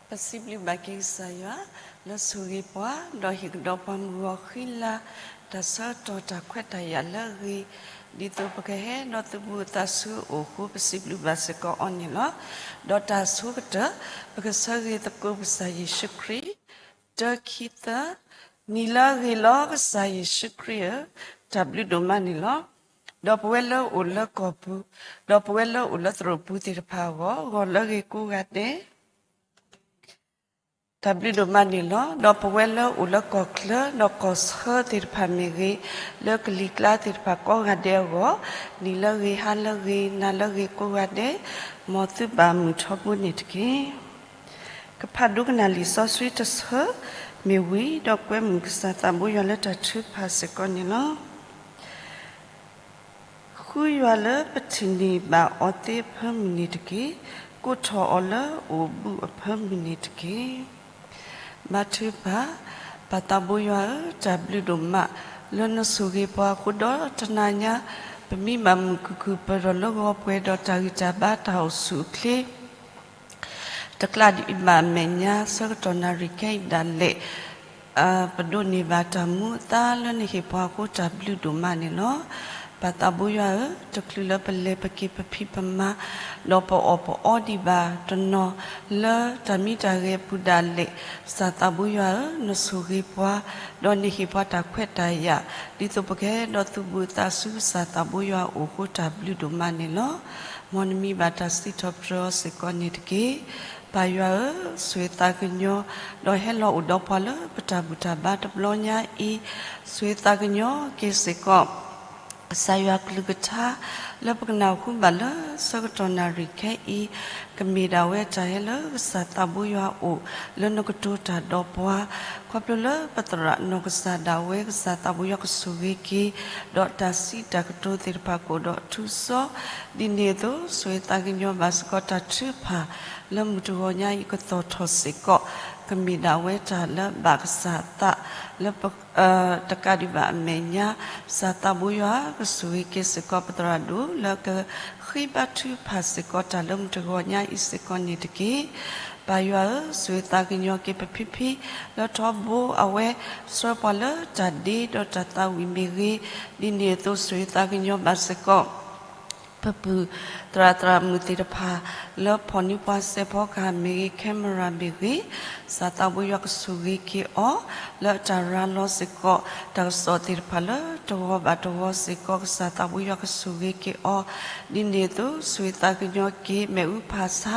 ပစံးဘျုးဘၣ်က့ၤကစၢ်ယွၤ လၢဆိၣ်ဂ့ၤပှၤ ဒီးဟ့ၣ်ကဒီးပှၤမုၢ်ဂီၤဃံလၤ တၢ်ဆၢကတီၢ်တၢ်ခွဲးတၢ်ယာ်လၢအဂ့ၤ, ဒ်သိးပကဟဲဒီးသုးဘူးအသးဆူအအိၣ်အဃိ ပစံးဘျုးဘၣ်စ့ၢ်ကီးအီၤန့ၣ်လီၤ. ဒီးတၢ်ဆိကတၢၢ် ပကဆၢဂ့ၤသကိးကစၢ်ယ့ၣ်ၡူးခရံာ် တၢ ခံ သၢ, နံၤလၢအဂ့ၤလီၤ ကစၢ်ယ့ၣ်ၡူးခရံာ်ဧၢ, တၢ်ဘျုးဒိၣ်မးန့ၣ်လီၤ. ဒီးပဝဲလၢအိၣ်လၢကီၢ်ပူၤ, ဒီးပဝဲလၢအိၣ်လၢသရိာ်ပူၤသ့ၣ်တဖၣ်အဂီၢ်, ဂီၤလၢအဂ့ၤကိးဂၤဒဲး တၢ်ဘျုးဒိၣ်မးန့ၣ်လီၤ. ဒီးပဝဲလၢအိၣ်လၢကီၢ်ချၢ ဒီးကီၢ်ဆၢသ့ၣ်တဖၣ်မ့ၢ်ဂ့ၤ, လၢကလံၤကျါသ့ၣ်တဖၣ်ကိးဂၤဒဲးအဂီၢ်, နံၤလၢအဂ့ၤ ဟါလၢအဂ့ၤ နၤလၢအဂ့ၤကိးဂၤဒဲး, မ်သုဘၣ်မုာ်ထီဘိန့ၣ်တက့ၢ်. ကဖးဒိကနၣ်လံာ်စီဆှံတဆၢမ့ၢ်ဝံၤ ဒီးကွဲမုာ်ကစၢ်သးဘိယွၤလၢတၢ်ထုကဖၣ်စ့ၢ်ကီးန့ၣ်လီၤ. ဃုယွၤလၢပထံၣ်န့ၢ်ဘၣ်အီၤသ့အဖၢမုၢ်န့ၣ်တက့ၢ်. ကိးထီၣ်အီၤလၢအိၣ်ဘူးအဖၢမုၢ်န့ၣ်တက့ၢ်. ဘါထုကဖၣ်, ပၢ်သးဘိယွၤဧၢ, တၢ်ဘျုးဒိၣ်မး လၢနဆိၣ်ဂ့ၤပှၤအဃိဒီးတနၤညါ ပမံဘၣ်မုာ်ခုၣ်ခုၣ်ပၢၢ်ထီၣ်လၢဂီၤပှဲၤဒီးတၢ်ဂံၢ်တၢ်ဘါတၢ်အိၣ်ဆူၣ်အိၣ်ချ့ တကျးဒံးဘၣ်အမဲာ်ညါ ဆၢကတီၢ်နၣ်ရံၣ်ခဲအံၤဒၣ်လဲာ် ပဒိးန့ၢ်ဘၣ်တၢ်မူအသါလၢနဟ့ၣ်ပှၤအဃိ တၢ်ဘျုးဒိၣ်မးန့ၣ်လီၤ. ပၢ်သးဘိယွၤဧၢ, တချုးလၢပလဲၤပက့ၤပဖံးပမၤ ဒီးပအီၣ်ပအီဒံးဘၣ်တနီၤ လၢတၢ်မံတၢ်ဂဲၤအပူၤဒၣ်လဲာ်, ကစၢ်သးဘိယွၤဧၢ, နဆိၣ်ဂ့ၤပှၤ ဒီးနဟ့ၣ်ပှၤတၢ်ခွဲးတၢ်ယာ် ဒ်သိးပကဟဲဒီးသုးဘူးအသးဆူကစၢ်သးဘိယွၤအအိၣ်အဃိ တၢ်ဘျုးဒိၣ်မးန့ၣ်လီၤ. မ်နမံဘၣ်တၢ်စံးထီၣ်ပတြၢၤအီၤစ့ၢ်ကီးန့ၣ်တက့ၢ်. ပၢ်ယွၤဧၢ, ဆိၣ်ဂ့ၤသးကညီၤ ဒီးဟဲလီၤအိၣ်ဒီးပှၤလၢပတၢ်ဘူၣ်တၢ်ဘါတဘျီညါအံၤ, ဆိၣ်ဂ့ၤသးကညီၤက့ၤစ့ၢ်ကီး ကစၢ်ယွၤကလုၢ်ကထါ လၢပကနၢ်ဟူဘၣ်လၢဆၢကတီၢ်နၣ်ရံၣ်ခဲအံၤ, ကမ့ၢ်ဒၣ်ဝဲတၢ်ဟဲလၢကစၢ်သးဘိယွၤအအိၣ် လၢနကတိၤတၢ်ဒီးပှၤ, ခီဖျိလၢပသရၣ်နီၢ်ကစၢ်ဒၣ်ဝဲ ကစၢ်သးဘိယွၤကဆိၣ်ဂ့ၤက့ၤ, ဒီးတၢ်စံးတၢ်ကတိၤသ့ၣ်တဖၣ်ကအိၣ်ဒီးထူစီ, ဒ်န့ၣ်အသိး ဆိၣ်ဂ့ၤသးကညီၤဘၣ်စ့ၢ်ကီးတၢ်ထုကဖၣ် လၢမုၢ်တဂီၤညါအံၤကသီၣ်ထီၣ်စ့ၢ်ကီး, ကမ့ၢ်ဒၣ်ဝဲတၢ်လၢဘၣ်ကစၢ်သး လၢပ တကးဒံးဘၣ်အမဲာ်ညါ, ကစၢ်သးဘိယွၤကဆိၣ်ဂ့ၤက့ၤစ့ၢ်ကီးပသရၣ်ဒိၣ် လၢကဃ့ဘါထုကဖၣ်စ့ၢ်ကီးတၢ်လၢမုၢ်တဂီၤညါအံၤစ့ၢ်ကီးန့ၣ်တက့ၢ်. ပၢ်ယွၤဧၢ, ဆိၣ်ဂ့ၤသးကညီၤက့ၤပဖံဖံ လၢထီဘိအဝဲ ဆှၢပှၤလၢတၢ်ဒ့ဒီးတၢ်သးဝံၣ်မ့ၢ်ဂ့ၤ, ဒ်န့ၣ်အသိးဆိၣ်ဂ့ၤသးကညီၤဘၣ်စ့ၢ်ကီး ပပုၢ်သရၣ်သရၣ်မုၣ်သ့ၣ်တဖၣ် လၢဖီၣ်န့ၢ်ပှၤစဲးဖီကဟၣ်မ့ၢ်ဂ့ၤ camera မ့ၢ်ဂ့ၤ, ကစၢ်သးဘိယွၤကဆိၣ်ဂ့ၤက့ၤအီၤ လၢအတၢ်ရၤလီၤစ့ၢ်ကီး တၢ်ကစီၣ်သ့ၣ်တဖၣ်လၢတဂီၤဘၣ်တဂီၤစ့ၢ်ကီး ကစၢ်သးဘိယွၤကဆိၣ်ဂ့ၤက့ၤအီၤ, ဒ်န့ၣ်အသိး ဆိၣ်ဂ့ၤသးကညီၤက့ၤ မ့ၣ်အူဖးဆါ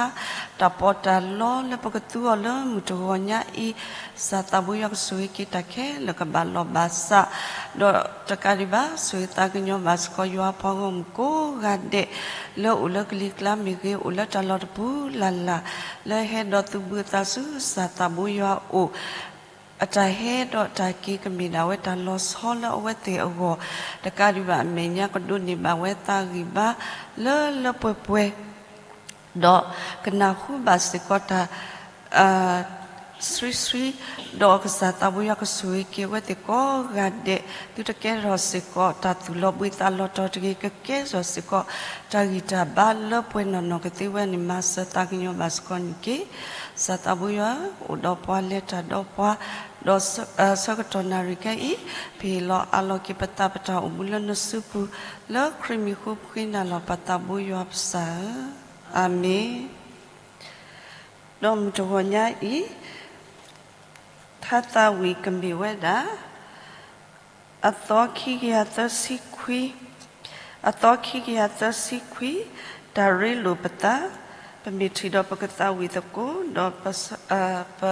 တၢ်ပီးတၢ်လီ လၢပကသူအီၤလၢမုၢ်တဂီၤညါအံၤ, ကစၢ်သးဘိယွၤကဆိၣ်ဂ့ၤက့ၤတၢ်ခဲလၢာ်ကဘၣ်လီၢ်ဘၣ်စး, ဒီးတကးဒံးဘၣ် ဆိၣ်ဂ့ၤသးကညီၤဘၣ်စ့ၢ်ကီးယွၤအပှၤဂီၢ်မုၢ်ကိးဂၤဒဲး လၢအိၣ်လၢကလံၤကျါမ့ၢ်ဂ့ၤ အိၣ်လၢတၢ်လီၢ်တပူၤလၢ်လၢ် လၢဟဲဒီးသုးဘူးအသးဆူကစၢ်သးဘိယွၤအအိၣ်, အတၢ်ဟဲဒီးတၢ်က့ၤကမ့ၢ်ဒၣ်ဝဲတၢ်လီၤဆီလၢအဝဲသ့ၣ်အဂီၢ်, တကးဒံးဘၣ်အမဲာ်ညါကဒိးန့ၢ်ဘၣ်ဝဲသးဂံၢ်ဘါလၢလၢပှဲၤပှဲၤ ဒီးကနၢ်ဟူဘၣ်စ့ၢ်ကီးတၢ် ဆှံဆှံ, ဒီးကစၢ်သးဘိယွၤကဆိၣ်ဂ့ၤက့ၤအဝဲသ့ၣ်ကိးဂၤဒဲး, သုတကဲထီၣ်စ့ၢ်ကီးတၢ်သူၣ်လီၤဘှံးသးလီၤတီၤတဂ့ၤ, ကကဲထီၣ်စ့ၢ်ကီးတၢ်ဂံၢ်တၢ်ဘါလၢပှဲၤနီၢ်နီၢ်ကသ့ဝဲန့ၣ် မၤစၢၤသးကညီၤဘၣ်စ့ၢ်ကီးန့ၣ်တက့ၢ်. ကစၢ်သးဘိယွၤ အိၣ်ဒီးပှၤလဲၤတၢ်ဒီးပှၤ, ဒီးဆၢကတီၢ်နၣ်ရံၣ်ခဲအံၤ ပဟ့ၣ်လီၤအးလီၤက့ၤပသးပတၢ်အိၣ်မူလၢနစုပူၤ, လၢခရံာ်မံၤအဃိပဃ့နၤလီၤ ပၢ်သးဘိယွၤပစၢ်ဧၢ, အၤမ့ၣ်. ဒီးမုၢ်တဂီၤညါအံၤ ထါသးဝံၣ်ကမ့ၢ်ဝဲဒၣ် အသီခံကယၤသၢဆံခွံ, အသီခံကယၤသၢဆံခွံ, တၢ်ရ့လိာ်ပသး, ပမ့ၢ်ထံၣ်ဒီးပကသးဝံၣ်သကိး ဒီးပ ပ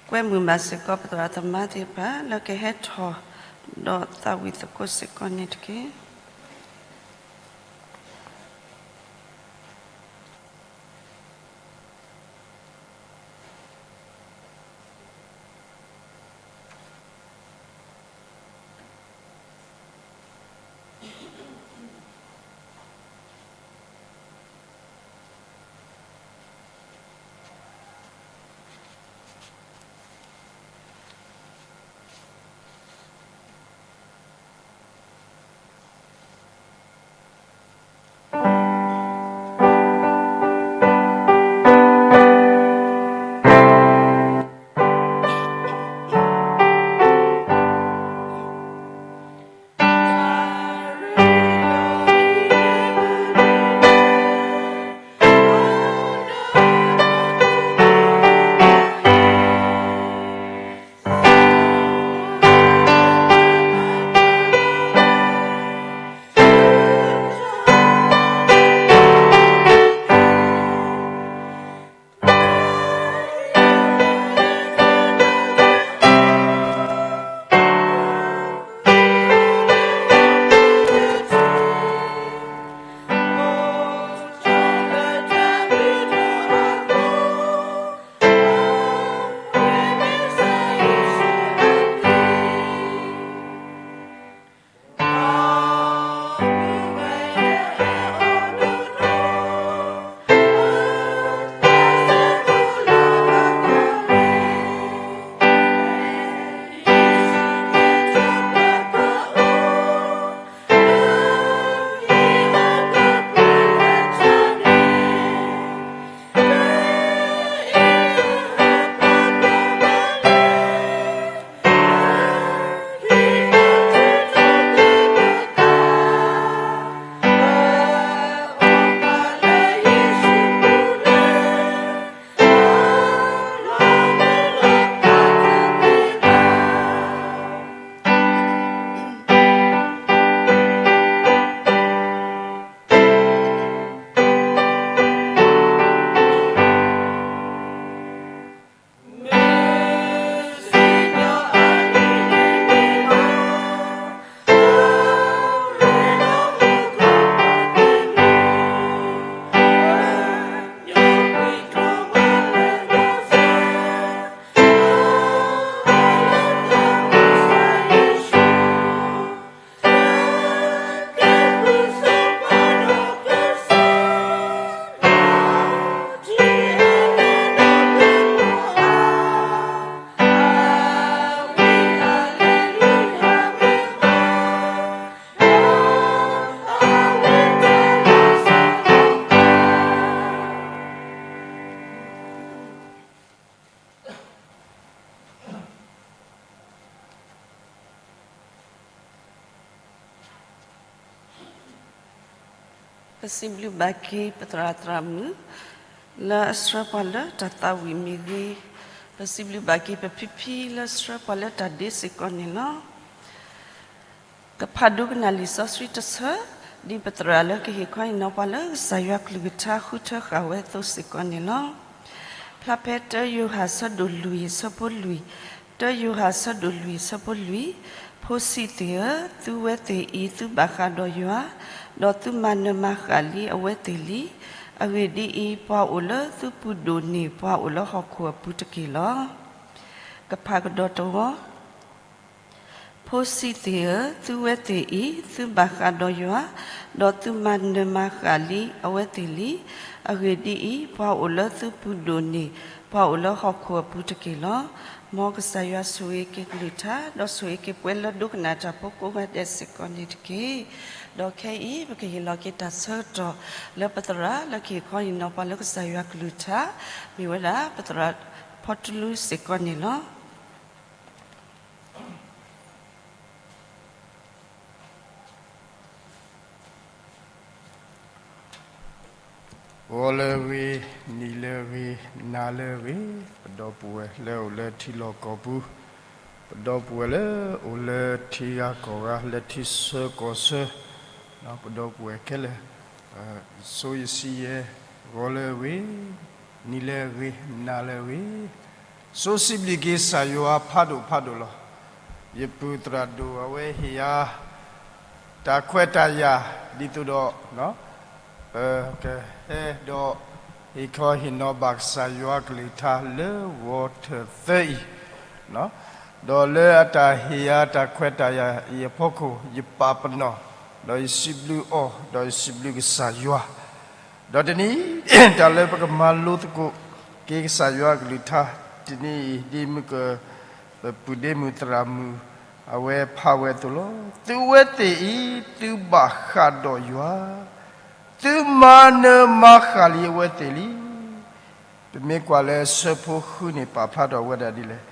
ကွဲမုာ်ဘၣ်စ့ၢ်ကီးပသရၣ်သမါသ့ၣ်တဖၣ် လၢကဟဲထီၣ် ဒီးသးဝံၣ်သကိးစ့ၢ်ကီးန့ၣ်တက့ၢ်. ပစံးဘျုးဘၣ်က့ၤပသရၣ်သရၣ်မုၣ် လၢအဆှၢပှၤလၢတၢ်သးဝံၣ်မ့ၢ်ဂ့ၤ, ပစံးဘျုးဘၣ်က့ၤပဖံဖံလၢဆှၢပှၤလၢတၢ်ဒ့စ့ၢ်ကီးန့ၣ်လီၤ. ကဖးဒိကနၣ်လံာ်စီဆှံတဆၢ, ဒ်ပသရၣ်လၢကဟ့ၣ်ခီဟ့ၣ်နီၤပှၤလၢကစၢ်ယွၤကလုၢ်ကထါဃုထၢဃာ်ဝဲအသိးစ့ၢ်ကီးန့ၣ်လီၤ. ဖျါဖဲတၢယိၤဟၣ်ဆၢဒိၣ်လွံၢ်ဆၢဖိလွံၢ်, တၢယိၤဟၣ်ဆၢဒိၣ်လွံၢ်ဆၢဖိလွံၢ်, ဖိဆံးသ့ၣ်ဧၢ, သုဝဲသ့ၣ်အံၤသုဘၣ်ဃးဒီးယွၤ, ဒီးသုမၤနၢၤမၤဃၣ်လံအဝဲသ့ၣ်လံ. အဂ့ၢ်ဒ်အံၤ, ပှၤအိၣ်လၢသုပူၤဒိၣ်န့ၣ် ပှၤအိၣ်လၢဟီၣ်ခိၣ်အပူၤတက့ၢ်လီၤ. ကဖးကဒီးတဝီ ဖိဆံးသ့ၣ်ဧၢ, သုဝဲသ့ၣ်အံၤသုဘၣ်ဃးဒီးယွၤ, ဒီးသုမၤနၢၤမၤဃၣ်လံအဝဲသ့ၣ်လံ. အဂ့ၢ်ဒ်အံၤ, ပှၤအိၣ်လၢသုပူၤဒိၣ်န့ၣ် ပှၤအိၣ်လၢဟီၣ်ခိၣ်အပူၤတက့ၢ်လီၤ. မ်ကစၢ်ယွၤဆိၣ်ဂ့ၤက့ၤကလုၢ်ကထါ, ဒီးဆိၣ်ဂ့ၤက့ၤပှၤလၢဒိကနၣ်တၢ်ဖိကိးဂၤဒဲးစ့ၢ်ကီးန့ၣ်တက့ၢ်. ဒီးခဲအံၤ ပကဟ့ၣ်လီၤက့ၤတၢ်ဆၢကတီၢ်လၢပသရၣ်လၢကဟ့ၣ်ခီဟ့ၣ်နီၤပှၤလၢကစၢ်ယွၤကလုၢ်ကထါ, မ့ၢ်ဝဲဒၣ်ပသရၣ်ဖီတူလူစ့ၢ်ကီးန့ၣ်လီၤ. ဂီၤလၢအဂ့ၤ, နံၤလၢအဂ့ၤ, နၤလၢအဂ့ၤ, ပဒီပုၢ်ဝဲၢ်လၢအိၣ်လၢထံလီၢ်ကီၢ်ပူၤ, ပဒီပုၢ်ဝဲၢ်လၢအိၣ်လၢထံဂၤကီၢ်ဂၤ လၢထံဆၢကီၢ်ဆၢ, ပဒီပုၢ်ဝဲၢ်ခဲလၢာ်, စိယစံယဲ, ဂီၤလၢအဂ့ၤ, နံၤလၢအဂ့ၤ, နၤလၢအဂ့ၤ, စိစံးဘျုးက့ၤကစၢ်ယွၤဖးဒိၣ်ဖးဒိၣ်လီၤ. ယပုၢ်သရၣ်ဒိၣ်အဝဲဟ့ၣ်ယၤ တၢ်ခွဲးတၢ်ယာ် ဒ်သိးဒီး ပကဟဲဒီး ဟ့ၣ်ခီဟ့ၣ်နီၤဘၣ်ကစၢ်ယွၤကလုၢ်ကထါလၢဂီၤထၢၣ်သၢအံၤ, ဒီးလၢအတၢ်ဟ့ၣ်ယၤတၢ်ခွဲးတၢ်ယာ်အံၤအဖီခိၣ် ယပာ်ပနီၣ်, ဒီးယစံးဘျုးအီၤ, ဒီးယစံးဘျုးကစၢ်ယွၤ ဒီးတနံၤအံၤ တၢ်လၢပကမၤလိသကိးက့ၤကစၢ်ယွၤကလုၢ်ကထါ တနံၤအံၤ ဒ်မုၢ်က ပပုၢ်ဒ့မုၣ်သရၣ်မုၣ် အဝဲဖးဝဲအသိးလီၤ. သုဝဲသ့ၣ်အံၤ သုဘၣ်ဃးဒီးယွၤ, သုမၤနၢၤမၤဃၣ်လံအဝဲသ့ၣ်လံ. ပမ့ၢ်ကွၢ်လၢဆၢဖိဃုန့ၣ် ပာ်ဖျါထီၣ်ဝဲဒၣ်ဒ်လဲၣ်.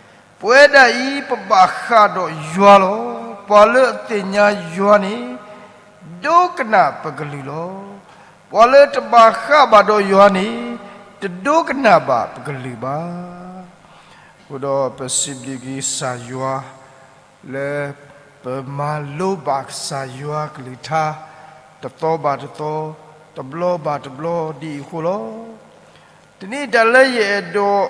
ပဝဲဒၣ်အံၤ ပဘၣ်ဃးဒီးယွၤလီၤ. ပှၤလၢအသ့ၣ်ညါယွၤန့ၣ် ဒိကနၣ်ပကလုၢ်လီၤ. ပှၤလၢတဘၣ်ဃးဘၣ်ဒီးယွၤန့ၣ် တဒိကနၣ်ဘၣ်ပကလုၢ်ဘၣ်. အဃိဒီးပစံးဘျုးက့ၤကစၢ်ယွၤ လၢပမၤလိဘၣ်ကစၢ်ယွၤကလုၢ်ကထါ တသီဘၣ်တသီ, တဘျီဘၣ်တဘျီဒ်အံၤအဃိလီၤ. တနံၤအံၤတၢ်လၢယအဲၣ်ဒိး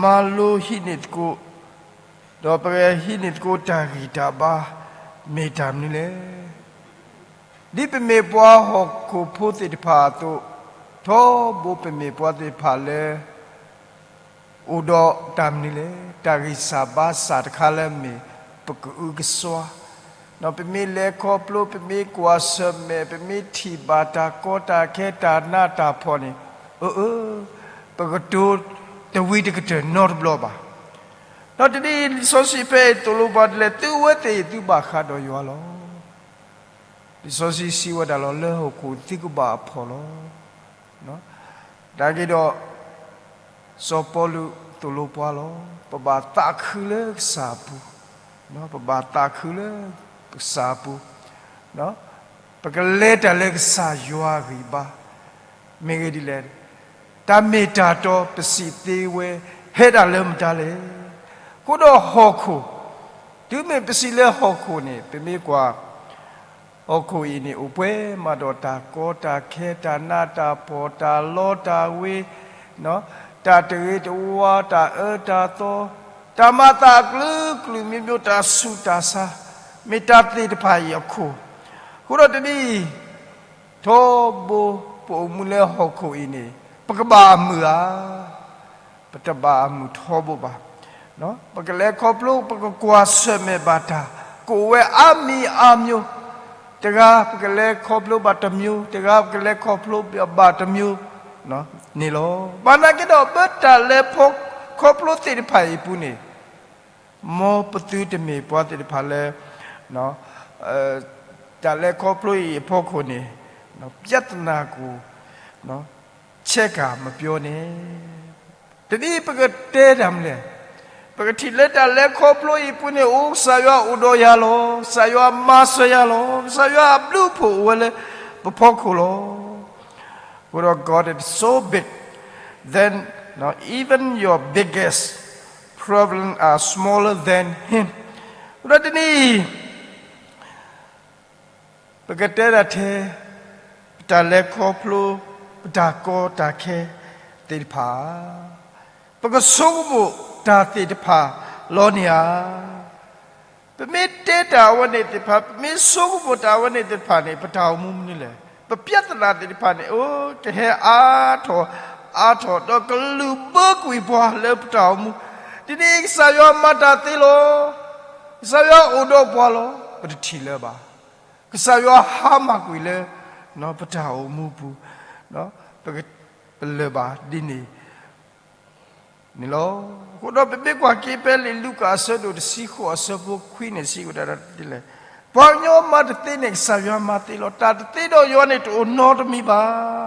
မၤလိဟံးန့ၢ်သကိး, ဒီးပကဟံးန့ၢ်သကိးတၢ်ဂံၢ်တၢ်ဘါ မ့ၢ်တၢ်မနုၤလဲၣ်. ဒ်ပမ့ၢ်ပှၤဟီၣ်ခိၣ်ဖိသ့ၣ်တဖၣ်အသိး, ထီဘိပမ့ၢ်ပှၤသ့ၣ်တဖၣ်လၢ အိၣ်ဒီးတၢ်မနုၤလဲၣ်, တၢ်ဂံၢ်စၢ်ဘါစၢ်တခါလၢမ့ၢ်ပကအုကစွါ, ဒီးပမ့ၢ်လဲၤခီဖျိ, ပမ့ၢ်ကွၢ်ဆၢၣ်မဲာ်, ပမ့ၢ်ထံၣ်ဘၣ်တၢ်ကီတၢ်ခဲတၢ်နးတၢ်ဖှီၣ်န့ၣ်, အၢ, ပကတိၤတဝံၤတကတၢၢ်နီတဘျီဘၣ်. ဒီးတနံၤအံၤလံာ်စီဆှံဖဲအံၤသိၣ်လိပှၤဒ်လဲၣ်, သုဝဲသ့ၣ်အံၤသုဘၣ်ဃးဒီးယွၤလီၤ. လံာ်စီဆှံစံးဝဲဒၣ်လီၤ, လၢဟီၣ်ခိၣ်သုကဘၣ်အဖှီၣ်လီၤ. နာ်က့ဒီး, စီၤပီလူးသိၣ်လိပှၤလီၤ, ပဘၣ်သးခုလၢကစၢ်အပူၤ, ပဘၣ်သးခုလၢကစၢ်အပူၤ, ပကလဲၤတၢ်လၢကစၢ်ယွၤအဂံၢ်ဘါ, မ့ၢ်ဂ့ၢ်ဒ်လဲၣ်, တၢ်မ့ၢ်တၢ်တီပစံးသ့ဝဲ ဟဲဒၣ်လၢမတၤလဲၣ်. အဃိဒီးဟီၣ်ခိၣ်, တုၤမ့ၢ်ပစံးလၢဟီၣ်ခိၣ်န့ၣ် ပမ့ၢ်ကွၢ် ဟီၣ်ခိၣ်အံၤန့ၣ် အိၣ်ပှဲၤမးဒီးတၢ်ကီတၢ်ခဲ တၢ်နးတၢ်ဖှီၣ် တၢ်လီတၢ်ဝ့ၤ, တၢ်တဂ့ၤတဝါ တၢ်အၢတၢ်သီ, တၢ်မၤသးအကလုာ်ကလုာ် မျိုးမျိုး တၢ်ဆူးတၢ်ဆါ, မ့ၢ်တၢ်သ့ၣ်တဖၣ်အံၤအခိၣ်, အဃိဒီးတနံၤအံၤ ထီဘိပအိၣ်မူလၢဟီၣ်ခိၣ်အံၤန့ၣ် ပကဘၣ်အမုာ်ဧါ. ပတဘၣ်အမုာ်ထီဘိဘၣ်. ပကလဲၤခီဖျိ ပကကွၢ်ဆၢၣ်မဲာ်ဘၣ်တၢ် ကအိၣ်ဝဲအါမံၤအါမျိုး, တဂၤပကလဲၤခီဖျိဘၣ်တမျိုး, တဂၤပကလဲၤခီဖျိဘၣ်တမျိုးန့ၣ်လီၤ. ဘၣ်နာ်က့ဒီး ပတၢ်လဲၤခီဖျိသ့ၣ်တဖၣ်အံၤအပူၤန့ၣ် မ်ပသုတမ့ၢ်ပှၤသ့ၣ်တဖၣ်လၢ တၢ်လဲၤခီဖျိအံၤအဖီခိၣ်န့ၣ် ပြဿနာကို ဆဲးကၤမပြောနဲ့. တနံၤပကတဲတၢ်မနုၤလဲၣ်, ပကထံၣ်လၢတၢ်လဲၤခီဖျိအံၤအပူၤန့ၣ် အိၣ်ကစၢ်ယွၤအိၣ်ဒီးယၤလီၤ. ကစၢ်ယွၤမၤစၢၤယၤလီၤ. ကစၢ်ယွၤအဘျုးအဖှိၣ်အိၣ်ဝဲလၢပဖီခိၣ်လီၤ. အဃိဒီး God is so big, then even your biggest problem are smaller than him. အဃိဒီးတနံၤအံၤ ပကတဲဒၣ်ထဲ ပတၢ်လဲၤခီဖျိ ပတၢ်ကီတၢ်ခဲသ့ၣ်တဖၣ် ပကဆိကမိၣ်တၢ်သ့ၣ်တဖၣ်လီၤန့ၣ်ဧါ. ပမ့ၢ်တဲတၢ်အဝဲန့ၣ်သ့ၣ်တဖၣ် ပမ့ၢ်ဆိကမိၣ်တၢ်အဝဲန့ၣ်သ့ၣ်တဖၣ်န့ၣ် ပတၢ်အိၣ်မူမနုၤလဲၣ်. ပပြဿနာသ့ၣ်တဖၣ်န့ၣ် အိ ကဟဲအါထီၣ်အါထီၣ် ဒီးကလုၢ်ဘၢကွံာ်ပှၤလၢပတၢ်အိၣ်မူ. ဒ်န့ၣ် ကစၢ်ယွၤမၤတၢ်သ့လီၤ. ကစၢ်ယွၤအိၣ်ဒီးပှၤလီၤ. ပတထံၣ်လၢၤဘၣ်. ကစၢ်ယွၤဟါမၢ်ကွံာ်လၢ ပတၢ်အိၣ်မူပူၤ, ပလၢၢ်ဘၣ်ဒ်န့ၣ် န့ၣ်လီၤ. အဃိဒီးပမ့ၢ်ကွၢ်က့ၤဖဲလံာ်လူၤကၣ်အဆၢဒိၣ်တဆံဃိးအဆၢဖိခွံန့ၣ် စံးဝဲဒၣ်ဒ်လဲၣ်, ပှၤကညီမၤတသ့န့ၣ် ကစၢ်ယွၤမၤသ့လီၤ. တၢ်တသ့ဒီးယွၤန့ၣ်တအိၣ်နီတမံၤဘၣ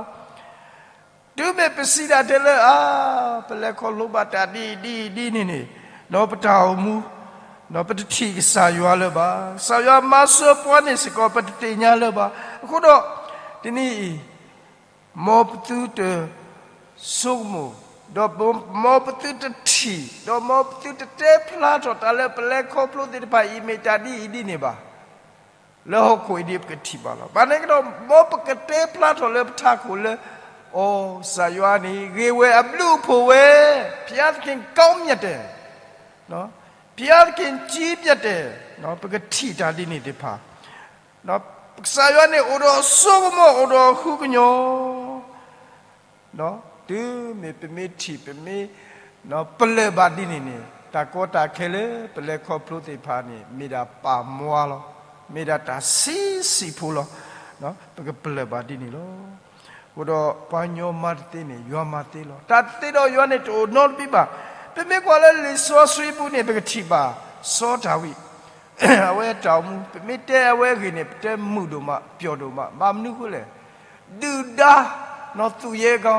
်. တုၤမ့ၢ်ပစံးဒၣ်ထဲလၢအါ, ပလဲၤခီဖျိဘၣ်တၢ်ဒ်အံၤဒ်အံၤဒ်န့ၣ်န့ၣ်, ဒီးပတၢ်အိၣ်မူ, ဒီးပတထံၣ်ကစၢ်ယွၤလၢၤဘၣ်. ကစၢ်ယွၤမၤစၢၤပှၤန့ၣ်စ့ၢ်ကီး ပတသ့ၣ်ညါလၢၤဘၣ်. အဃိဒီး တနံၤအံၤ မ်ပသုတဆိကမိၣ်, ဒီးမ်ပသုတထံၣ်, ဒီးမ်ပသုတတဲဖျါထီၣ်တၢ်လၢပလဲၤခီဖျိသ့ၣ်တဖၣ်အံၤ မ့ၢ်တၢ်ဒ်အံၤဒ်န့ၣ်ဘၣ်. လၢဟီၣ်ခိၣ်အံၤဒ်ပကထံၣ်ဘၣ်လီၤ. ဘၣ်န့ၣ်ကဒီး မ်ပကတဲဖျါထီၣ်လၢပထးခိၣ်လၢ အိ ကစၢ်ယွၤန့ၣ် ဂ့ၤဝဲအဘျုးအဖှိၣ်ဝဲ, ဘုရားသခင်ကောင်းမြတ်တယ်, ဘုရားသခင်ကြီးမြတ်တယ်, ပကထံၣ်တၢ်ဒ်န့ၣ်သ့ၣ်တဖၣ် ကစၢ်ယွၤန့ၣ်အိၣ်ဒီးအစိကမီၤ အိၣ်ဒီးအဃုကညီၤ, တုၤမ့ၢ်ပမ့ၢ်ထံၣ် ပမ့ၢ် ပလၢၢ်ဘၣ်ဒ်န့ၣ်န့ၣ် တၢ်ကီတၢ်ခဲလၢပလဲၤခီဖျိသ့ၣ်တဖၣ်န့ၣ် မ့ၢ်ဒၣ်ပာ်မွါလီၤ. မ့ၢ်ဒၣ်တၢ်ဆံးဆံးဖိလီၤ. ပကပလၢၢ်ဘၣ်ဒ်န့ၣ်လီၤ. အဃိဒီးပှၤကညီမၤတသ့န့ၣ် ယွၤမၤသ့လီၤ. တၢ်တသ့ဒီးယွၤန့ၣ်တအိၣ်နီတမံၤဘၣ်. ပမ့ၢ်ကွၢ်လၢလံာ်စီဆှံပူၤန့ၣ် ပကထံၣ်ဘၣ် စီၤဒၤဝံး အဝဲတၢ်အိၣ်မူ ပမ့ၢ်တဲအဝဲအဂ့ၢ်န့ၣ် ပတဲမုာ်ဒိၣ်မး ပျီၣ်ဒိၣ်မး ဘၣ်မနုၤအဃိလဲၣ်. ဒုၣ်ဒါ နီၢ်သူၣ်ယဲၢ်ကီ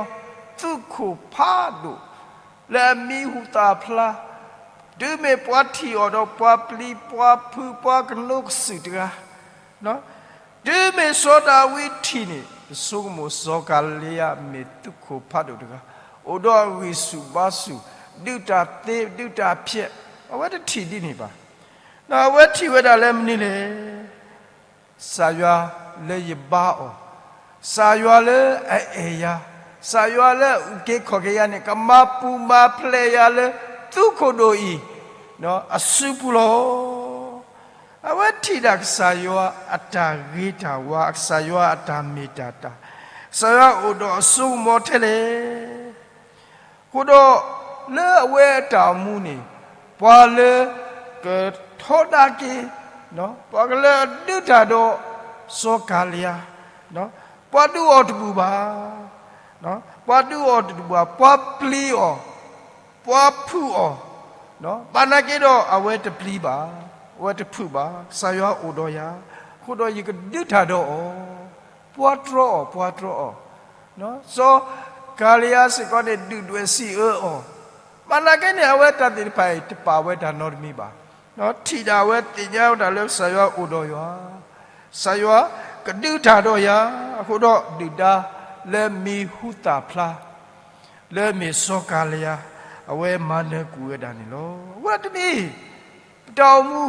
သုးခိၣ်ဖးဒိၣ် လၢအမံၤဟူသၣ်ဖျါ, တုၤမ့ၢ်ပှၤထံၣ်အီၤဒီး ပှၤပျံၤ ပှၤဖုး ပှၤကနိးကစုာ်တဂၤ, တုၤမ့ၢ်စီၤဒၤဝံးထံၣ်န့ၣ် ပဆိကမိၣ်စီၤကၤလံယၤမ့ၢ်သုးခိၣ်ဖးဒိၣ်တဂၤ, အိၣ်ဒီးအဂံၢ်ဆူၣ်ဘါဆူၣ်, ဒုးတၢ်သ့ ဒုးတၢ်ဖျဲး, အဝဲတထံၣ်ဒ်န့ၣ်ဘၣ်. အဝဲထံၣ်ဝဲဒၣ်လၢမနုၤလဲၣ်. ကစၢ်ယွၤလၢယဘါအီၤ, ကစၢ်ယွၤလၢအအဲၣ်ယၤ, ကစၢ်ယွၤလၢအအုၣ်က့ၤခီၣ်က့ၤယၤန့ၣ် ကမၤပူၤမၤဖျဲးယၤလၢသုးခိၣ်ဒိၣ်အံၤ အစုပူၤလီၤ. အဝဲထံၣ်ဒၣ်ကစၢ်ယွၤအတၢ်ဂ့ၤတၢ်ဝါ, ကစၢ်ယွၤအတၢ်မ့ၢ်တၢ်တီ, ကစၢ်ယွၤအိၣ်ဒီးအစိကမီၤထဲလဲၣ်. အဃိဒီး လၢအဝဲအတၢ်အိၣ်မူန့ၣ် ပှၤလၢကထီဒါက့ၤ, ပှၤလၢအဒုးတၢ်ဒီးစီၤကၤလံယၤ, ပှၤဒုးအီၤတဘူၣ်ဘၣ်, ပှၤဒုးအီၤတဘူၣ်ဘၣ်, ပှၤပျံၤအီၤ, ပှၤဖုးအီၤ, ဘၣ်နာ်က့ဒီး အဝဲတပျံၤဘၣ်, အဝဲတဖုးဘၣ်, ကစၢ်ယွၤအိၣ်ဒီးယၤ, အဃိဒီးယကဒုးတၢ်ဒီးအီၤ, ပှၤတြီအီၤ, ပှၤတြီအီၤ, စီၤကၤလံယၤစ့ၢ်ကီးန့ၣ် ဒုၣ်ဒွဲၣ်စံးအၢအီၤ, ဘၣ်နာ်က့န့ၣ် အဝဲတၢ်သ့ၣ်တဖၣ်အံၤ တပာ်ဝဲတၢ်နီတမံၤဘၣ်. ထံၣ်ဒၣ်ဝဲသ့ၣ်ညါဝဲဒၣ်လၢကစၢ်ယွၤအိၣ်ဒီးယွၤ, ကစၢ်ယွၤကဒုးတၢ်ဒီးယၤ, အဃိဒီးဒုၣ်ဒါလၢမံၤဟူသၣ်ဖျါ လၢအမ့ၢ်စီၤကၤလံယၤ အဝဲမၤနၢၤကွံာ်ဝဲဒၣ်န့ၣ်လီၤ. အဃိဒီးတနံၤအံၤ ပတၢ်အိၣ်မူ,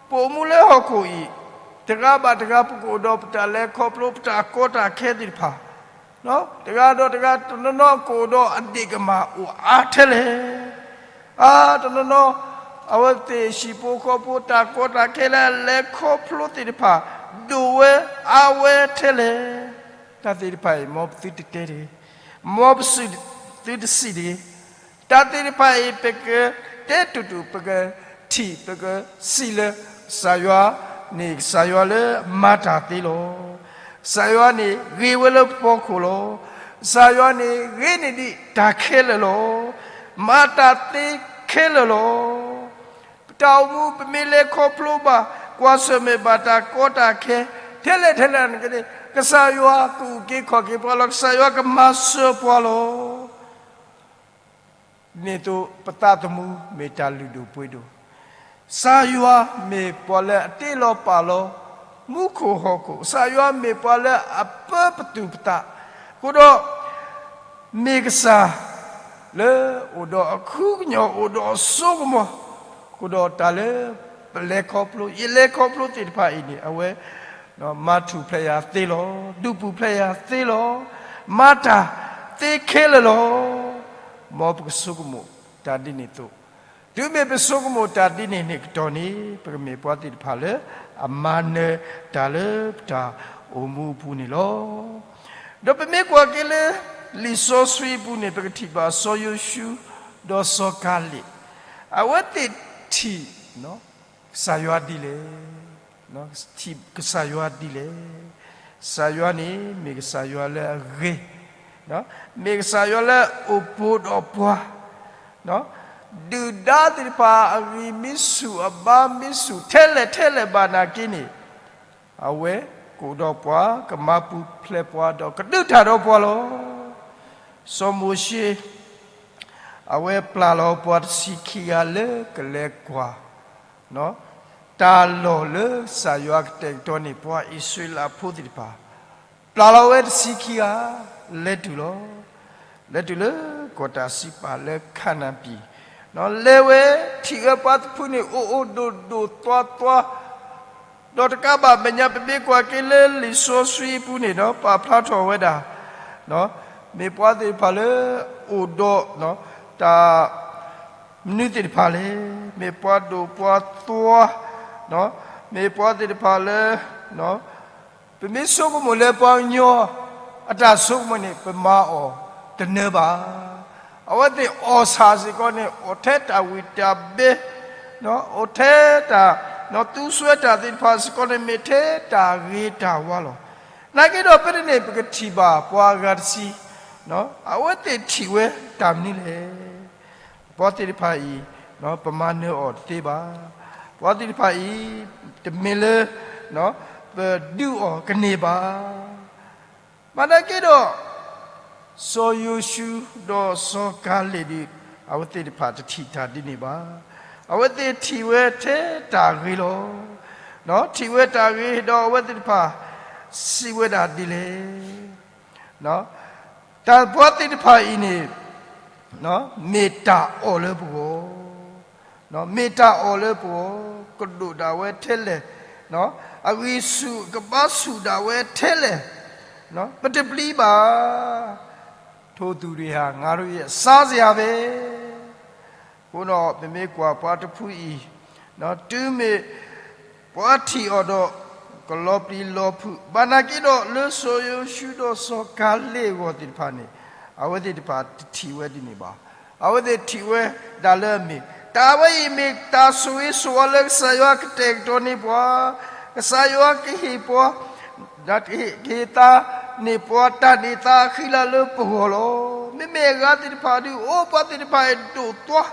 ပအိၣ်မူလၢဟီၣ်ခိၣ်အံၤ တဂၤဘၣ်တဂၤ ပကအိၣ်ဒီးပတၢ်လဲၤခီဖျိ ပတၢ်ကီတၢ်ခဲသ့ၣ်တဖၣ်, တဂၤဒီးတဂၤ တနီၤနီၤကအိၣ်ဒီးအဒ့ၣ်ကမၢ်အိၣ်အါထဲလဲၣ်. အါ တနီၤနီၤ အဝဲသ့ၣ်ဟံၣ်ဖိဃီဖိ တၢ်ကီတၢ်ခဲလၢအလဲၤခီဖျိသ့ၣ်တဖၣ် ဒိၣ်ဝဲအါဝဲထဲလဲၣ်. တၢ်သ့ၣ်တဖၣ်အံၤ မ်ပသုတတဲတဂ့ၤ, မ်ပသုတစံးတဂ့ၤ. တၢ်သ့ၣ်တဖၣ်အံၤ ပကတဲတူၢ်တူၢ် ပကထံၣ် ပကစံးလၢ ကစၢ်ယွၤန့ၣ် ကစၢ်ယွၤလၢမၤတၢ်သ့လီၤ. ကစၢ်ယွၤန့ၣ် ဂ့ၤဝဲလၢပဖီခိၣ်လီၤ. ကစၢ်ယွၤန့ၣ် ဂ့ၤန့ၢ်ဒံးတၢ်ခဲလၢာ်လီၤ. မၤတၢ်သ့ခဲလၢာ်လီၤ. ပတၢ်အိၣ်မူ ပမ့ၢ်လဲၤခီဖျိဘၣ် ကွၢ်ဆၢၣ်မဲာ်ဘၣ်တၢ်ကီတၢ်ခဲ ထဲလဲၣ်ထဲလဲၣ်န့ၣ် ကစၢ်ယွၤကအုၣ်က့ၤခီၣ်က့ၤပှၤလီၤ. ကစၢ်ယွၤကမၤစၢၤပှၤလီၤ. ဒ်န့ၣ်အသိးပသးသမူမ့ၢ်တၢ်လုၢ်ဒိၣ်ပှ့ၤဒိၣ်, ကစၢ်ယွၤမ့ၢ်ပှၤလၢအတ့လီၤပာ်လီၤ မူခိၣ်ဟီၣ်ခိၣ်, ကစၢ်ယွၤမ့ၢ်ပှၤလၢအပၢပသူၣ်ပသး, အဃိဒီး မ့ၢ်ကစၢ်လၢအိၣ်ဒီးအခူအကညီၤ အိၣ်ဒီးအစိကမီၤ, အဃိဒီးတၢ်လၢပလဲၤခီဖျိ ယလဲၤခီဖျိသ့ၣ်တဖၣ်အံၤန့ၣ် အဝဲ မၤထူၣ်ဖျဲးယၤသ့လီၤ. ဒုးပူၤဖျဲးယၤသ့လီၤ. မၤတၢ်သ့ခဲလၢာ်လီၤ. မ်ပကဆိကမိၣ်တၢ်ဒ်န့ၣ်အသိး, တုၤမ့ၢ်ပဆိကမိၣ်တၢ်ဒ်န့ၣ်န့ၣ်ကတီၢ်န့ၣ် ပကမ့ၢ်ပှၤသ့ၣ်တဖၣ်လၢအမၤနၢၤတၢ်လၢပတၢ်အိၣ်မူအပူၤန့ၣ်လီၤ. ဒီးပမ့ၢ်ကွၢ်က့ၤလၢ လံာ်စီဆှံအပူၤန့ၣ် ပကထံၣ်ဘၣ်စီၤယိၤၡူ ဒီးစီၤကၤလ့း အဝဲသ့ၣ်ထံၣ် ကစၢ်ယွၤဒ်လဲၣ်. ထံၣ်ကစၢ်ယွၤဒ်လဲၣ်. ကစၢ်ယွၤန့ၣ် မ့ၢ်ကစၢ်ယွၤလၢအဂ့ၤ, မ့ၢ်ကစၢ်ယွၤလၢအအိၣ်ဘူးဒီးပှၤ, ဒုၣ်ဒါသ့ၣ်တဖၣ်အဂံၢ်မ့ၢ်ဆူၣ်အဘါမ့ၢ်ဆူၣ်ထဲလဲၣ်ထဲလဲၣ်ဘၣ်နာ်က့န့ၣ်, အဝဲကအိၣ်ဒီးပှၤ ကမၤပူၤဖျဲးပှၤ ဒီးကဒုးတၢ်ဒီးပှၤလီၤ. စီၤမိၤၡ့ အဝဲပျၢ်လီၤပှၤတဆံခံဂၤလၢကလဲၤကွၢ် တၢ်လီၢ်လၢကစၢ်ယွၤကတဲာ်ကတီၤန့ၢ်ပှၤအံၣ်စရ့လးဖိသ့ၣ်တဖၣ်, ပျၢ်လီၤဝဲတဆံခံဂၤ လဲၤတုၤလီၤ. လဲၤတုၤလၢကီၢ်တၢ်စံးပာ်လၢခၣ်နၣ်ပံၣ်, လဲၤဝဲထံၣ်ဝဲပှၤတဖုန့ၣ် အိၣ်အိၣ်ဒိၣ်ဒိၣ်သွါသွါ, ဒီးတကးဘၣ်မဲာ်ညါ ပမ့ၢ်ကွၢ်က့ၤလၢလံာ်စီဆှံအပူၤန့ၣ်ဒီး ပာ်ဖျါထီၣ်ဝဲဒၣ် မ့ၢ်ပှၤသ့ၣ်တဖၣ်လၢ အိၣ်ဒီး တၢ် မနုၤသ့ၣ်တဖၣ်လဲၣ်, မ့ၢ်ပှၤဒိၣ်ပှၤသွါ, မ့ၢ်ပှၤသ့ၣ်တဖၣ်လၢ ပမ့ၢ်ဆိကမိၣ်လၢပှၤကညီအတၢ်ဆိကမိၣ်န့ၣ် ပမၤအီၤတနၢၤဘၣ်. အဝဲသ့ၣ်အီၣ်ဆၣ်စ့ၢ်ကီးန့ၣ် အိၣ်ထဲတၢ်ဝံၣ်တၢ်ဘဲ, အိၣ်ထဲတၢ် သူစွဲတၢ်သ့ၣ်တဖၣ်စ့ၢ်ကီးန့ၣ် မ့ၢ်ထဲတၢ်ဂ့ၤတၢ်ဝါလီၤ. နာ်က့ဒီးဖဲန့ၣ်န့ၣ် ပကထံၣ်ဘၣ်ပှၤအဂၤတဆံ, အဝဲသ့ၣ်ထံၣ်ဝဲတၢ်မနုၤလဲၣ်. ပှၤသ့ၣ်တဖၣ်အံၤ ပမၤနၢၤအီၤတသ့ဘၣ်. ပှၤသ့ၣ်တဖၣ်အံၤ တမ့ၢ်လၢ ပဒုးအီၤကန့ၢ်ဘၣ်. ဘၣ်နာ်က့ဒီး စီၤယိၤၡူဒီးစီၤကၤလ့းဒုး အဝဲသ့ၣ်တဖၣ်တထံၣ်တၢ်ဒ်န့ၣ်ဘၣ်. အဝဲသ့ၣ်ထံၣ်ဝဲထဲတၢ်ဂ့ၤလီၤ. ထံၣ်ဝဲတၢ်ဂ့ၤဒီးအဝဲသ့ၣ်တဖၣ် စံးဝဲဒၣ်ဒ်လဲၣ်. တၢ်ပှၤသ့ၣ်တဖၣ်အံၤန့ၣ် မ့ၢ်တၢ်အီၣ်လၢပဂီၢ်, မ့ၢ်တၢ်အီၣ်လၢပဂီၢ်, ကဒိၣ်ဒၣ်ဝဲထဲလဲၣ်, အဂံၢ်ဆူၣ်ကဘါဆူၣ်ဒၣ်ဝဲထဲလဲၣ်, ပတပျံၤဘၣ်. ထိုသူတွေဟာ ငါတို့ရဲ့ စားစရာပဲ. အဃိဒီး ပမ့ၢ်ကွၢ်ပှၤတဖုအံၤ, တုၤမ့ၢ်ပှၤထံၣ်အီၤဒီး ကလီၤပျံၤလီၤဖုး, ဘၣ်နာ်က့ဒီး လၢစီၤယိၤၡူဒီးစီၤကၤလ့းအဂီၢ်သ့ၣ်တဖၣ်န့ၣ် အဝဲသ့ၣ်တဖၣ်တထံၣ်ဝဲဒ်န့ၣ်ဘၣ်. အဝဲသ့ၣ်ထံၣ်ဝဲဒၣ်လၢအမ့ၢ် တၢ်ဝဲအံၤမ့ၢ်တၢ်ဆိၣ်ဂ့ၤဆိၣ်ဝါလၢကစၢ်ယွၤကတဲာ်ကတီၤန့ၢ်ပှၤ, ကစၢ်ယွၤကဟ့ၣ်ပှၤ ကဟ့ၣ်သါန့ၢ်ပှၤတၢ်န့ၢ်သါအဃံလၤလၢပဂီၢ်လီၤ. မ့မ့ၢ်အဂၤသ့ၣ်တဖၣ်ဒုး အိၣ်ပှၤသ့ၣ်တဖၣ်အံၤဒိၣ်သွါ,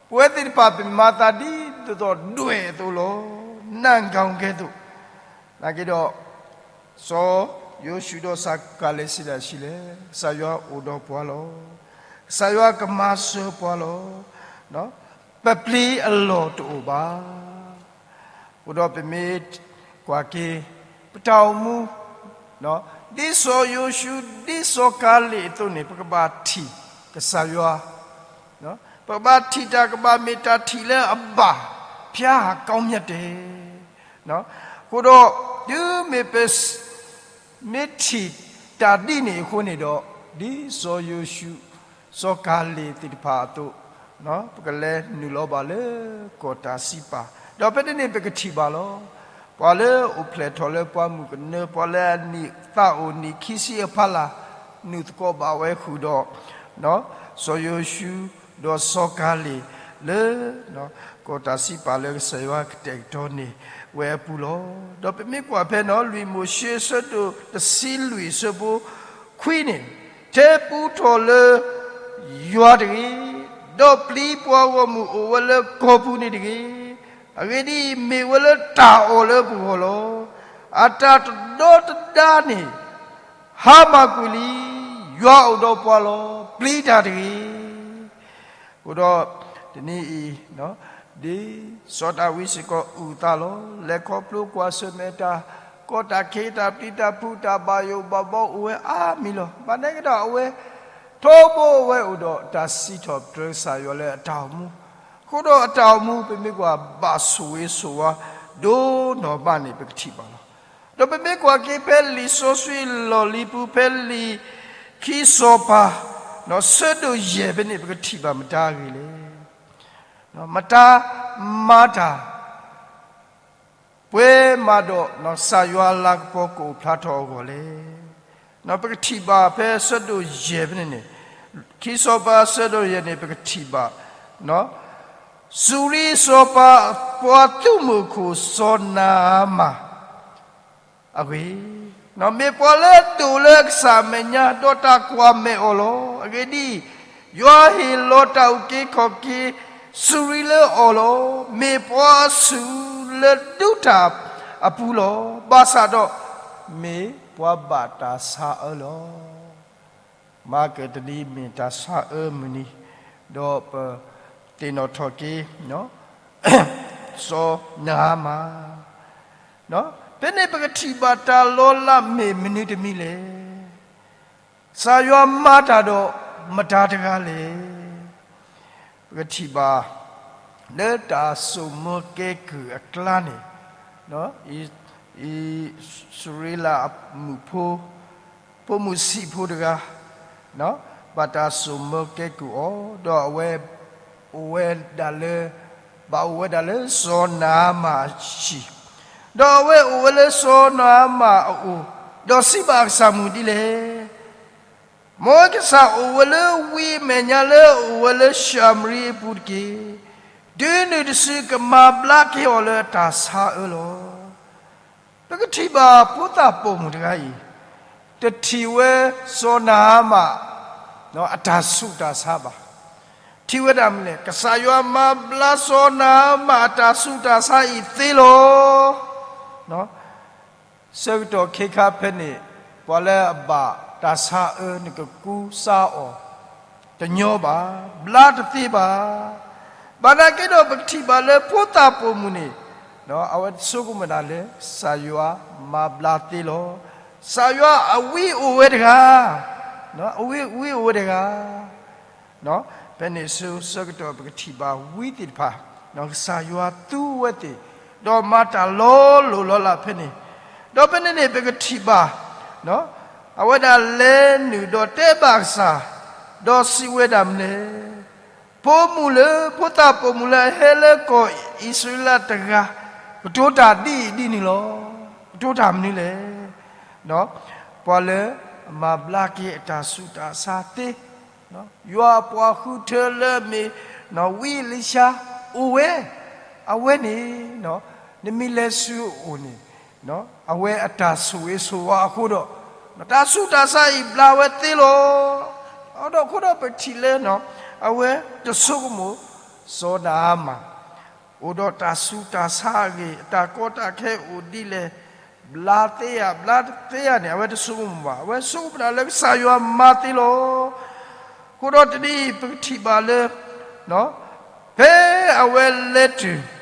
ပဝဲသ့ၣ်တဖၣ်ပမၤသးဒ်သိးသိးဒွဲၣ်အသိးလီၤ, နၢ်ကီကဲသိး. နာ်က့ဒီး စီၤယိၤၡူဒီးစီၤကၤလ့းစံးဒၣ်ဆံးလဲၣ်, ကစၢ်ယွၤအိၣ်ဒီးပှၤလီၤ. ကစၢ်ယွၤကမၤစၢၤပှၤလီၤ. ပပျံၤအလီၢ်တအိၣ်ဘၣ်. အဃိဒီးပမ့ၢ်ကွၢ်က့ၤ ပတၢ်အိၣ်မူ ဒ်စီၤယိၤၡူ ဒ်စီၤကၤလ့းအသိးန့ၣ် ပကဘၣ်ထံၣ်ကစၢ်ယွၤ, ပကဘၣ်ထံၣ်တၢ်ကဘၣ်မ့ၢ်တၢ်ထံၣ်လၢအဘၣ်ဖျါဟးကီမျၢတဲ, အဃိဒီး တုၤမ့ၢ်ပ မ့ၢ်ထံၣ်တၢ်ဒ်န့ၣ်အဃိန့ၣ်ဒီး ဒ်စီၤယိၤၡူ စီၤကၤလ့းသ့ၣ်တဖၣ်အသိး ပကလဲၤနုာ်လီၤဘၣ်လၢကီၢ်တၢ်စံးပာ်, ဒီးဖဲန့ၣ်န့ၣ် ပကထံၣ်ဘၣ်လီၤ. ပှၤလၢအိၣ်ဖျဲၣ်ထီၣ်လၢပှၢ်မုၢ်ကနၢ ပှၤလၢအနံၣ်သးအိၣ်နံၣ်ခံဆံအဖီလာ် နုာ်သကိးဘၣ်ဝဲဃုာ်ဒီး စီၤယိၤၡူ ဒီးစီၤကၤလ့းလၢ ကီၢ်တၢ်စံးပာ်လၢကစၢ်ယွၤကတဲာ်ကတီၤန့ၢ်ဝဲအပူၤလီၤ. ဒီးပမ့ၢ်ကွၢ်ဖဲန့ၣ် လွံၢ်မိၤၡ့အဆၢဒိၣ်တဆံလွံၢ်အဆၢဖိခွံန့ၣ်, ထဲပူထီၣ်လၢယွၤတဂ့ၤ, ဒီးပျံၤပှၤဂီၢ်မုၢ်အိၣ်ဝဲလၢကီၢ်ပူၤန့ၣ်တဂ့ၤ. အဂ့ၢ်ဒ်အံၤ, မ့ၢ်ဝဲလၢတၢ်အီၣ်လၢပဂီၢ်လီၤ. အတၢ်တဒီတဒါန့ၣ် ဟါမၢ်ကွံာ်လံ, ယွၤအိၣ်ဒီးပှၤလီၤ. ပျံၤတၢ်တဂ့ၤ. အဃိဒီး တနံၤအံၤ ဒ်စီၤဒၤဝံးစ့ၢ်ကီးအုၣ်အသးလီၤ. လဲၤခီဖျိကွၢ်ဆၢၣ်မဲာ်တၢ် ကီၢ်တၢ်ခ့တၢ်ပျံၤတၢ်ဖုးတၢ်ဘၣ်ယိၣ်ဘၣ်ဘီအိၣ်ဝဲအါမံၤလီၤ. ဘၣ်နာ်က့ဒီးအဝဲ ထီဘိအဝဲအိၣ်ဒီးတၢ်စံးထီၣ်ပတြၢၤကစၢ်ယွၤလၢအတၢ်အိၣ်မူ, အဃိဒီးအတၢ်အိၣ်မူ ပမ့ၢ်ကွၢ်ဘၣ်ဆိၣ်ဂ့ၤဆိၣ်ဝါ ဒိၣ်နီၢ်ဘၣ်န့ၣ် ပကထံၣ်ဘၣ်လီၤ. ဒီးပမ့ၢ်ကွၢ်က့ၤဖဲလံာ်စီဆှံလီၢ်လံၤပူၤ ဖဲလံာ်ခံစီၤပၤ ဆၢဒိၣ်ယဲၢ်ဖဲန့ၣ် ပကထံၣ်ဘၣ်မတၤအဂ့ၢ်လဲၣ်. မတၤမၤတၢ် ပှဲၤမးဒီး ကစၢ်ယွၤအလၤကပီၤကအိၣ်ဖျါထီၣ်အဂီၢ်လဲၣ်. ပကထံၣ်ဘၣ်ဖဲဆၢဒိၣ်ယဲၢ်ဖဲန့ၣ်န့ၣ်, ခံစီၤပၤဆၢဒိၣ်ယဲၢ်န့ၣ် ပကထံၣ်ဘၣ် စူၤရံစီၤပၤ ပှၤသုးမုၢ်ခိၣ်စီၤနၤအမၣ် အဂ့ၢ်, မ့ၢ်ပှၤလၢအဒိၣ်လၢကစၢ်အမဲာ်ညါ ဒီးတၢ်ကွၢ်မဲာ်အီၤလီၤ. အဂ့ၢ်ဒ်အံၤ, ယွၤဟ့ၣ်လီၤတၢ်အုၣ်က့ၤခီၣ်က့ၤ စူၤရံလၢအီၤလီၤ. မ့ၢ်ပှၤအဆူၣ်လၢဒူတၢ်အပူၤလီၤ. ဘၣ်ဆၣ်ဒီး မ့ၢ်ပှၤဘၣ်တၢ်ဆါအၢလီၤ. မၤကဒနံမ့ၢ်တၢ်ဆါအၢမုၢ်နံၤ, ဒီးပသ့ၣ်နီၣ်ထီၣ်က့ၤ စီၤနၤအမၣ်, ဖဲန့ၣ်ပကထံၣ်ဘၣ်တၢ်လီၤလးမ့ၢ်မနုၤတမံၤလဲၣ်. ကစၢ်ယွၤမၤတၢ်ဒီးမတၤတဂၤလဲၣ်. ပကထံၣ်ဘၣ် လၢတၢ်စိာ်မၢကဲကုၢ်အကျါန့ၣ်, အံၤစူၤရံလးအမုၣ်ဖိ ဖိမုၣ်ဆံးဖိတဂၤ ဘၣ်တၢ်စိာ်မၢကဲကုၢ်အီၤ, ဒီးအဝဲ အိၣ်ဝဲဒၣ်လၢ ဘၣ်အိၣ်ဝဲဒၣ်လၢစီၤနၤအမၣ်အဟံၣ်, ဒီးအဝဲအိၣ်ဝဲလၢစီၤနၤအမၣ်အအိၣ်, ဒီးစံးဘၣ်အကစၢ်မုၣ်ဒ်လဲၣ်. မ်ကစၢ်အိၣ်ဝဲလၢဝံအမဲာ်ညါလၢအအိၣ်ဝဲလၢၡၤမရံအပူၤတက့ၢ်. တုၤနုၤတစုကမၤဘျါက့ၤအီၤလၢအတၢ်ဆါအၢလီၤ. ပကထံၣ်ဘၣ်ဖိသၣ်ပိာ်မုၣ်တဂၤအံၤ တထံၣ်ဝဲစီၤနၤအမၣ် အတၢ်ဆူးတၢ်ဆါဘၣ်. ထံၣ်ဝဲဒၣ်မနုၤလဲၣ်, ကစၢ်ယွၤမၤဘျါစီၤနၤအမၣ်အတၢ်ဆူးတၢ်ဆါအံၤသ့လီၤ. ဆၢကတီၢ်ခဲခါဖဲန့ၣ် ပှၤလၢအဘၣ်တၢ်ဆါအၢ နကကူစါအီၤ တညီဘၣ်, ဘျါတသ့ဘၣ်. ဘၣ်နာ်က့ဒီးပကထံၣ်ဘၣ်လၢဖိသၣ်ပိာ်မုၣ်န့ၣ် အဝဲတဆိကမိၣ်ဒၣ်လၢ ကစၢ်ယွၤမၤဘျါသ့လီၤ. ကစၢ်ယွၤအဝံအိၣ်ဝဲတဂၤ, အဝံအိၣ်ဝဲတဂၤ ဖဲန့ၣ်ဆၢကတီၢ်ပကထံၣ်ဘၣ်ဝံသ့ၣ်တဖၣ်, ကစၢ်ယွၤသူဝဲသ့ၣ်, ဒီးမၤတၢ်လီၤလိၢ်လီၤလးဖဲန့ၣ်, ဒီးဖဲန့ၣ်န့ၣ် ပကထံၣ်ဘၣ် အဝဲဒၣ်လဲၤနုာ်ဒီးတဲဘၣ်ကစၢ်, ဒီးစံးဝဲဒၣ်မနုၤလဲၣ်, ဖိမုၣ်လၢ ဖိသၣ်ပိာ်မုၣ်လၢအဟဲလၢကီၢ်အံၣ်စရ့လးတဂၤ ကတိၤတၢ်ဒ်အံၤဒ်န့ၣ်လီၤ. ကတိၤတၢ်မနုၤလဲၣ်. ပှၤလၢအမၤဘျါက့ၤအတၢ်ဆူးတၢ်ဆါသ့, ယွၤအပှၤဃုထၢလၢအမ့ၢ် ဝံအ့လံၡါအိၣ်ဝဲ, အဝဲန့ၣ် နမ့ၢ်လဲၤဆူအအိၣ်န့ၣ် အဝဲအတၢ်ဆိၣ်ဂ့ၤဆိၣ်ဝါအဃိဒီး တၢ်ဆူးတၢ်ဆါအံၤဘျါဝဲသ့လီၤ. အဃိဒီးပထံၣ်လၢ အဝဲတဆိကမိၣ် စီၤနၤအမၣ် အိၣ်ဒီးတၢ်ဆူးတၢ်ဆါအဂ့ၢ် အတၢ်ကီတၢ်ခဲအိၣ်ဒ်လဲၣ် ဘျါသ့ဧါ ဘျါတသ့ဧါန့ၣ် အဝဲတဆိကမိၣ်ဘၣ်. အဝဲဆိကမိၣ်ဒၣ်လၢကစၢ်ယွၤမၤသ့လီၤ. အဃိဒီးတနံၤအံၤ ပကထံၣ်ဘၣ်လၢ ဖဲအဝဲလဲၤတုၤ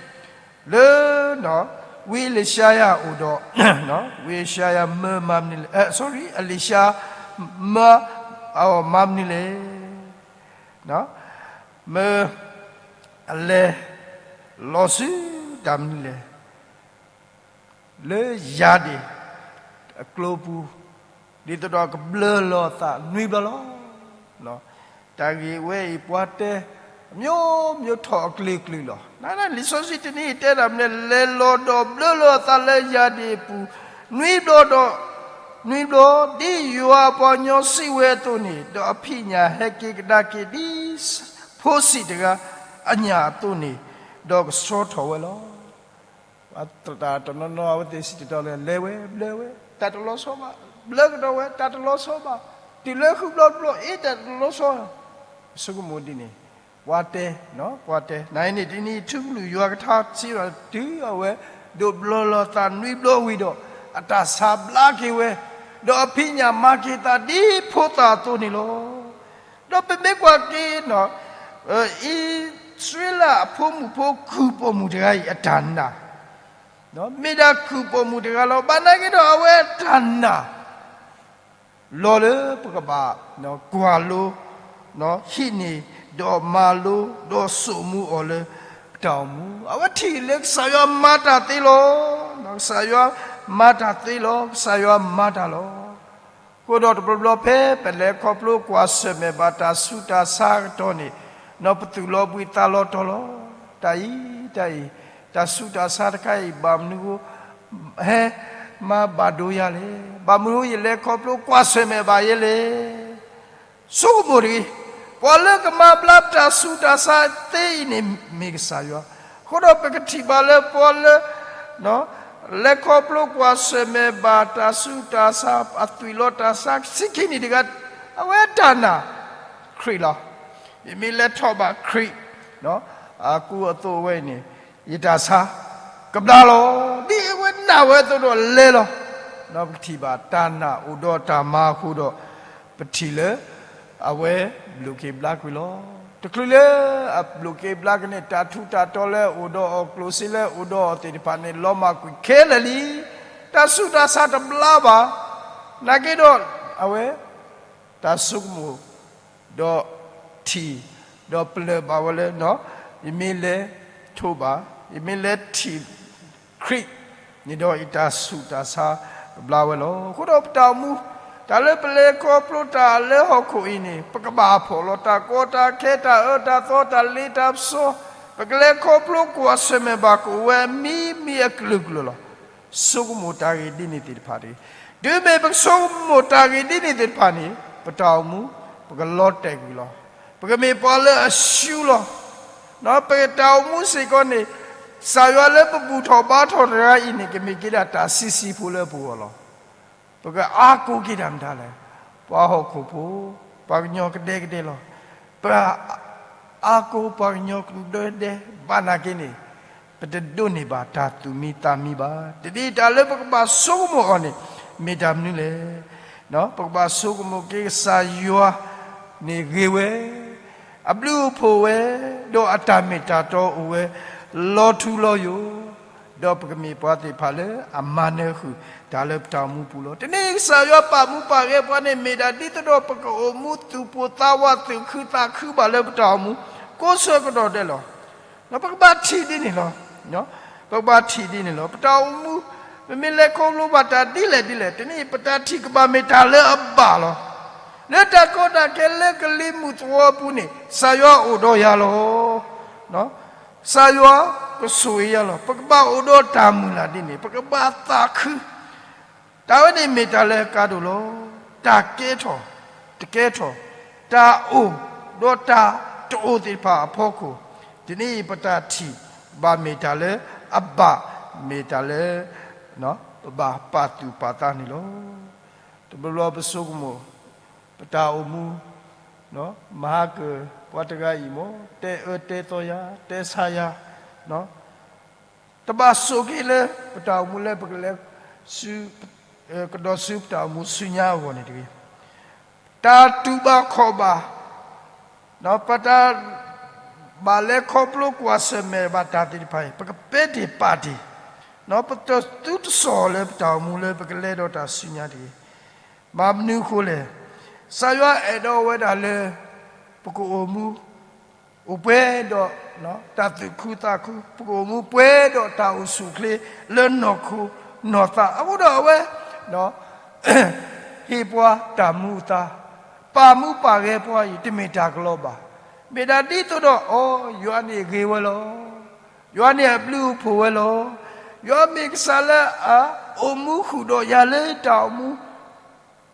လၢ ဝံအ့လံၡါယၤအိၣ်ဒီး ဝံအ့လံၡါယၤမၢမၤမနုၤလဲၣ်, sorry, အ့လံၡါမၢ အမၤမနုၤလဲၣ်, မၢအလဲၤလီၤဆူတၢ်မနုၤလဲၣ် လၢယၤဒ့ၣ်အကျိပူၤ ဒ်သိးဒီးကဘျၢလီၤအသးနွံဘျီလီၤ. တၢ်ဂ့ၢ်ဝဲအံၤ ပှၤတဲ မျိုးမျိုးထီၣ်အကလုာ်ကလုာ်လီၤ. နလံာ်စီဆှံတနံၤတဲဒၣ်မနုၤလဲၣ်, လဲၤလီၤဒီးဘျၢလီၤအသးလၢယၤဒ့ၣ်အပူၤ နွံဘျီဒီး နွံဘျီ ဒ်ယွၤအပှၤကညီစံးဝဲအသိးန့ၣ်, ဒီးအဖံးညၣ်ဟဲက့ၤကဒါက့ၤဒ်ဖိဆံးတဂၤအညၣ်အသိးန့ၣ်, ဒီးကဆှီထီၣ်ဝဲလီၤ. တၢ်တနီၤနီၤ အဝဲသ့ၣ်စံးတတီၤလၢ လဲၤဝဲဘျၢဝဲ တၢ်တလီၤဆီဘၣ်, ဘျၢကဒီးဝဲ တၢ်တလီၤဆီဘၣ်, တုၤလၢဃုဘျီတဘျီ အ့ တၢ်တလီၤဆီ, ဆိကမိၣ်ဒ်န့ၣ်, ပှၤတဲ, ပှၤတဲ, နအံၤန့ၣ်တနံၤ ထူကလုၢ်ယွၤကထါစံးဒီး တုၤအဝဲဒိးဘျၢလီၤသးနွံဘျီဝံၤဒီး အတၢ်ဆါဘျါက့ၤဝဲ, ဒီးအဖံးညၣ်မၤက့ၤသးဒ်ဖိသၣ်အသိးန့ၣ်လီၤ. ဒီးပမ့ၢ်ကွၢ်က့ၤ အံၣ်စရ့လးအဖိမုၣ်ဖိကုၢ်ပိာ်မုၣ်တဂၤအံၤအတၢ်နာ် မ့ၢ်ဒၣ်ကုၢ်ပိာ်မုၣ်တဂၤလီၤ. ဘၣ်နာ်က့ဒီး အဝဲတၢ်နာ် လီၤလၢပကဘၣ် ကွၢ်လိ ဟံးန့ၢ် ဒီးမၤလိ ဒီးစိာ်မူအီၤလၢ ပတၢ်အိၣ်မူ, အဝဲထံၣ်လၢကစၢ်ယွၤမၤတၢ်သ့လီၤ. ကစၢ်ယွၤမၤတၢ်သ့လီၤ. ကစၢ်ယွၤမၤတၢ်လီၤ. အဃိဒီးတဘျီဘျီဖဲပလဲၤခီဖျိကွၢ်ဆၢၣ်မဲာ်ဘၣ်တၢ်ဆူးတၢ်ဆါအကတီၢ်န့ၣ်, ပသူၣ်လီၤဘှံးသးလီၤတီၤလီၤ. တၢ်အံၤ, တၢ်အံၤ, တၢ်ဆူးတၢ်ဆါတခါအံၤ ဘၣ်မနုၤဃိ ဟဲမၤဘၣ်ဒိယၤလဲၣ်. ဘၣ်မနုၤဃိယလဲၤခီဖျိကွၢ်ဆၢၣ်မဲာ်ဘၣ်ယဲလဲၣ်. ဆိကမိၣ်တဂ့ၤ, ပှၤလၢကမၤဘျါပတၢ်ဆူးတၢ်ဆါသ့အံၤန့ၣ်မ့ၢ်ကစၢ်ယွၤ. အဃိဒီးပကထံၣ်ဘၣ်လၢပှၤလၢ လဲၤခီဖျိကွၢ်ဆၢၣ်မဲာ်ဘၣ်တၢ်ဆူးတၢ်ဆါ အသွံၣ်လီၤတၢ်ဆါဆံခံနံၣ်တဂၤ, အဝဲတၢ်နာ် ခရံာ်လီၤ. ယမ့ၢ်လဲၤထီၣ်ဘၣ်ခရံာ် အကူအသိးဝဲအံၤန့ၣ် ယတၢ်ဆါကဘျါလီၤ. ဒ်အဝဲနာ်ဝဲအသိးဒီးလဲၤလီၤ. ဒီးပကထံၣ်ဘၣ်တၢ်နာ်အိၣ်ဒီးတၢ်မၤအဃိဒီး ပထံၣ်လၢ အဝဲဘျုးက့ၤဘျါကွံာ်လီၤ. တချုးလၢအဘျုးက့ၤဘျါက့ၤန့ၣ် တၢ်ထူးတၢ်တီၤလၢအအိၣ်ဒီးအီၤ ကျိၣ်စ့လၢအအိၣ်ဒီးအီၤသ့ၣ်တဖၣ်န့ၣ် လီၤမၢ်ကွံာ်ခဲလၢာ်လံ. တၢ်ဆူးတၢ်ဆါတဘျါဘၣ်. နာ်က့ဒီး အဝဲ တၢ်ဆိကမိၣ် ဒီးထံၣ် ဒီးပလၢၢ်ဘၣ်ဝဲလၢ ယမ့ၢ်လဲၤထိးဘၣ် ယမ့ၢ်လဲၤထံၣ် ခရံာ်န့ၣ်ဒီး ယတၢ်ဆူးတၢ်ဆါကဘျါဝဲလီၤ. အဃိဒီးပတၢ်အိၣ်မူ တၢ်လၢပလဲၤခီဖျိတၢ်လၢဟီၣ်ခိၣ်အံၤန့ၣ် ပကဘၣ်ဖှီၣ်လီၤ. တၢ်ကီတၢ်ခဲ တၢ်အၢတၢ်သီ တၢ်လ့တၢ်ပစီ ပကလဲၤခီဖျိကွၢ်ဆၢၣ်မဲာ်ဘၣ်ကအိၣ်ဝဲအမံၤမံၤအကလုာ်ကလုာ်လီၤ. ဆိကမိၣ်တၢ်ဂ့ၢ်ဒ်န့ၣ်သ့ၣ်တဖၣ်တဂ့ၤ. တုၤမ့ၢ်ပကဆိကမိၣ်တၢ်ဂ့ၢ်ဒ်န့ၣ်သ့ၣ်တဖၣ်န့ၣ် ပတၢ်အိၣ်မူ ပကလီၤတဲာ်ကွံာ်လီၤ. ပကမ့ၢ်ပှၤလၢအဆူလီၤ. ပတၢ်အိၣ်မူစ့ၢ်ကီးန့ၣ် ကစၢ်ယွၤလၢပဘူၣ်ထီၣ်ဘါထီၣ်တဂၤအံၤန့ၣ် ကမ့ၢ်က့ၤဒၣ်တၢ်ဆံးဆံးဖိလၢပဂီၢ်လီၤ. ပကအါကိးက့ၤတၢ်မတၤလဲၣ်. ပှၤဟီၣ်ခိၣ်ဖိ, ပှၤကညီကဒဲကဒဲလီၤ. ပအါကိးပှၤကညီကဒဲကဒဲ ဘၣ်နာ်က့န့ၣ် ပတဒိးန့ၢ်ဘၣ်တၢ်သူၣ်မံသးမံဘၣ်. တနံၤတၢ်လၢပကဘၣ်ဆိကမိၣ်အီၤန့ၣ် မ့ၢ်တၢ်မနုၤလဲၣ်. ပကဘၣ်ဆိကမိၣ်က့ၤကစၢ်ယွၤန့ၣ်ဂ့ၤဝဲ, အဘျုးအဖှိၣ်ဝဲ, ဒီးအတၢ်မ့ၢ်တၢ်တီအိၣ်ဝဲ လီၤထူလီၤယိာ် ဒီးပကမ့ၢ်ပှၤသ့ၣ်တဖၣ်လၢအမၤနၢၤဃုာ်တၢ်လၢပတၢ်အိၣ်မူပူၤလီၤ. တနံၤအံၤကစၢ်ယွၤပာ်မူပာ်ဂဲၤပှၤန့ၣ် မ့ၢ်ဒၣ်ဒ်သိးဒီးပကအိၣ်မူသူၣ်ပိၢ်သးဝးသူၣ်ခုသးခုဘၣ်လၢပတၢ်အိၣ်မူ ကိးဆၢကတီၢ်ဒဲးလီၤ. ပကဘၣ်ထံၣ်ဒ်န့ၣ်လီၤ. ပကဘၣ်ထံၣ်ဒ်န့ၣ်လီၤ. ပတၢ်အိၣ်မူ ပမ့ၢ်လဲၤခီဖျိဘၣ်တၢ်ဒ်လဲၣ်ဒ်လဲၣ် တနံၤအံၤ ပတၢ်ထံၣ်ကဘၣ်မ့ၢ်တၢ်လၢအဘၣ်လီၤ. လၢတၢ်ကီတၢ်ခဲလၢကလံၤမုၢ်သဝီပူၤန့ၣ် ကစၢ်ယွၤအိၣ်ဒီးယၤလီၤ. ကစၢ်ယွၤကဆိၣ်ဂ့ၤယၤလီၤ. ပကဘၣ်အိၣ်ဒီးတၢ်မုၢ်လၢ်ဒ်န့ၣ် ပကဘၣ်သးခု တၢ်ဝဲန့ၣ်မ့ၢ်တၢ်လၢအကါဒိၣ်လီၤ. တၢ်ကဲထီၣ် တကဲထီၣ်, တၢ်အိၣ် ဒီးတၢ်တအိၣ်သ့ၣ်တဖၣ်အဖီခိၣ်, တနံၤအံၤပတၢ်ထံၣ်ဘၣ်မ့ၢ်တၢ်လၢအဘၣ်, မ့ၢ်တၢ်လၢ ပဘၣ်ပာ်သူၣ်ပာ်သးန့ၣ်လီၤ. တဘျီဘျီပဆိကမိၣ် ပတၢ်အိၣ်မူ မဟါကၢၤ ပှၤတဂၤအံၤမ့ၢ် တဲအၢတဲသီယၤ တဲဆါယၤ တဘၣ်ဆိးက့ၤလၢ ပတၢ်အိၣ်မူလၢပကလဲၤဆူ ကဒီးဆူပတၢ်အိၣ်မူဆူညါအဂီၢ်န့ၣ်တဂ့ၤ. တၢ်တူၢ်ဘၣ်ခီၣ်ဘၣ် ပတၢ်ဘၣ်လဲၤခီဖျိကွၢ်ဆၢၣ်မဲာ်ဘၣ်တၢ်သ့ၣ်တဖၣ်အံၤ ပကပဲာ်တ့ၢ်ပာ်တ့ၢ် ပတသူတစီၣ်လၢပတၢ်အိၣ်မူလၢပကလဲၤဒီးတၢ်ဆူညါတဂ့ၤ. ဘၣ်မနုၤအဃိလဲၣ်, ကစၢ်ယွၤအဲၣ်ဒိးဝဲဒၣ်လၢ ပကအိၣ်မူ အိၣ်ပှဲၤဒီး တၢ်သူၣ်ခုသးခု, ပကအိၣ်မူပှဲၤဒီးတၢ်အိၣ်ဆူၣ်အိၣ်ချ့လၢနီၢ်ခိနီၢ်သး, အဃိဒီးအဝဲ ဟ့ၣ်ပှၤတၢ်မူအသါ, ပာ်မူပာ်ဂဲၤပှၤအံၤ တမ့ၢ်တၢ်ကလီဘၣ်. မ့ၢ်ဒၣ်ဒ်သိးဒီး အိ ယွၤန့ၣ်ဂ့ၤဝဲလီၤ. ယွၤန့ၣ်အဘျုးအဖှိၣ်ဝဲလီၤ. ယွၤမ့ၢ်ကစၢ်လၢအအိၣ်မူဃုာ်ဒီးယၤလၢတၢ်အိၣ်မူ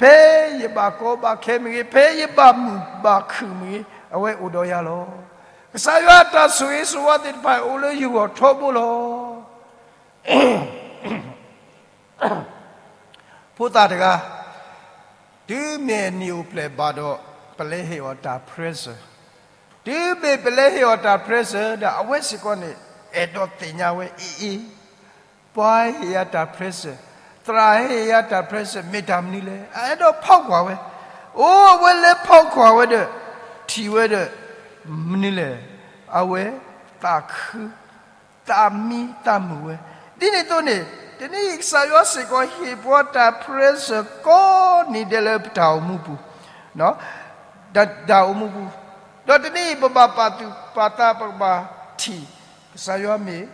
ဖဲယဘၣ်ကီဘၣ်ခဲမ့ၢ်ဂ့ၤ, ဖဲယဘၣ်မုာ်ဘၣ်ခုၣ်မ့ၢ်ဂ့ၤ, အဝဲအိၣ်ဒီးယၤလီၤ. ကစၢ်ယွၤအတၢ်ဆိၣ်ဂ့ၤဆိၣ်ဝါသ့ၣ်တဖၣ် အိၣ်လၢယဂီၢ်ထီဘိလီၤ. ဖိသၣ်တဂၤ တုၤမ့ၢ်အနံၣ်အိၣ်ဖျဲၣ်ဘၣ်ဒီး ပလဲၤဟ့ၣ်အီၤတၢ် present, တုၤမ့ၢ်ပလဲၤဟ့ၣ်အီၤတၢ် present ဒီး အဝဲစ့ၢ်ကီးန့ၣ် အဲၣ်ဒိးသ့ၣ်ညါဝဲ အ့ၣ်အ့ၣ် ပှၤဟ့ၣ်ယၤတၢ် present, သရၣ်ဟ့ၣ်ယၤတၢ် present မ့ၢ်တၢ်မနုၤလဲၣ်. အအဲၣ်ဒိးဖီၣ်ကွၢ်ဝဲ, အိ အဝဲလဲၤဖီၣ်ကွၢ်ဝဲဒီး ထံၣ်ဝဲဒီး မနုၤလဲၣ်, အဝဲသးခု သးမံသးမုာ်ဝဲ ဒ်န့ၣ်အသိးန့ၣ်, တနံၤအံၤကစၢ်ယွၤစ့ၢ်ကီးဟ့ၣ်ပှၤတၢ် pressure ကိးနံၤဒဲးလၢပတၢ်အိၣ်မူပူၤ, တၢ်အိၣ်မူပူၤ, ဒီးတနံၤအံၤပဘၣ်ပာ်သူၣ်ပာ်သး ပကဘၣ်ထံၣ် ကစၢ်ယွၤမ့ၢ်,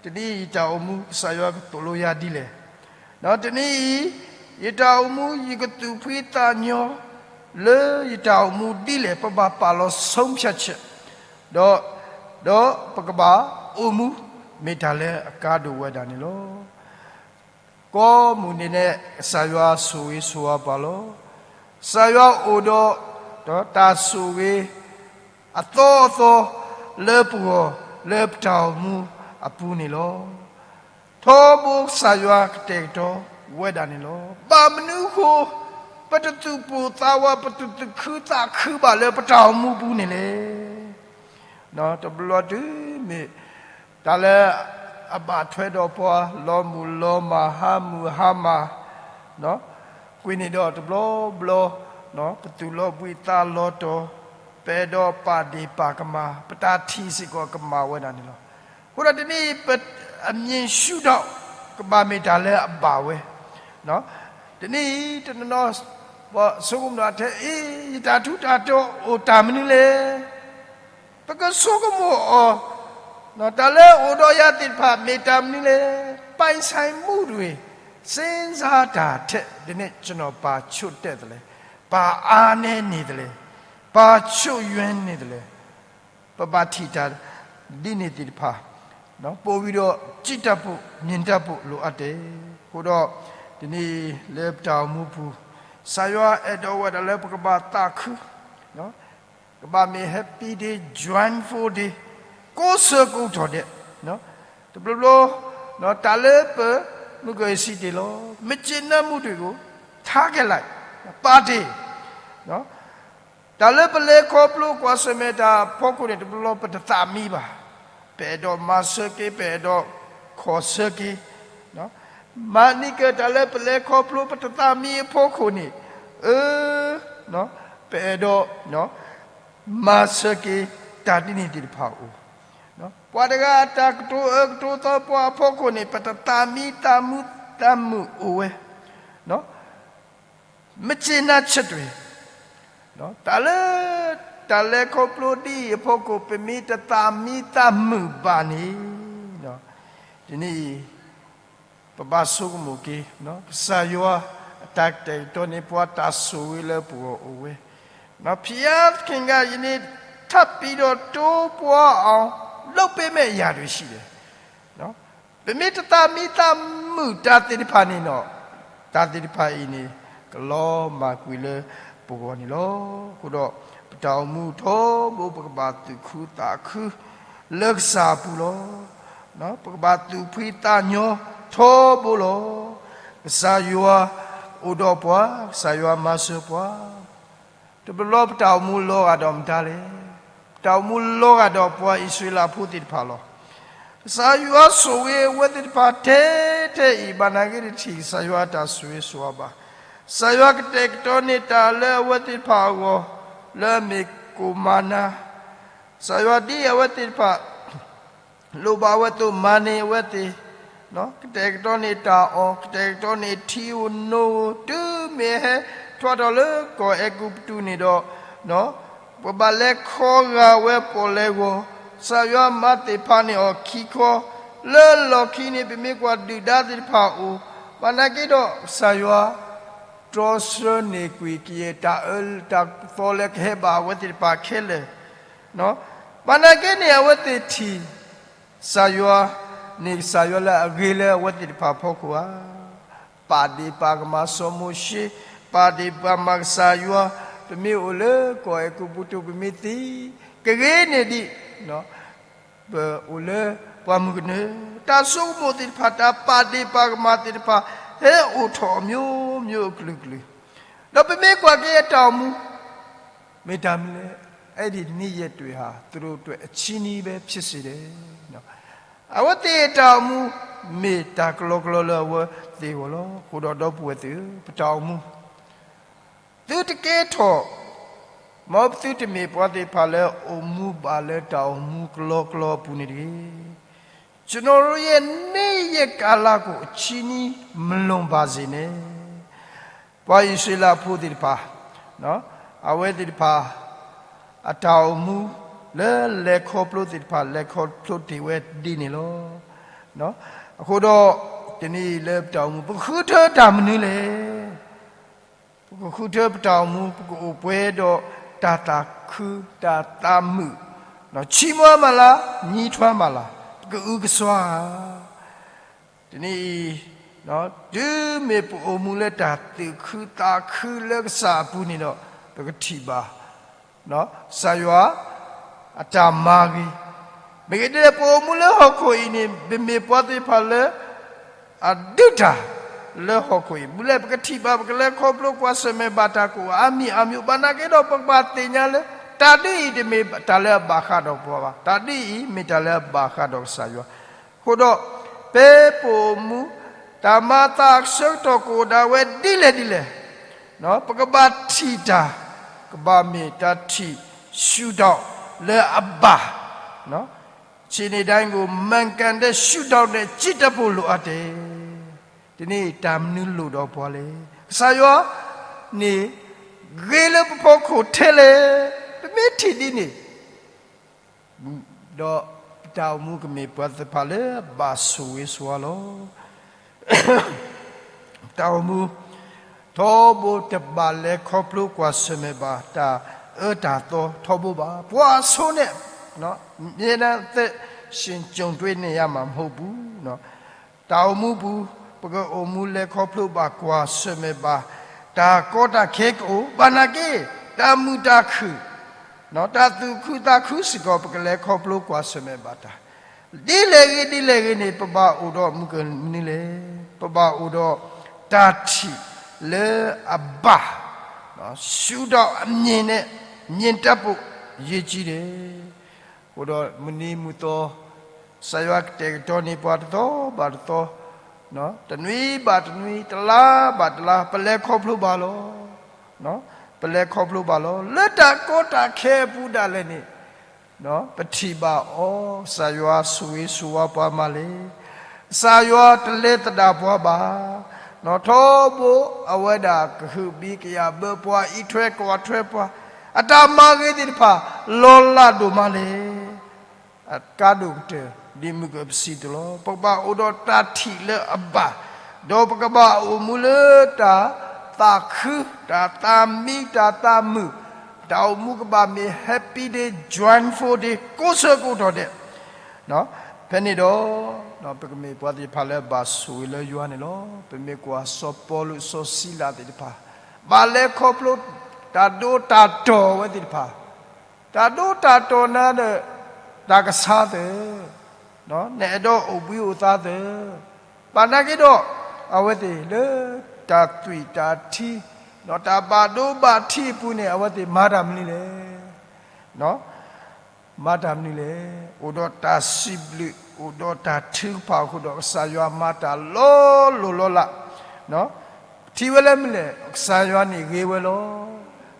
တနံၤအံၤယတၢ်အိၣ်မူ ကစၢ်ယွၤကသိၣ်လိယၤဒ်လဲၣ်, ဒီးတနံၤအံၤ ယတၢ်အိၣ်မူ ယကသူၣ်ဖှံသးညီ လၢယတၢ်အိၣ်မူဒ်လဲၣ် ပဘၣ်ပာ်လီၤ ဆုံးဖြတ်ချက်, ဒီး, ဒီးပကဘၣ်အိၣ်မူ မ့ၢ်တၢ်လၢအကါဒိၣ်ဝဲဒၣ်န့ၣ်လီၤ. ကိးမုၢ်နံၤဒဲးန့ၣ် ကစၢ်ယွၤဆိၣ်ဂ့ၤဆိၣ်ဝါပှၤလီၤ. ကစၢ်ယွၤအိၣ်ဒီး, ဒီးတၢ်ဆိၣ်ဂ့ၤ အသီအသီ လၢပဂီၢ် လၢပတၢ်အိၣ်မူအပူၤန့ၣ်လီၤ. ထီဘိကစၢ်ယွၤကတဲာ်ကတီၤဝဲဒၣ်န့ၣ်လီၤ. ဘၣ်မနုၤအဃိ ပတသူၣ်ပိၢ်သးဝး ပတသူၣ်ခုသးခုဘၣ်လၢပတၢ်အိၣ်မူပူၤန့ၣ်လဲၣ်. တဘျီတုၤမ့ၢ် တၢ်လၢအဘၣ်ထွဲဒီးပှၤ လီၤမုၢ်လီၤမၢ် ဟါမုၢ်ဟါမၢ် ကွံာ်န့ၣ်ဒီးတဘျီဘျီ ပသူၣ်လီၤဘှံးသးလီၤတီၤ, ပအဲၣ်ဒိးပာ်ဒ့ၣ်ပာ်ကမၣ် ပတၢ်ထံၣ်စ့ၢ်ကီးကမၣ်ဝဲဒၣ်န့ၣ်လီၤ. အဃိဒီးတနံၤအံၤ ပအမြင်ရှုထောင့် ကဘၣ်မ့ၢ်တၢ်လၢအဘၣ်ဝဲ, တနံၤအံၤတနီၤနီၤ ပဆိကမိၣ်ထဲအံၤ ယတၢ်ထူးတၢ်တီၤအိၣ်တၢ်မနုၤလဲၣ်. ပကဆိကမိၣ်အီၤ, တၢ်လၢအိၣ်ဒီးယၤသ့ၣ်တဖၣ် မ့ၢ်တၢ်မနုၤလဲၣ်. ပိုင်ဆိုင်မှုတွေ စဉ်းစားတာထက် ဒီးန့ၣ် ကျွန်တော် ဘာချို့တဲ့သလဲ, ဘာအားနည်းနေသလဲ, ဘာချို့ယွင်းနေသလဲ, ပဘၣ်ထံၣ်တၢ်ဒ်န့ၣ်သ့ၣ်တဖၣ် ပိုပြီးတော့ ကြည့်တတ်ဖို့ မြင်တတ်ဖို့ လိုအပ်တယ်. အဃိဒီး တနံၤအံၤလၢပတၢ်အိၣ်မူပူၤ ကစၢ်ယွၤအဲၣ်ဒိးဝဲဒၣ်လၢပကဘၣ်သးခု ကဘၣ်မ့ၢ် happy day, joyful day, ကိးဆၢကိးကတီၢ်ဒဲး, တဘျီဘျီ တၢ်လၢပမုၢ်ကၢၢ်စံးတ့ၢ်လီၤ မ့ၢ်စ့နၢမူတ့ၢ်ကိး ထါကဲလၢ် ပာ်တ့ၢ် တၢ်လၢပလဲၤခီဖျိကွၢ်ဆၢၣ်မဲာ်တၢ်ဖီခိၣ်န့ၣ် တဘျီဘျီပတသးမံဘၣ်, ပအဲၣ်ဒိးမၤဆၢက့ၤ ပအဲၣ်ဒိးခီၣ်ဆၢက့ၤ, မၤန့ၢ်က့ၤတၢ်လၢပလဲၤခီဖျိပတသးမံအဖီခိၣ်န့ၣ်, အၢ ပအဲၣ်ဒိး မၤဆၢက့ၤတၢ်ဒ်န့ၣ်သ့ၣ်တဖၣ်အိၣ်, ပှၤတဂၤအတၢ်ကတိၤအၢကတိၤသီပှၤအဖီခိၣ်န့ၣ် ပတသးမံသးမုာ်သးမုာ်အိၣ်ဝဲ မ့ၢ်စ့နၢဆၢတွဲၣ် တၢ်လၢ တၢ်လဲၤခီဖျိဒ်အံၤအဖီခိၣ် ပမ့ၢ်တသးမံသးမုာ်ဘၣ်န့ၣ်, တနံၤအံၤ ပဘၣ်ဆိကမိၣ်က့ၤ ကစၢ်ယွၤအတၢ်ကတဲာ်ကတီၤန့ၣ် ပှၤတၢ်ဆိၣ်ဂ့ၤလၢပဂီၢ်အိၣ်ဝဲ, ဖျါသခင်က ယနေ့ ထပ်ပြီးတော့ တိုးပွားအောင် လုပ်ပေးမယ့်အရာတွေရှိတယ်. ပမ့ၢ်တသးမံသးမုာ်တၢ်သ့ၣ်တဖၣ်န့ၣ်ဒီး တၢ်သ့ၣ်တဖၣ်အံၤန့ၣ် ကလီၤမၢ်ကွံာ်လၢပဂီၢ်န့ၣ်လီၤ. အဃိဒီး ပတၢ်အိၣ်မူထီဘိ ပကဘၣ်သူၣ်ခုသးခု လၢကစၢ်အပူၤလီၤ. ပကဘၣ်သူၣ်ဖှံသးညီထီဘိလီၤ. ကစၢ်ယွၤအိၣ်ဒီးပှၤ, ကစၢ်ယွၤမၤစၢၤပှၤ တဘျီဘျီပတၢ်အိၣ်မူလီၤဂာ်ဒီးမတၤလဲၣ်. ပတၢ်အိၣ်မူလီၤဂာ်ဒီးပှၤအံၣ်စရ့လးဖိသ့ၣ်တဖၣ်လီၤ. ကစၢ်ယွၤဆိၣ်ဂ့ၤအဝဲသ့ၣ်တဖၣ်ထဲထဲအံၤ ဘၣ်နာ်က့တထံၣ် ကစၢ်ယွၤအတၢ်ဆိၣ်ဂ့ၤဆိၣ်ဝါဘၣ်. ကစၢ်ယွၤကတဲာ်ကတီၤန့ၢ်တၢ်လၢအဝဲသ့ၣ်တဖၣ်အဂီၢ် လၢအမ့ၢ်ကိၣ်မၤနၤ ကစၢ်ယွၤဒ်အဝဲသ့ၣ်တဖၣ် လိၣ်ဘၣ်အဝဲအသိးမၤန့ၢ်အဝဲသ့ၣ်, ကတဲာ်ကတီၤန့ၢ်တၢ်အီၣ်, ကတဲာ်ကတီၤန့ၢ်ထံဧိၤနိဧိၤ, တုၤမ့ၢ်ဟဲထီၣ်ထီၣ်လၢကီၢ်အဲၤကူပတူးန့ၣ်ဒီး, ပဘၣ်လဲၤခီဂာ်ဝဲပီၣ်လဲၣ်ဂီၤ, ကစၢ်ယွၤမၤသ့ၣ်ဖးန့ၢ်အီၤခံခီ, လၢလီၢ်ခံန့ၣ် ပမ့ၢ်ကွၢ်ဒုၣ်ဒါသ့ၣ်တဖၣ်အအိၣ်, ဘၣ်နာ်က့ဒီးကစၢ်ယွၤ တြီဆၢန့ၢ်ကွံာ်ကယဲၢ်တၢ်အၢတၢ်သီလၢကဟဲဘၣ်အဝဲသ့ၣ်တဖၣ်ခဲလၢာ် ဘၣ်နာ်က့န့ၣ် အဝဲသ့ၣ်ထံၣ် ကစၢ်ယွၤန့ၣ် ကစၢ်ယွၤလၢအဂ့ၤလၢအဝဲသ့ၣ်တဖၣ်အဖီခိၣ်ဧါ. ပာ်ဒ့ၣ်ပာ်ကမၣ်စီၤမိၤၡ့, ပာ်ဒ့ၣ်ပာ်ကမၣ်ကစၢ်ယွၤ, ပမ့ၢ်အိၣ်လၢကီၢ်အဲၤကူပတူး ပမ့ၢ်သံ, ကဂ့ၤန့ၢ်ဒံး ပအိၣ်လၢပှၢ်မုၢ်ကနၢ, တၢ်ဆိကမိၣ်သ့ၣ်တဖၣ် တၢ်ပာ်ဒ့ၣ်ပာ်ကမၣ်သ့ၣ်တဖၣ် ဟဲအိၣ်ထီၣ်အမျိုးမျိုးအကလုာ်ကလုာ်, ဒီးပမ့ၢ်ကွၢ်က့ၤအတၢ်အိၣ်မူ မ့ၢ်တၢ်မနုၤလဲၣ်, အဲဒီနေ့ရက်တွေဟာ သူတို့အတွက် အချည်းနှီးပဲ ဖြစ်စေတယ်. အဝဲသ့ၣ်အတၢ်အိၣ်မူ မ့ၢ်တၢ်ကလီကလီလၢအဝဲသ့ၣ်အဂီၢ်လီၤ. အဃိဒီးဒီပုၢ်ဝဲၢ်သ့ၣ်ဧၢ, ပတၢ်အိၣ်မူ သုတကဲထီၣ်, မ်သုတမ့ၢ်ပှၤသ့ၣ်တဖၣ်လၢအိၣ်မူဘၣ်လၢတၢ်အိၣ်မူကလီကလီအပူၤန့ၣ်တဂ့ၤ. ကျွန်တော်တို့ရဲ့နေ့ရက်ကာလကို အချည်းနှီးမလွန်ပါစေနဲ့. ပှၤအံၣ်စရ့လးဖိသ့ၣ်တဖၣ်, အဝဲသ့ၣ်တဖၣ် အတၢ်အိၣ်မူလၢလဲၤခီဖျိသ့ၣ်တဖၣ် လဲၤခီဖျိတ့ၢ်ဝဲဒ်န့ၣ်လီၤ. အဃိဒီး တနံၤအံၤလၢပတၢ်အိၣ်မူ ပကဃုထၢတၢ်မနုၤလဲၣ်. ပကဃုထၢပတၢ်အိၣ်မူ ပကအိၣ်ပှဲၤဒီးတၢ်သးခု တၢ်သးမုာ်, ချီးမွမ်းမးလၢ ညည်းတွားမးလၢ ပကအုကစွါဧါ. တနံၤအံၤ တုၤမ့ၢ်ပအိၣ်မူလၢတၢ်သူၣ်ခုသးခုလၢကစၢ်အပူၤန့ၣ်ဒီး ပကထံၣ်ဘၣ် ကစၢ်ယွၤအတၢ်မၤဂ့ၤ, မ့ၢ်ဂ့ၤဒ်လဲၣ် ပအိၣ်မူလၢဟီၣ်ခိၣ်အံၤန့ၣ် ပမ့ၢ်ပှၤသ့ၣ်တဖၣ်လၢ အဒုးတၢ်လၢဟီၣ်ခိၣ်အံၤ မ့ၢ်လဲၣ် ပကထံၣ်ဘၣ် ပကလဲၤခီဖျိကွၢ်ဆၢၣ်မဲာ်ဘၣ်တၢ်ကအိၣ်အါမံၤအါမံၤ ဘၣ်နာ်က့ဒီး ပကဘၣ်သ့ၣ်ညါလၢ တၢ်ဒ်အံၤတမ့ၢ်တၢ်လၢအဘၣ်ဃးဒီးပှၤဘၣ်, တၢ်ဒ်အံၤမ့ၢ်တၢ်လၢအဘၣ်ဃးဒီးကစၢ်ယွၤ. အဃိဒီး ဖဲပအိၣ်မူ တၢ်မၤအသးအဆၢကတီၢ်ကအိၣ်ဒၣ်ဝဲဒ်လဲၣ်ဒ်လဲၣ် ပကဘၣ်ထံၣ်တၢ် ကဘၣ်မ့ၢ်တၢ်ထံၣ် ရှုထောင့် လၢအဘၣ်, ခြေနေတိုင်းကို မှန်ကန်တဲ့ ရှုထောင့်နဲ့ ကြည့်တတ်ဖို့ လိုအပ်တယ်. တနံၤအံၤတၢ်မနုၤလိၣ်ဒီးပှၤလဲၣ်. ကစၢ်ယွၤန့ၣ် ဂ့ၤလၢပဖီခိၣ်ထဲလဲၣ်. ပမ့ၢ်ထံၣ်ဒ်န့ၣ် ဒီးပတၢ်အိၣ်မူကမ့ၢ်ပှၤသ့ၣ်တဖၣ်လၢဘၣ်ဆိၣ်ဂ့ၤဆိၣ်ဝါလီၤ. တၢ်အိၣ်မူ ထီဘိတဘၣ်လဲၤခီဖျိကွၢ်ဆၢၣ်မဲာ်ဘၣ် တၢ်အၢတၢ်သီထီဘိဘၣ်. ပှၤအဆိန့ၣ် မ့ၢ်နသ့ၣ် ရှင်ကျုံတွ့န့ၢ်ယါမးမ့ၢ်ပူၤ တၢ်အိၣ်မူပူၤ ပကအိၣ်မူလဲၤခီဖျိဘၣ်ကွၢ်ဆၢၣ်မဲာ်ဘၣ် တၢ်ကီတၢ်ခဲကအိၣ် ဘၣ်နာ်က့ တၢ်မုာ်တၢ်ခုၣ် တၢ်သူၣ်ခုသးခုစ့ၢ်ကီး ပကလဲၤခီဖျိကွၢ်ဆၢၣ်မဲာ်ဘၣ်တၢ် ဒ်လဲၣ်ဂ့ၤဒ်လဲၣ်ဂ့ၤန့ၣ် ပဘၣ်အိၣ်ဒီးမုၢ်ကနုၤလဲၣ်. ပဘၣ်အိၣ်ဒီးတၢ်ထံၣ်လၢအဘၣ် ရှုထောင့်အမြင်နဲ့ မြင်တတ်ဖို့ အရေးကြီးတယ်. အဃိဒီးမုၢ်နံၤမုၢ်သီ ကစၢ်ယွၤကတဲာ်ကတီၤန့ၢ်ပှၤတသီဘၣ်တသီ, တနွံဘၣ်တနွံ တလါဘၣ်တလါ ပလဲၤခီဖျိဘၣ်လီၤ. ပလဲၤခီဖျိဘၣ်လီၤ. လၢတၢ်ကီတၢ်ခဲအပူၤဒၣ်လဲာ်န့ၣ် ပထံၣ်ဘၣ်အီၤ ကစၢ်ယွၤဆိၣ်ဂ့ၤဆိၣ်ဝါပှၤမးလဲၣ်. ကစၢ်ယွၤတလဲၤသဒၣ်ပှၤဘၣ်. ထီဘိအဝဲဒၣ်ကဟုၣ်ဘံကယာ်ဘၢပှၤ အံးထွဲကွၢ်ထွဲပှၤ အတၢ်မၤဂ့ၤသ့ၣ်တဖၣ် လီၤလးဒိၣ်မးလဲၣ်. အကါဒိၣ်ကတၢၢ် ဒ်မုၢ်ကပစံးတလီၤ. ပကဘၣ်အိၣ်ဒီးတၢ်ထံၣ်လၢအဘၣ်, ဒီးပကဘၣ်အိၣ်မူလၢတၢ်သးခု တၢ်သးမံ တၢ်သးမုာ်, တၢ်အိၣ်မူကဘၣ်မ့ၢ် happy day, joyful day ကိးဆၢကိးကတီၢ်ဒဲး ဖဲန့ၣ်ဒီး ပကမ့ၢ်ပှၤသ့ၣ်တဖၣ်လၢဘၣ်ဆိၣ်ဂ့ၤလၢယွၤန့ၣ်လီၤ. ပမ့ၢ်ကွၢ်စီၤပီလူးစီၤစံလၤသ့ၣ်တဖၣ် ဘၣ်လဲၤခီဖျိတၢ်ဒိတၢ်တီၢ်ဝဲသ့ၣ်တဖၣ် တၢ်ဒိတၢ်တီၢ်နၤဒီး တၢ်ကဆါသၢ, နအဲၣ်ဒိးအိၣ်ဘှံးအိၣ်သါသၢ, ဘၣ်နာ်က့ဒီး အဝဲသ့ၣ်လၢတၢ်သွံၣ်တၢ်ထံ တၢ်ဘၣ်ဒိဘၣ်ထံးအပူၤန့ၣ် အဝဲသ့ၣ်မၤတၢ်မနုၤလဲၣ်. မၤတၢ်မနုၤလဲၣ်. အိၣ်ဒီးတၢ်စံးဘျုး အိၣ်ဒီးတၢ်ထုကဖၣ်အဃိဒီး ကစၢ်ယွၤမၤတၢ်လီၤလိၢ်လီၤလး ထံၣ်ဝဲလၢမနုၤလဲၣ်. ကစၢ်ယွၤန့ၣ်ဂ့ၤဝဲလီၤ.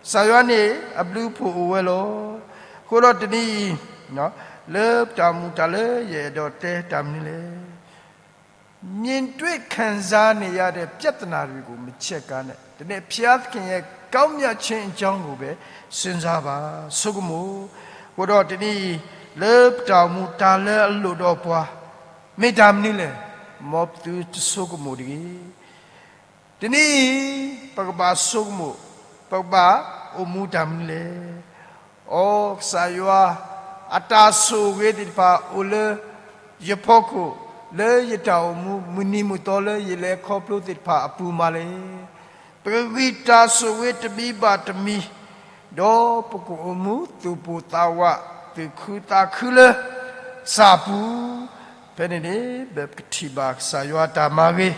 ကစၢ်ယွၤန့ၣ်အဘျုးဖှိၣ်အိၣ်ဝဲလီၤ. အဃိဒီးတနံၤအံၤ လၢပတၢ်မူတၢ်လၢယအဲၣ်ဒိးတဲတၢ်မနုၤလဲၣ်. မြင်တွေ့ခံစားနေရတဲ့ ပြဿနာတွေကို မချဉ်းကပ်နဲ့. တနေ့ဘုရားသခင်ရဲ့ ကောင်းမြတ်ခြင်းအကြောင်းကိုပဲ စဉ်းစားပါ. ဆိကမိၣ်. အဃိဒီးတနံၤအံၤ လၢပတၢ်အိၣ်မူတၢ်လၢအလိၣ်ဒီးပှၤ မ့ၢ်တၢ်မနုၤလဲၣ်. မ်ပသုတဆိကမိၣ်တဂ့ၤ. တနံၤအံၤ ပကဘၣ်ဆိကမိၣ်, ပကဘၣ်အိၣ်မူတၢ်မနုၤလဲၣ်. အိ ကစၢ်ယွၤ အတၢ်ဆိၣ်ဂ့ၤသ့ၣ်တဖၣ်အိၣ်လၢယဖီခိၣ်, လၢယတၢ်အိၣ်မူ မုၢ်နံၤမုၢ်သီလၢယလဲၤခီဖျိသ့ၣ်တဖၣ်အပူၤမးလဲၣ်. ပကဂံၢ်တၢ်ဆိၣ်ဂ့ၤတမံၤဘၣ်တမံၤ, ဒီးပကအိၣ်မူသူၣ်ပိၢ်သးဝး သူၣ်ခုသးခုလၢ ကစၢ်အပူၤ ဖဲန့ၣ်န့ၣ် ပကထံၣ်ဘၣ်ကစၢ်ယွၤတၢ်မၤဂ့ၤ,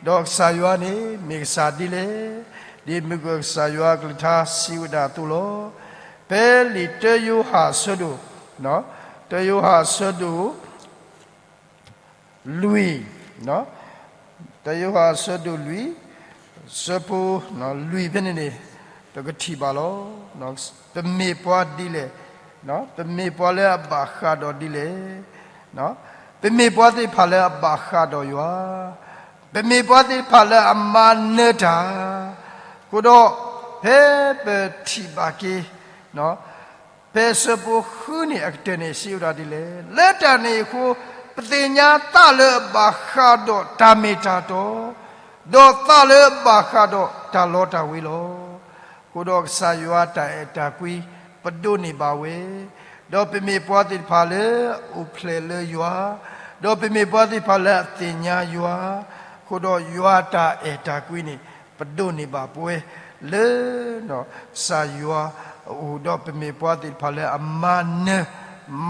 ဒီးကစၢ်ယွၤန့ၣ် မ့ၢ်ကစၢ်ဒ်လဲၣ်, ဒ်မုၢ်ကစၢ်ယွၤကလုၢ်ကထါစံးဝဲဒၣ်အသိးလီၤ. ဖဲလံာ်တၢယိၤဟၣ်အဆၢဒိၣ်, တၢယိၤဟၣ်အဆၢဒိၣ် လွံၢ်, တၢယိၤဟၣ်အဆၢဒိၣ်လွံၢ်, ဆၢဖိလွံၢ်ဖဲန့ၣ်န့ၣ် ပကထံၣ်ဘၣ်လီၤ. ပမ့ၢ်ပှၤဒ်လဲၣ်, ပမ့ၢ်ပှၤလၢအဘၣ်ဃးဒီးဒ်လဲၣ်. ပမ့ၢ်ပှၤသ့ၣ်တဖၣ်လၢအဘၣ်ဃးဒီးယွၤ, ပမ့ၢ်ပှၤသ့ၣ်တဖၣ်လၢအမၤနၢၤတၢ်, အဃိဒီး ဖဲပထံၣ်ဘၣ်က့ၤ ဖဲအဆၢဖိဃုန့ၣ် အကတၢၢ်န့ၣ် စံးဝဲဒၣ်ဒ်လဲၣ်, လၢတၢ်န့ၣ်အဃိ ပသ့ၣ်ညါသးလၢအဘၣ်ဃးဒီးတၢ်မ့ၢ်တၢ်တီ, ဒီးသးလၢအဘၣ်ဃးဒီးတၢ်လီတၢ်ဝ့ၤလီၤ. အဃိဒီးကစၢ်ယွၤအတၢ်အဲၣ်တၢ်ကွံ ပဒိးန့ၢ်ဘၣ်ဝဲ, ဒီးပမ့ၢ်ပှၤသ့ၣ်တဖၣ်လၢအအိၣ်ဖျဲၣ်လၢယွၤ, ဒီးပမ့ၢ်ပှၤသ့ၣ်တဖၣ်လၢအသ့ၣ်ညါယွၤ, အဃိဒီးယွၤအတၢ်အဲၣ်တၢ်ကွံန့ၣ် ပဒိးန့ၢ်ဘၣ်ပဝဲလၢ ကစၢ်ယွၤအအိၣ်, ဒီးပမ့ၢ်ပှၤသ့ၣ်တဖၣ်လၢအမၤနၢၤ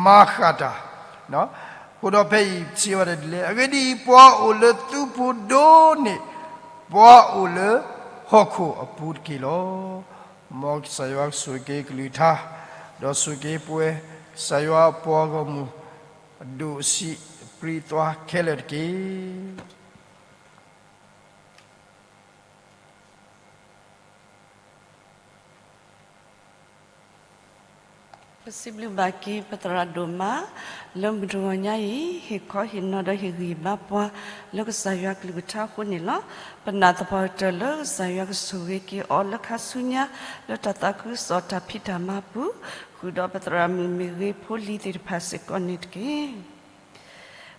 မၤဃၣ်တၢ်, အဃိဒီးဖဲအံၤစံးဝဲဒၣ်ဒ်လဲၣ်, အဂ့ၢ်ဒ်အံၤ, ပှၤအိၣ်လၢသုးဖိဒိၣ်န့ၢ် ပှၤအိၣ်လၢဟီၣ်ခိၣ်အပူၤတက့ၢ်လီၤ. မ်ကစၢ်ယွၤကဆိၣ်ဂ့ၤက့ၤကလုၢ်ကထါ, ဒီးဆိၣ်ဂ့ၤက့ၤပဝဲ ကစၢ်ယွၤအပှၤဂီၢ်မုၢ် အဒိၣ်အဆံးပြံအသွါခဲလၢာ်တက့ၢ်. ပစံးဘျုးဘၣ်က့ၤပသရၣ်ဒိၣ်မး လၢမုၢ်တဂီၤညါအံၤ ဟ့ၣ်ခီဟ့ၣ်နီၤဒီးဟ့ၣ်ဂံၢ်ဘါပှၤ လၢကစၢ်ယွၤကလုၢ်ကထါအဃိန့ၣ်လီၤ. ပနာ်သပှၢ်ကတၢၢ်လၢကစၢ်ယွၤကဆိၣ်ဂ့ၤက့ၤအီၤလၢခါဆူညါ လၢတၢ်သးခုကစီၣ်တၢ်ဖံးတၢ်မၤပူၤ, ဃုာ်ဒီးပသရၣ်မုၣ်မ့ၢ်ဂ့ၤ ဖိလံၤသ့ၣ်တဖၣ်စ့ၢ်ကီးန့ၣ်တက့ၢ်.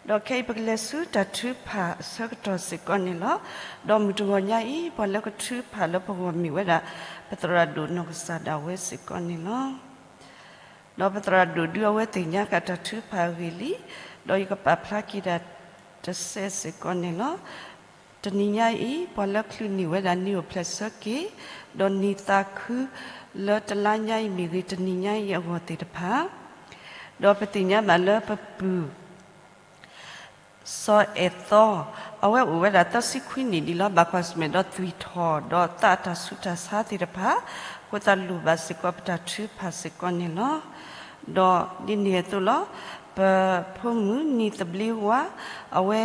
ဒီးခဲအံၤပကလဲၤဆူတၢ်ထုကဖၣ်အဆၢကတီၢ်စ့ၢ်ကီးန့ၣ်လီၤ. ဒီးမုၢ်တဂီၤညါအံၤ ပှၤလၢကထုကဖၣ်လၢပဂီၢ်မ့ၢ်ဝဲဒၣ် ပသရၣ်ဒိၣ်နီၢ်ကစၢ်ဒၣ်ဝဲစ့ၢ်ကီးန့ၣ်လီၤ. ဒီးပသရၣ်ဒိၣ်ဒုးအဝဲသ့ၣ်ညါဃာ်တၢ်ထုကဖၣ်အဂ့ၢ်လံ, ဒီးယကပာ်ဖျါက့ၤဒၣ်တစဲးစ့ၢ်ကီးန့ၣ်လီၤ. တနံၤညါအံၤ ပှၤလၢချုးန့ၢ်ဝဲဒၣ်နံၣ်အိၣ်ဖျဲၣ်ဆၢက့ၤ, ဒီးနံၣ်သးခု လၢတလါညါအံၤမ့ၢ်ဂ့ၤ တနံၤညါအံၤအဂီၢ်သ့ၣ်တဖၣ်, ဒီးပသ့ၣ်ညါဘၣ်လၢပပုၢ် စီၤအဲၣ်သီ, အဝဲအိၣ်ဝဲဒၣ်သၢဆံခွံနံၣ်ဒံးလီၤ. ဘၣ်ကွၢ်ဆၢၣ်မဲာ်ဒီးသွံၣ်ထီၣ် ဒီးသးအတၢ်ဆူးတၢ်ဆါသ့ၣ်တဖၣ်, အဃိသတးလိၣ်ဘၣ်စ့ၢ်ကီးပတၢ်ထုကဖၣ်စ့ၢ်ကီးန့ၣ်လီၤ. ဒီးဒ်န့ၣ်အသိးလီၤ. ပဖိမုၣ်နံၤသဘျ့ဝါ, အဝဲ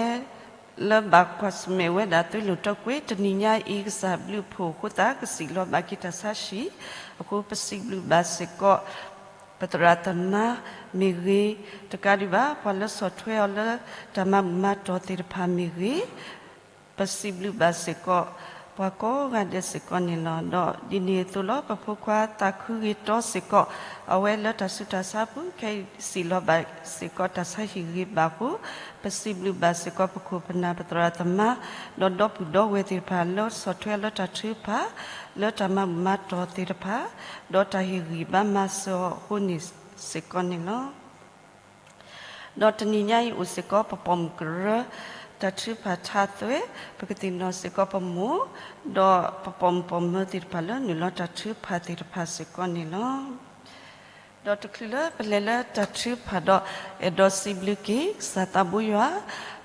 လၢဘၣ်ကွၢ်ဆၢၣ်မဲာ်ဝဲဒၣ်သွ့လိာ်တီကွ့ၢ် တနံၤညါအံၤ ကစၢ်ဘျုးဖှိၣ်အဃိသတး ကစံၣ်လီၤဘၣ်က့ၤတၢ်ဆါဟံၣ်, အဃိပစံးဘျုးဘၣ်စ့ၢ်ကီး ပသရၣ်သမါမ့ၢ်ဂ့ၤ, တကးဒံးဘၣ် ပှၤလၢဆီၣ်ထွဲအီၤလၢတၢ်မၤဘူၣ်မၤတီၢ်သ့ၣ်တဖၣ်မ့ၢ်ဂ့ၤ, ပစံးဘျုးဘၣ်စ့ၢ်ကီး ပှၤကိးဂၤဒဲးစ့ၢ်ကီးန့ၣ်လီၤ. ဒီးဒ်န့ၣ်အသိးလီၤ. ပဖိခွါသးခုဂ့ၤတီစ့ၢ်ကီး အဝဲလၢတၢ်ဆူးတၢ်ဆါပူၤ ခဲအံၤစံၣ်လီၤဘၣ်စ့ၢ်ကီးတၢ်ဆါဟံၣ်ဂ့ၤဘၣ်အဃိ, ပစံးဘျုးဘၣ်စ့ၢ်ကီးပခိၣ်ပနၢ်ပသရၣ်သမါ, ဒီးဒီပုၢ်ဒီဝဲၢ်သ့ၣ်တဖၣ်လၢဆီၣ်ထွဲလၢတၢ်ထုကဖၣ်, လၢတၢ်မၤဘူၣ်မၤတီၢ်သ့ၣ်တဖၣ်, ဒီးတၢ်ဟ့ၣ်ဂံၢ်ဘါမၤစၢၤအီၤအဃိန့ၣ်စ့ၢ်ကီးန့ၣ်လီၤ. ဒီးတနံၤညါအံၤအိၣ်စ့ၢ်ကီးပပိာ်မုၣ်ကရၢ တၢ်ထုကဖၣ်ထါသွဲ, ပကသ့ၣ်နီၣ်စ့ၢ်ကီးပမိၢ်, ဒီးပပိာ်မုၣ်ပိာ်မၢၤသ့ၣ်တဖၣ်လၢနုာ်လီၤတၢ်ထုကဖၣ်သ့ၣ်တဖၣ်စ့ၢ်ကီးန့ၣ်လီၤ. ဒီးတချုးလၢပလဲၤလၢတၢ်ထုကဖၣ်ဒီး အဲၣ်ဒိးစံးဘျုးက့ၤ ကစၢ်သးဘိယွၤ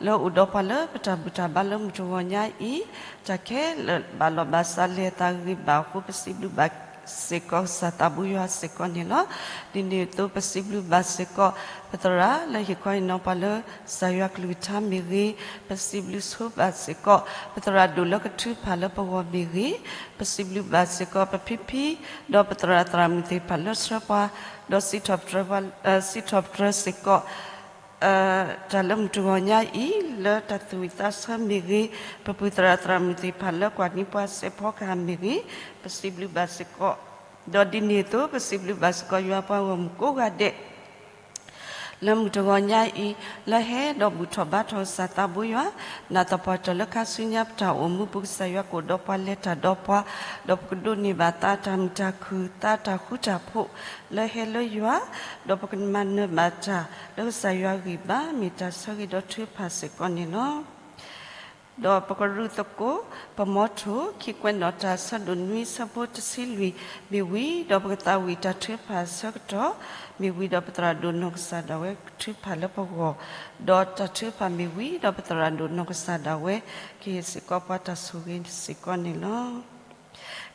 လၢအိၣ်ဒီးပှၤလၢပတၢ်ဘူၣ်တၢ်ဘါလၢမုၢ်တဂီၤညါအံၤ, တၢ်ခဲလၢာ်ဘၣ်လီၤဘၣ်စးလဲၤသးဂ့ၤဘၣ်အဃိ ပစံးဘျုးဘၣ်စ့ၢ်ကီးကစၢ်သးဘိယွၤစ့ၢ်ကီးန့ၣ်လီၤ. ဒ်န့ၣ်အသိးပစံးဘျုးဘၣ်စ့ၢ်ကီး ပသရၣ်လၢဟ့ၣ်ခီဟ့ၣ်နီၤပှၤလၢကစၢ်ယွၤကလုၢ်ကထါမ့ၢ်ဂ့ၤ, ပစံးဘျုးဆိဘၣ်စ့ၢ်ကီး ပသရၣ်ဒိၣ်လၢကထုကဖၣ်လၢပဂီၢ်မ့ၢ်ဂ့ၤ, ပစံးဘျုးဘၣ်စ့ၢ်ကီးပဖံဖံ ဒီးပသရၣ်သရၣ်မုၣ်သ့ၣ်တဖၣ်လၢဆှၢပှၤ, ဒီးစံးထီၣ်ပတြၢၤပှၤ, စံးထီၣ်ပတြၢၤစ့ၢ်ကီး တၢ်လၢမုၢ်တဂီၤညါအံၤ လၢတၢ်သူၣ်ဝံၣ်သးဆၢမ့ၢ်ဂ့ၤ, ပပုၢ်သရၣ်သရၣ်မုၣ်သ့ၣ်တဖၣ်လၢကွၢ်န့ၢ်ပှၤစဲးဖီကဟၣ်မ့ၢ်ဂ့ၤ, ပစံးဘျုးဘၣ်စ့ၢ်ကီး, ဒီးဒ်န့ၣ်အသိး ပစံးဘျုးဘၣ်စ့ၢ်ကီးယွၤပှၤဂီၢ်မုၢ်ကိးဂၤဒဲး လၢမုၢ်တဂီၤညါအံၤ လၢဟဲဒီးဘူၣ်ထီၣ်ဘါထီၣ်ကစၢ်သးဘိယွၤ, နာ်သပှၢ်တၢၢ်လၢခါဆူညါပတၢ်အိၣ်မူပူၤ ကစၢ်ယွၤကအိၣ်ဒီးပှၤလဲၤတၢ်ဒီးပှၤ, ဒီးပကဒိးန့ၢ်ဘၣ်သးတၢ်မုာ်တၢ်ခုၣ် သးတၢ်ဃူတၢ်ဖိး လၢဟဲလၢယွၤ, ဒီးပကမၤနၢၤဘၣ်တၢ်လၢကစၢ်ယွၤဂံၢ်ဘါ မ့ၢ်တၢ်ဆၢဂ့ၤဒီးထုကဖၣ်စ့ၢ်ကီးန့ၣ်လီၤ. ဒီးပကရူၢ်သကိး ပမီထိၣ် ခံကွဲးနီၣ်တၢ်ဆၢဒိၣ်နွံဆၢဖိတဆံလွံၢ်မ့ၢ်ဝံၤ, ဒီးပကသးဝံၣ်တၢ်ထုကဖၣ်ဆၢကတီၢ်မ့ၢ်ဝံၤ, ဒီးပသရၣ်ဒိၣ်နီၢ်ကစၢ်ဒၣ်ဝဲထုကဖၣ်လၢပဂီၢ်, ဒီးတၢ်ထုကဖၣ်မ့ၢ်ဝံၤ, ဒီးပသရၣ်ဒိၣ်နီၢ်ကစၢ်ဒၣ်ဝဲ ကဟ့ၣ်စ့ၢ်ကီးပှၤတၢ်ဆိၣ်ဂ့ၤစ့ၢ်ကီးန့ၣ်လီၤ.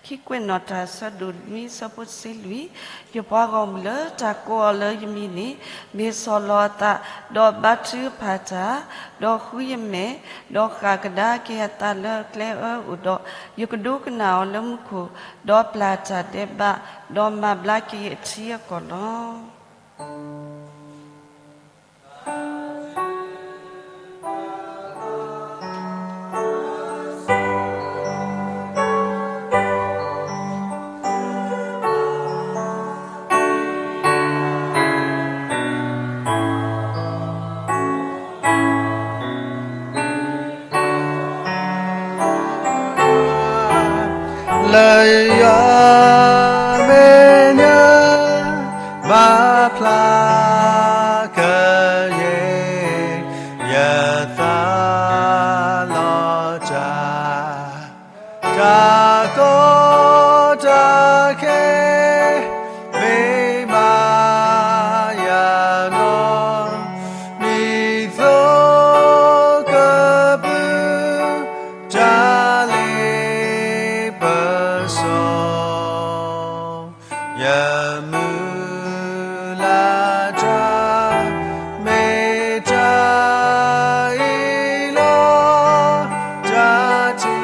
ခံကွဲးနီၣ်တၢ်ဆၢဒိၣ်နွံဆၢဖိတဆံလွံၢ်, ယပှၤဂီၢ်မုၢ်လၢတၢ်ကိးအီၤလၢယမံၤန့ၣ် မ့ၢ်ဆီၣ်လီၤအသး, ဒီးဘါထုကဖၣ်တၢ်, ဒီးဃုယမဲာ်, ဒီးဃၣ်ကဒါက့ၤအသးလၢကျဲအၢအိၣ်ဒီး, ယကဒိကနၣ်အီၤလၢမူခိၣ်, ဒီးပျၢ်တၢ်ဒဲးဘး, ဒီးမၤဘျါက့ၤအထံအကီၢ်လီၤ. ပာ်ဖျါကယဲၢ် ယသးလီၤတၢ်, တၢ်ကီတၢ်ခဲ မ့ၢ်မၤယၤနီၢ်, ဒ်သိးကပုၢ် တၢ်လ့ပစီ ယမုၢ်လၢ်တၢ် မ့ၢ်တၢ်အ့ၣ်လိာ်, တၢ်ထု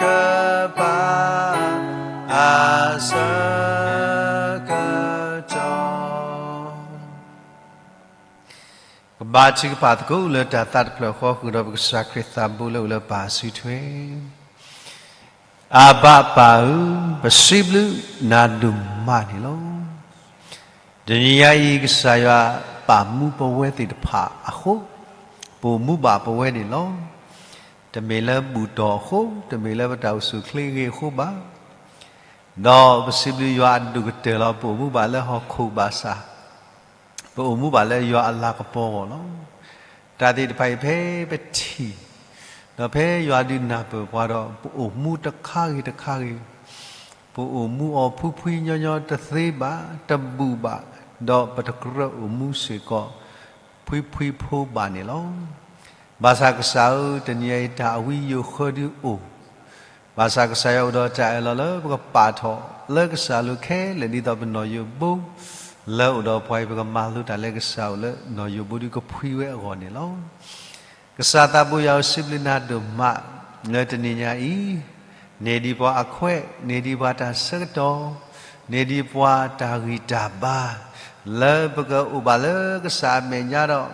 ကဖၣ်အဆၢကတီၢ် ကဘါထုကဖၣ်သကိးလၢတၢ်သးတဖျၢၣ်ဃီ ဃုာ်ဒီးပကစၢ်ခရံာ်သးဘိလၢအိၣ်လၢပၢ်စုထွဲ. အဘၣ်ပၢ်ဧၢ, ပစံးဘျုးနၤဒိၣ်မးန့ၣ်လီၤ. တနံၤညါအံၤ ကစၢ်ယွၤပာ်မူပဝဲသ့ၣ်တဖၣ်အဃိ, ပအိၣ်မူဘၣ်ပဝဲန့ၣ်လီၤ. တမ့ၢ်လၢဘူၣ်တီၢ်အဃိ, တမ့ၢ်လၢပတၢ်အိၣ်ဆူၣ်ချ့ဂ့ၤအဃိဘၣ်. ဒီးပစံးဘျုးယွၤအဒိၣ်ကတၢၢ်လီၤ. ပအိၣ်မူဘၣ်လၢဟီၣ်ခိၣ်ဘၣ်ဆၣ် ပအိၣ်မူဘၣ်လၢယွၤအလၤကပီၤအဂီၢ်လီၤ. တၢ်သ့ၣ်တဖၣ်အံၤဖဲပထံၣ်, ဒီးဖဲယွၤဒုးနၢ်ပၢၢ်ပှၤဒီး ပအိၣ်မူတခါဂ့ၤတခါဂ့ၤ, ပအိၣ်မူအီၤဖှံဖှံညီညီတသ့ဘၣ်, တဘူၣ်ဘၣ်, ဒီးပတကြၢးအိၣ်မူစ့ၢ်ကီး ဖှံဖှံဖိဘၣ်န့ၣ်လီၤ. ဘၣ်ဆၣ်ကစၢ်ဧၢ, တနံၤအံၤတၢ်အဝံယိာ်ဃၢဒုအိၣ် ဘၣ်ဆၣ်ကစၢ်ယွၤအိၣ်ဒီးတၢ်အၢၣ်လီၤလၢပကပာ်ထီၣ်လၢကစၢ်အလိၤခဲလၢာ် ဒ်သိးပနီၢ်ယိးဘိ လၢအိၣ်ဒီးပှၤအံၤ ပကမၤလိတၢ်လၢကစၢ်အအိၣ်လၢနီၢ်ယိးဘိဒုကဖှံဝဲအဂီၢ်န့ၣ်လီၤ. ကစၢ်သးဘိယွၤဧၢ, စံးဘျုးနၤဒိၣ်မး လၢတနံၤညါအံၤ, န့ၢ်ဒံးပှၤအခွဲး, န့ၢ်ဒံးပှၤတၢ်ဆၢကတီၢ်, န့ၢ်ဒံးပှၤတၢ်ဂံၢ်တၢ်ဘါ လၢပကအိၣ်ဘၣ်လၢကစၢ်အမဲာ်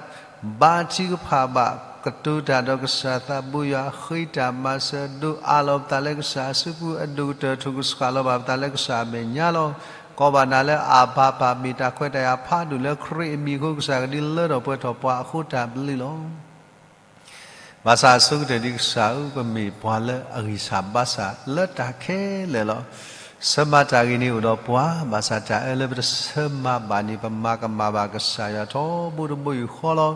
ညါဒီး ဘါထုကဖၣ်ဘၣ် ကတိၤတၢ်ဒီးကစၢ်သးဘိယွၤ ဃ့တၢ်မၤစၢၤ ဒိးအးလီၤပသးလၢကစၢ်အစုပူၤ အဒိၣ်ကတၢၢ် ထိၣ်ကဆှၣ်လီၤဘၣ်ပသးလၢကစၢ်အမဲာ်ညါလီၤ. ကိးဘၣ်နၤလၢအဘၣ်ပၢ် မ့ၢ်တၢ်ခွဲးတၢ်ယာ်ဖးဒိၣ်လၢခရံာ်အမံၤအဃိ ကစၢ်ကဒုးလၢထီၣ်ပှဲၤထီၣ်ပှၤအဃိတၢ်ဘျုးလီၤ. ဘၣ်ဆၣ်အဆိကတၢၢ်ဒ်ကစၢ်ဧၢ, ပမ့ၢ်ပှၤလၢအဂံၢ်စၢ်ဘါစၢ်လၢတၢ်ခဲလၢာ်လီၤ. ဆၢမၤတၢ်ဂ့ၤန့ၣ်အိၣ်ဒီးပှၤ, ဘၣ်ဆၣ်တၢ်အၢလၢပတဆၢမၤဘၣ်န့ၣ် ပမၤကမၣ်ဘၣ်ကစၢ်ယွၤထီဘိတဘိယူၢ်ဃီလီၤ.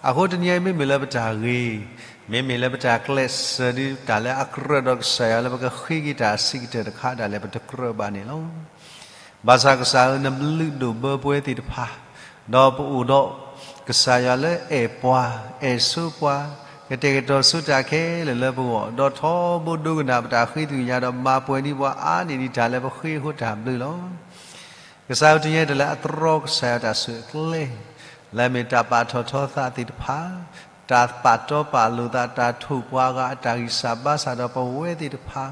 အဃိတနံၤအံၤ မ့မ့ၢ်လၢပတၢ်ဂ့ၤ, မ့မ့ၢ်လၢပတၢ်ကျဲးစၢးဒ်တၢ်လၢအကြၢးဒီးကစၢ်ယွၤလၢပကဃ့က့ၤတၢ်အဆံးကတၢၢ်တခါဒၣ်လဲာ် ပတကြၢးဘၣ်န့ၣ်လီၤ. ဘၣ်ဆၣ်ကစၢ်ဧၢ, နဘျုးဒိၣ်ဘၢပဝဲသ့ၣ်တဖၣ်, ဒီးပအိၣ်ဒီးကစၢ်ယွၤလၢအဲၣ်ပှၤ, အဲၣ်ဆိပှၤ, ကတဲာ်ကတီၤဆိတၢ်ခဲလၢာ်လၢပဂီၢ်, ဒီးထီဘိဒိကနၣ်ပတၢ်ဃ့သကွံာ်ညါဒီး မၤပှဲၤဒံးပှၤအါန့ၢ်ဒံးတၢ်လၢပဃ့အဃိတၢ်ဘျုးလီၤ. ကစၢ်ဧၢ, တနံၤအံၤတၢ်လၢအတြီကစၢ်ယွၤတၢ်ဆူၣ်အကျဲ လၢအမ့ၢ်တၢ်ပာ်ထီၣ်ထီသးသ့ၣ်တဖၣ်, တၢ်ပာ်တီပာ်လိၤသး, တၢ်ထိၣ်ပှၤဂၤအတၢ်ဂံၢ်စၢ်ဘါစၢ်ဒီးပဝဲသ့ၣ်တဖၣ်,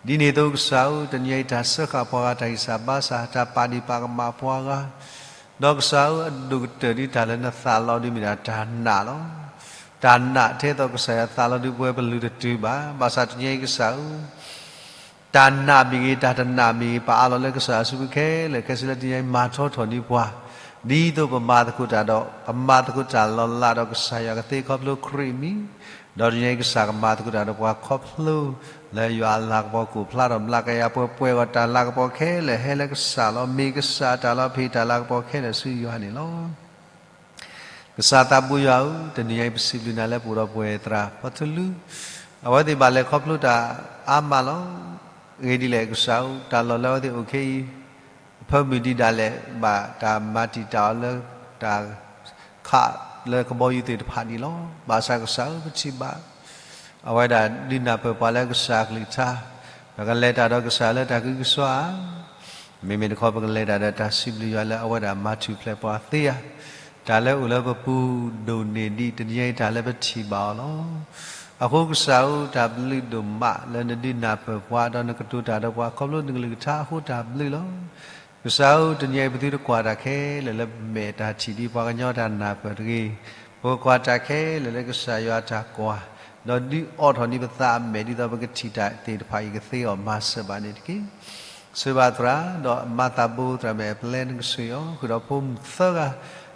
ဒ်န့ၣ်အသိးကစၢ်ဧၢ, တနံၤအံၤတၢ်စၢဃာ်ပှၤဂၤတၢ်ဂံၢ်စၢ်ဘါစၢ်, တၢ်ပာ်ဒံးပာ်ကမၣ်ပှၤဂၤ, ဒီးကစၢ်ဧၢ, အဒိၣ်ကတၢၢ်ဒ်တၢ်လၢနသးလီၤဒုးမ့ၢ်ဒၣ်တၢ်နာ်လီၤ. တၢ်နာ်ထဲသိးကစၢ်ယွၤသးလီၤဒုးပဝဲပလုၢ်တတုၤဘၣ်. ဘၣ်ဆၣ်တနံၤအံၤကစၢ်ဧၢ, တၢ်နာ်မ့ၢ်ဂ့ၤ, တၢ်တနာ်မ့ၢ်ဂ့ၤ, ပအးလီၤလၢကစၢ်အစုပူၤခဲလၢာ်, ခဲဆ့လၢတနံၤအံၤမၤထီထီၣ်ဒံးပှၤ, ဒ်သိးပမၤသကိးတၢ်ဒီး ပမၤသကိးတၢ်လီၤလးဒီးကစၢ်ယွၤကသ့ခီဖျိခရံာ်အမံၤ, ဒီးတနံၤအံၤကစၢ်ကမၤသကိးတၢ်ဒီးပှၤခီဖျိ လၢယွၤအလၤကပီၤကအိၣ်ဖျါထီၣ်မျးကယၤပှဲၤပှဲၤအဂီၢ်, တၢ်လၤကပီၤခဲလၢာ်ဟဲလၢကစၢ်လီၤ. မ့ၢ်ကစၢ်တၢ်လီၤ, ဖံးတၢ်လၤကပီၤခဲလၢာ်ဆူယွၤန့ၣ်လီၤ. ကစၢ်သးဘိယွၤဧၢ, တနံၤညါအံၤပစံးဘျုးနၤလၢပအိၣ်ဒီးပဝဲသရၣ်ဖီထူလူ, အဝဲသ့ၣ်ဘၣ်လဲၤခီဖျိတၢ်အါမးလီၤ. အဂ့ၢ်ဒ်လဲၣ်ကစၢ်ဧၢ, တၢ်လီၢ်လၢအဝဲသ့ၣ်အိၣ်ခဲအံၤ အဖၢမုၢ်ဒံးဒၣ်လဲာ် ဘၣ်တၢ်မၤတံာ်တာ်အီၤလၢတၢ်ခးလၢကဘီယူၤသ့ၣ်တဖၣ်န့ၣ်လီၤ. ဘၣ်ဆၣ်ကစၢ်ဧၢ, ပထံၣ်ဘၣ် အဝဲဒၣ်ဒုးနၢ်ပၢၢ်ပှၤလၢကစၢ်အကလုၢ်ကထါ, ပကလဲၤတၢ်ဒီးကစၢ်လၢတၢ်ကံၢ်ကစီဧါ, မ့မ့ၢ်တခီပကလဲၤတၢ်ဒီးတၢ်စံးဘျုးယွၤလၢအဝဲဒၣ်မၤထူၣ်ဖျဲးပှၤသ့ဧါ. တၢ်လၢအိၣ်လၢပပူၤဒိၣ်န့ၢ်ဒံးတနံၤအံၤတၢ်လၢပထံၣ်ဘၣ်အီၤလီၤ. အဃိကစၢ်ဧၢ, တၢ်ဘျုးဒိၣ်မးလၢနဒုးနၢ်ပၢၢ်ပှၤ ဒီးနကတိၤတၢ်ဒီးပှၤခီဖျိနကလုၢ်ကထါအဃိတၢ်ဘျုးလီၤ. ကစၢ်ဧၢ, တနံၤအံၤပသုတကွၢ်တၢ်ခဲလၢာ်လၢမဲာ်တၢ်ထံၣ်ဒ်ပှၤကညီတၢ်နၢ်ပၢၢ်တဂ့ၤ, ပကကွၢ်တၢ်ခဲလၢာ်လၢကစၢ်ယွၤတၢ်ကွၢ်, ဒီးဒုးအိးထီၣ်န့ၢ်ပသးအမဲာ်ဒ်သိးပကထံၣ်တၢ်သ့ၣ်တဖၣ်အံၤကသ့အီၤမၤစၢၤဘၣ်န့ၣ်တက့ၢ်. ဆိၣ်ဂ့ၤဘၣ်သရၣ်, ဒီးမၤသးဘိသရၣ်မဲာ်အပျဲၢ်နကဆိၣ်ဂ့ၤအီၤ, ဃုာ်ဒီးဖိမုၣ်သၢဂၤ,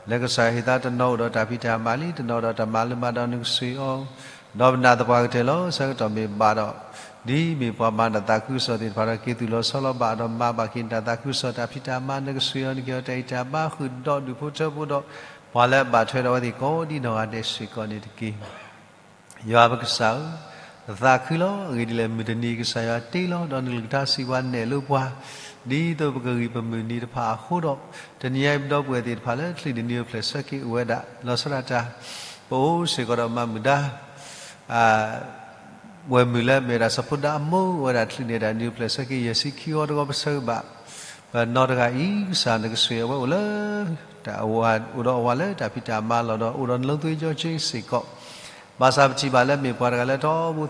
လၢကစၢ်ယွၤဟ့ၣ်သးတနီၤအိၣ်ဒီးတၢ်ဖံးတၢ်မၤလံ, တနီၤဒီးတၢ်မၤလိမၤဒိးနကဆိၣ်ဂ့ၤအီၤ, ဒီးပနာ်သပှၢ်ကတၢၢ်လီၤ. ဆၢကတီၢ်မ့ၢ်ဘၣ်ဒီး ဒ်မ့ၢ်ပှၤမၤတၢ်သးခုကစီၣ်သ့ၣ်တဖၣ်ဒီး က့ၤသူၣ်လီၤဆီလီၤဘၣ်ဒီး မၤဘၣ်က့ၤတၢ်သးခုကစီၣ်တၢ်ဖံးတၢ်မၤ နကစၢ်ယွၤနက့ၤအီၤတၢ်အံၤတၢ်ဘါ ဃုာ်ဒီးဒူၣ်ဖိထၢဖိဒီး ပှၤလၢအဘၣ်ထွဲဒီးအဝဲသ့ၣ်ကိးဒ်နီၢ်ဂၤဒဲးစ့ၢ်ကီးန့ၣ်တက့ၢ်. ယွၤပကစၢ်ဧၢ, ပသးခုလီၤ. အဂ့ၢ်ဒ်လဲၣ် မုၢ်တနံၤကစၢ်ယွၤတ့လီၤ ဒီးနကလုၢ်ကထါစံးပှၤနဲၣ်လိပှၤ, ဒ်သိးပကဂံၢ်ပမုၢ်နံၤတဖၣ်အဃိဒီး, တနံၤအံၤပဒီပုၢ်ဝဲၢ်သ့ၣ်တဖၣ်လၢချံၣ်န့ၣ်နံၤအိၣ်ဖျဲၣ်ဆၢက့ၤအိၣ်ဝဲဒၣ် လီၤဆီဒၣ်တၢ် ပအိၣ်စ့ၢ်ကီးဒီးမၤမုာ်ဒါ ဝဲၢ်မုၢ်လၢမ့ၢ်ဝဲဒၣ်စီၤဖိဒါအမိၢ် အိၣ်ဝဲဒၣ်ချံၣ်န့ၣ်တၢ်နံၤအိၣ်ဖျဲၣ်ဆၢက့ၤ ယဲၢ်ဆံခံဝီတဂီၤ ပဆၢဂ့ၤဘၣ် ပနီတဂၤအံၤ ကစၢ်နကစၢ်အဝဲအိၣ်လၢ တၢ်အဝၤ အိၣ်ဒီးအဝၤလၢတၢ်ဖံးတၢ်မၤလီၢ်ဒီး အိၣ်ဒီးနလီသွ့ကၠီကၠ့စ့ၢ်ကီး, ဘၣ်ဆၣ်ပထံၣ်ဘၣ်လၢမ့ၢ်ပှၤတဂၤလၢ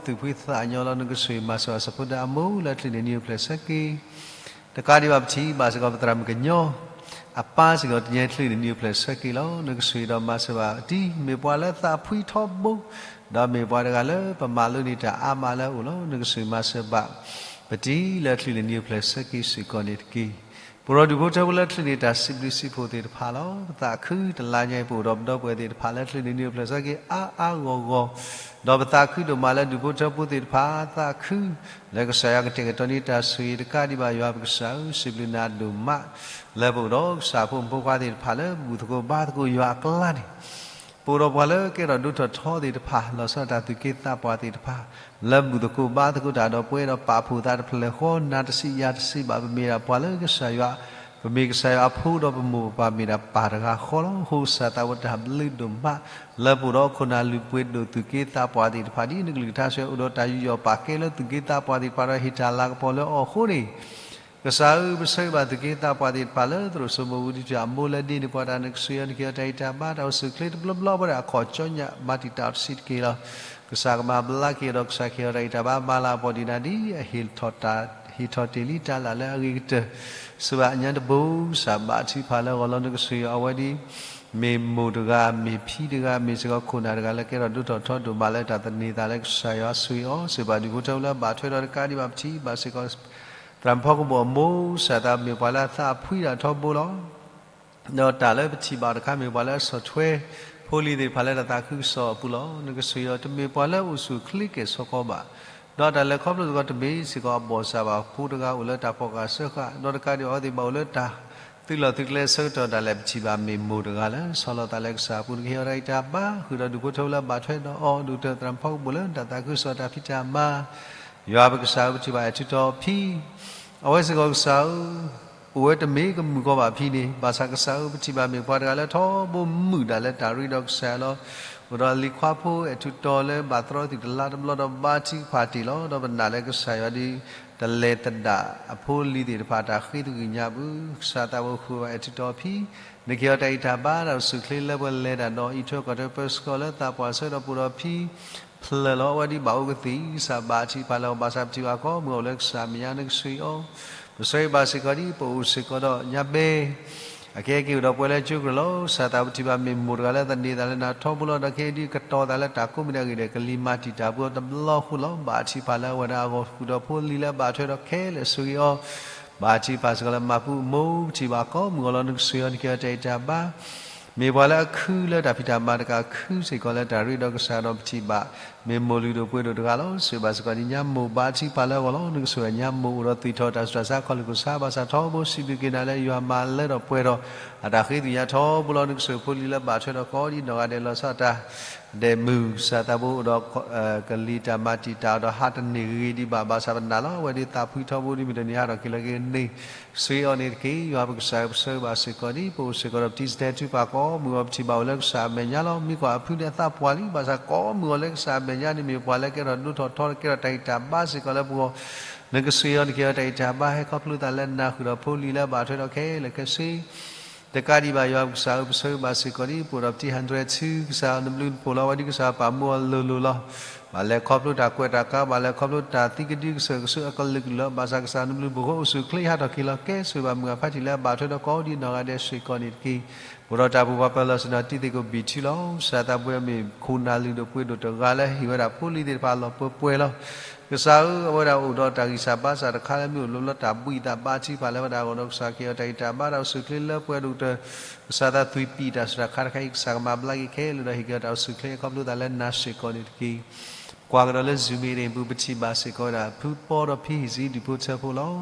ထီဘိသူၣ်ဖှံသးညီလီၤ နကစၢ်မၤစၢၤဘၣ်စီၤဖိဒါအမိၢ်လၢချံၣ်န့ၣ်နံၤအိၣ်ဖျဲၣ်ဆၢက့ၤ တကးဒံးဘၣ်ပထံၣ်ဘၣ်စ့ၢ်ကီးပသရၣ်မုၣ်ကညီ အပၢ်စ့ၢ်ကီးတညဲချံၣ်န့ၣ်နံၤအိၣ်ဖျဲၣ်ဆၢက့ၤလီၤ နကစၢ်ဒီးမၤစၢၤဘၣ်တံၢ် မ့ၢ်ပှၤလၢသးဖှံထီဘိ ဒီးမ့ၢ်ပှၤတဂၤလၢပမၤလိန့ၢ်တၢ်အါမးလၢအအိၣ်လီၤ နကစၢ်မၤစၢၤဘၣ် ပတံၢ်လၢချံၣ်န့ၣ်နံၤအိၣ်ဖျဲၣ်ဆၢက့ၤစ့ၢ်ကီးန့ၣ်တက့ၢ်. ပအိၣ်ဒီးဒူၣ်ဖိထၢဖိလၢချံၣ်န့ၣ်တၢ်စံးဘျုးစံးဖှိၣ်သ့ၣ်တဖၣ်လီၤ ပသးခုတလါညါအံၤ ပအိၣ်ဒီးပဒီပုၢ်ဝဲၢ်သ့ၣ်တဖၣ်လၢချံၣ်န့ၣ်နံၤအိၣ်ဖျဲၣ်ဆၢက့ၤအါအါဂီၢ်ဂီၢ် ဒီးပသးခုဒိၣ်မးလၢဒူၣ်ဖိထၢဖိသ့ၣ်တဖၣ် သးခု လၢကစၢ်ယွၤကတဲာ်ကတီၤန့ၢ်တၢ်ဆိၣ်ဂ့ၤတကးဒံးဘၣ် ယွၤပကစၢ်ဧၢ စံးဘျုးနၤဒိၣ်မး လၢပအိၣ်ဒီးကစၢ်ဖိမုၣ်ဖိခွါသ့ၣ်တဖၣ်လၢဘူၣ်သကိးဘါသကိးယွၤအကျါန့ၣ် ပအိၣ်ဒီးပှၤလၢကဲထီၣ်ဒိၣ်ထီၣ်ထီသ့ၣ်တဖၣ် လီၤဆီဒၣ်တၢ်သူၣ်က့သးပှၢ်သ့ၣ်တဖၣ် လၢဘူၣ်သကိးဘါသကိးတၢ်ဒီးပဝဲဒီးပာ်ဖှိၣ်သးတဖျၢၣ်ဃီ နၤတစံးယၤတစံးဘၣ် ပမ့ၢ်ဒၣ်ပှၤလၢကစၢ်ယွၤ ပမ့ၢ်ကစၢ်ယွၤအဖိဒီးပမိၢ်ပပၢ်မ့ၢ်ဒၣ်ပၢ်တဂၤဃီလီၤ အဃိကစၢ်သးဝဲတၢ်ဘျုးဒိၣ်မး လၢပအိၣ်ဒီးခိၣ်နၢ်လုၢ်ပှ့ၤဒိၣ်သူၣ်က့သးပှၢ်သ့ၣ်တဖၣ် ဒ်နကလုၢ်ကထါစံးဝဲ အိၣ်ဒီးတၢ်ယူးယီၣ်ပာ်ကဲလၢသူၣ်က့သးပှၢ်သ့ၣ်တဖၣ်ဒီးဟ့ၣ်တၢ်လၤကပီၤလၢအီၤအဃိန့ၣ် ကစၢ်ဧၢ ပဆၢဂ့ၤဘၣ်သူၣ်က့သးပှၢ်သ့ၣ်တဖၣ်လၢသရိာ်စိမိၤဝံၤဒ်ထံၣ်အမိၢ်လၢဒ့န့ၢ်ပှၤတၢ် နကစၢ်ယွၤနက့ၤအီၤတၢ်ဂံၢ်တၢ်ဘါ တၢ်အိၣ်ဆူၣ်အိၣ်ချ့တဘျီဘျီ ပဝဲဒၣ်အခီၣ်ကၠီညၣ် မၤတံာ်တာ်အီၤတဆံးတက့ၢ်လီၤ. ကစၢ်ကမၤဘျါက့ၤဒီးကစၢ်က့ၤအီၤတၢ်ဂံၢ်တၢ်ဘါ မၤလၤအပီၢ်ဒံးနၤဒ်အ ဟ့ၣ်ထီၣ်တ့ၢ်လံတၢ်လၢ်လၢအဂ့ၤကတၢၢ် စံးဘၣ်ညါတဘိ ကစၢ်ဘၣ်ထံးဖးလၢအဂီၢ်လီၤ နကစၢ်ယွၤအဝဲဒ် မ့ၢ်မိၢ်တဂၤ မ့ၢ်ဖံတဂၤ မ့ၢ်စ့ၢ်ကီးခိၣ်နၢ်တဂၤလၢကဲထီၣ်ဒိၣ်ထီၣ်ထီဒိၣ်မးလၢတၢ်သန့ၤသးလၢကစၢ်ယွၤဆိၣ်ဂ့ၤအီၤ စံးဘၣ်ဒူၣ်ဖိထၢဖိလၢအဘၣ်ထွဲဒီးတကးဒံးဘၣ်ပထံၣ်ဘၣ်စ့ၢ်ကီး သရၣ်မုၣ်ဖီကဘိၣ်အမိၢ် ကစၢ်သးမ့ၢ်ပှၤလၢအသးအဖှံဒၣ်ထီဘိလီၤ. ဒီးတၢ်လၢပထံၣ်ဘၣ်တခါမ့ၢ်ပှၤလၢအဆီၣ်ထွဲ ဖိလံၤသ့ၣ်တဖၣ်လၢတၢ်သးခုကစီၣ်အပူၤလီၤ. နကစၢ်ယွၤတမ့ၢ်ပှၤလၢအိၣ်ဆူၣ်အိၣ်ချ့ကဲၣ်ဆိးကီးဘၣ်. ဒီးတၢ်လဲၤခီဖျိစ့ၢ်ကီးတမ့ၢ်စ့ၢ်ကီးအဘီၣ်စၢ်ဘၣ် ဖိတဂၤအိၣ်လၢတၢ်ဖီၣ်ဃာ်စၢဃာ် ဒီးတကးဒံးအဝဲသ့ၣ်ဘၣ်အိၣ်လၢတၢ်သုးလီၢ်သုးကျဲဆၢကတီၢ်ဒၣ်လဲာ် ပထံၣ်ဘၣ်မ့ၢ်မိၢ်တဂၤလၢ ဆီၣ်လီၤသးလၢကစၢ်အပူၤ နကဟ့ၣ်အီၤတၢ်ဂံၢ်တၢ်ဘါ ဃုာ်ဒီးဒူၣ်ဖိထၢဖိလၢအဘၣ်ထွဲဒီးအီၤ ဒိၣ်ကတၢၢ်သရၣ်မုၣ်ဖီကဘိၣ်လၢတၢ်သးခုကစီၣ်တၢ်ဖံးတၢ်မၤ ယွၤပကစၢ်ဧၢ ပထံၣ်ဘၣ်အဲၣ်ထူးတီၤအဖံ အဝဲစ့ၢ်ကီးကစၢ်ဧၢ အိၣ်ဝဲတမ့ၢ်ကမုာ်ကီးဘၣ်ဖံန့ၣ် ဘၣ်ဆၣ်ကစၢ်ဧၢ ပထံၣ်ဘၣ်မ့ၢ်ပှၤတဂၤလၢထီဘိမုာ်ဒၣ်လၢတၢ်ရ့ဒီးကစၢ်ယွၤလီၤ. အိၣ်ဒီးလံၤခွါဖိအဲၣ်ထူးတီၤလၢဘၣ်သရီသုးတလါတဘျီဒီးဘါထုကဖၣ်တ့ၢ်လီၤ. ဒီးပနာ်လၢကစၢ်ယွၤဒ် တလဲၤသဒၣ်အဖိလံၤသ့ၣ်တဖၣ်တၢ်ဃ့သဂံၢ်ညါပူၤ ကစၢ်သးဘိဃုာ်ဘၣ်အဲၣ်ထူးတီၤအဖံ နကဟ့ၣ်အီၤတၢ်ဂံၢ်တၢ်ဘါ တၢ်အိၣ်ဆူၣ်အိၣ်ချ့လၢပှဲၤလဲၤတၢ်ဒီး အံးထွဲကွၢ်ထွဲပၢဆှၢလၢသးပှၢ်ဆၢဒီးပူၤဒီးဖံ ဖျၢၣ်လီၤအဝဲဒ်ဘၣ်အိၣ်ကသ့ၣ် ကစၢ်ဘၣ်ထံးဖးလၢအဂီၢ် ဘၣ်ဆၣ်ပထံၣ်ဘၣ်ကိးမုၢ်အိၣ်လၢကစၢ်အမဲာ်ညါ နကဆိၣ်ဂ့ၤအီၤ ပဆၢဂ့ၤဘၣ်စ့ၢ်ကီးဒ်ပအိၣ်စ့ၢ်ကီးဒီးညါဘဲ အခဲက့ၤအိၣ်ဒီးပှဲၤလၢကၠိကရၢၢ်လီၤ. ကစၢ်သးပထံၣ်ဘၣ်မ့ၢ်မိၢ်တဂၤလၢသန့ၤသးလၢနၤထီဘိလီၤ. ဒီးခဲအံၤဒ်ကတီၤသးလၢတၢ်ကိးမံၤဒဲးအဂ့ၢ်ဒဲး ကလံၤမၤတံာ်တာ်ပှၤတဘျီဃီလီၤ. ဘၣ်ထံးဖးလၢအဝဲဒၣ်အဂီၢ် ဃုာ်ဒီးဖိလံၤလၢအဘၣ်ထွဲဒီးခဲလၢာ်ဆိၣ်ဂ့ၤအီၤ ဘၣ်ထံးဖးစ့ၢ်ကီးလၢမၤပူအမိၢ် ပထံၣ်ဘၣ်ကိးမုၢ်အိၣ်လီၤ. နကဆိၣ်ဂ့ၤအီၤ နကဟ့ၣ်အီၤတၢ်ဂံၢ်တၢ်ဘါ မ့ၢ်ပှၤလၢအခုလၢတၢ်ဖံးတၢ်မၤတကး အခုစ့ၢ်ကီးလၢတၢ်ရ့ဒီးကစၢ်ဒီးပထံၣ်ဘၣ် မ့ၢ်မိၢ်လုၢ်ဒိၣ်ပှ့ၤဒိၣ်တဂၤလီၤ. ဆိၣ်ဂ့ၤဘၣ်စ့ၢ်ကီးဒ်ညါမိၢ် ဘၣ်ထံးဖးလၢအဂီၢ်လီၤ. နကဆိၣ်ဂ့ၤညါမိၢ်အိၣ်ဒီးသွံၣ်ထီၣ်တၢ်ဆူးတၢ်ဆါခီၣ်လ့ၣ်ခိၣ်ဆါ ဘၣ်ဆၣ်ထီဘိစံးဘျုးက့ၤနၤလၢယွၤမၤလၢထီၣ်ပှဲၤထီၣ် အတၢ်ဃ့သွံၣ်ညါထီဘိလီၤ. နကဆိၣ်ဂ့ၤဖိလံၤလၢဘၣ်ထွဲဒီးကိးဒ်နီၢ်ဂၤဒဲးလီၤဆီဒၣ်တၢ် ဒဲးမုၢ် ကစၢ်သးဘိအိၣ်ဒီး ကလံၤတၢ်မၤတံာ်တာ်ဒီးဟးတန့ၢ်ဂ့ၤဂ့ၤဒံးဘၣ် ဘၣ်ဆၣ်ပနာ်လီၤ အဝဲဒ်သးဖှံထီဘိဒ်မုၢ်တနံၤဟးထီၣ်က့ၤလၢကန့ၢ် ဆိၣ်ဂ့ၤအီၤန့ၣ်တက့ၢ်. ယွၤပကစၢ်ဧၢ ပဆၢဂ့ၤဘၣ်စ့ၢ်ကီးဒ် ပအိၣ်စ့ၢ်ကီးဒီးပတံၤစတဲထုကဖၣ်ကိးမုၢ်အီၤ ပထံၣ်ဘၣ်အိၣ်လၢကစၢ်အမဲာ်ညါလီၤ. မ့ၢ်ကွၢ်အဖုန့ၣ်အသးပှၢ်လံ ဘၣ်ဆၣ်ကိးမုၢ်အီၤလၢကစၢ်အမဲာ်ညါန့ၣ် မ့ၢ်ပှၤလၢကဲထီၣ်ဒိၣ်ထီၣ်ထီ ကဲထီၣ်တၢ်ဂံၢ်တၢ်ဘါစ့ၢ်ကီးလၢပဂီၢ် နကဆိၣ်ဂ့ၤအီၤ နကဟ့ၣ်အီၤတၢ်ဂံၢ်တၢ်ဘါ ဟဲခီဖျိသးလၢနၤဃုာ်ဒီးဖိလံၤလၢဘၣ်ထွဲဒီးခဲလၢာ်ခဲဆ့ တကးဒံးဘၣ်ယွၤပကစၢ်ဧၢ ပဆၢဂ့ၤဘၣ်စ့ၢ်ကီးဒ် ပအိၣ်ဒီးပတံၤ hundred two ကစၢ်နဘျုးနဖှိၣ်လီၤ အဝဲဒ်ကစၢ်ပာ်မူအီၤလိၤလိၤလီၤ. ဘၣ်လဲၤခီဖျိတၢ်ကွဲးတၢ်ကါ ဘၣ်လဲၤခီဖျိတၢ်သံကဒုကစၢၢ်ကဆူးအကလုာ်ကလုာ်လီၤ. ဘၣ်ဆၣ်ကစၢ်နဘျုးနဖှိၣ်ဃီအိၣ်ဆူၣ်အိၣ်ချ့ဟးထီၣ်က့ၤလီၤ ကဲဆိၣ်ဂ့ၤဘၣ်မုၢ်အဖါတံၢ်လၢအဘၣ်ထွဲဒီးကိးဒ်နီၢ်ဂၤဒဲးစ့ၢ်ကီးန့ၣ်တက့ၢ်. ပအိၣ်ဒီးတၢ်ပူၤပှၤပၢၤလီၢ်ဆ့ၣ်နီၤ တံၤသကိးဘံၣ်ထူလီၤ. ကစၢ်သးဘိမ့ၢ်ခိၣ်နၢ်လုၢ်ဒိၣ်ပှ့ၤဒိၣ်တဂၤလၢဟ့ၣ်ဝဲဒၣ်ဖိလံၤသ့ၣ်တဖၣ်လီၤပှဲၤပှဲၤလီၤ. ကစၢ်ဧၢ အဝဲဒၣ်အိၣ်ဒီးတၢ်ဂံၢ်စၢ်ဘါစၢ်တခါလၢမ့ၢ်အိၣ်လၢတၢ်ဘှံးသးဘါထုကဖၣ်လၢဝဲဒၣ်အဂီၢ်ဒီး ကစၢ်ကဟ့ၣ်အီၤတၢ်ဂံၢ်တၢ်ဘါ တၢ်အိၣ်ဆူၣ်အိၣ်ချ့လၢပှဲၤဒိၣ်ကတၢၢ် ကစၢ်သးသွံၣ်ပံၣ်တၢ်ဆူးတၢ်ဆါတခါအံၤ ကစၢ်ကမၤဘျါက့ၤခဲလၢာ်ဒီးဟ့ၣ်က့ၤအီၤတၢ်အိၣ်ဆူၣ်အိၣ်ချ့ ခီဖျိသးလၢနၤစ့ၢ်ကီးန့ၣ်တက့ၢ်. ပှၤကဒီးလၢ Zoom meeting ပူၤ ပထံၣ်ဘၣ်စ့ၢ်ကီးဝဲဒၣ် ဖုပီဒီးဖံဟံၣ်ဆံ ဒူၣ်ဖိထၢဖိလီၤ.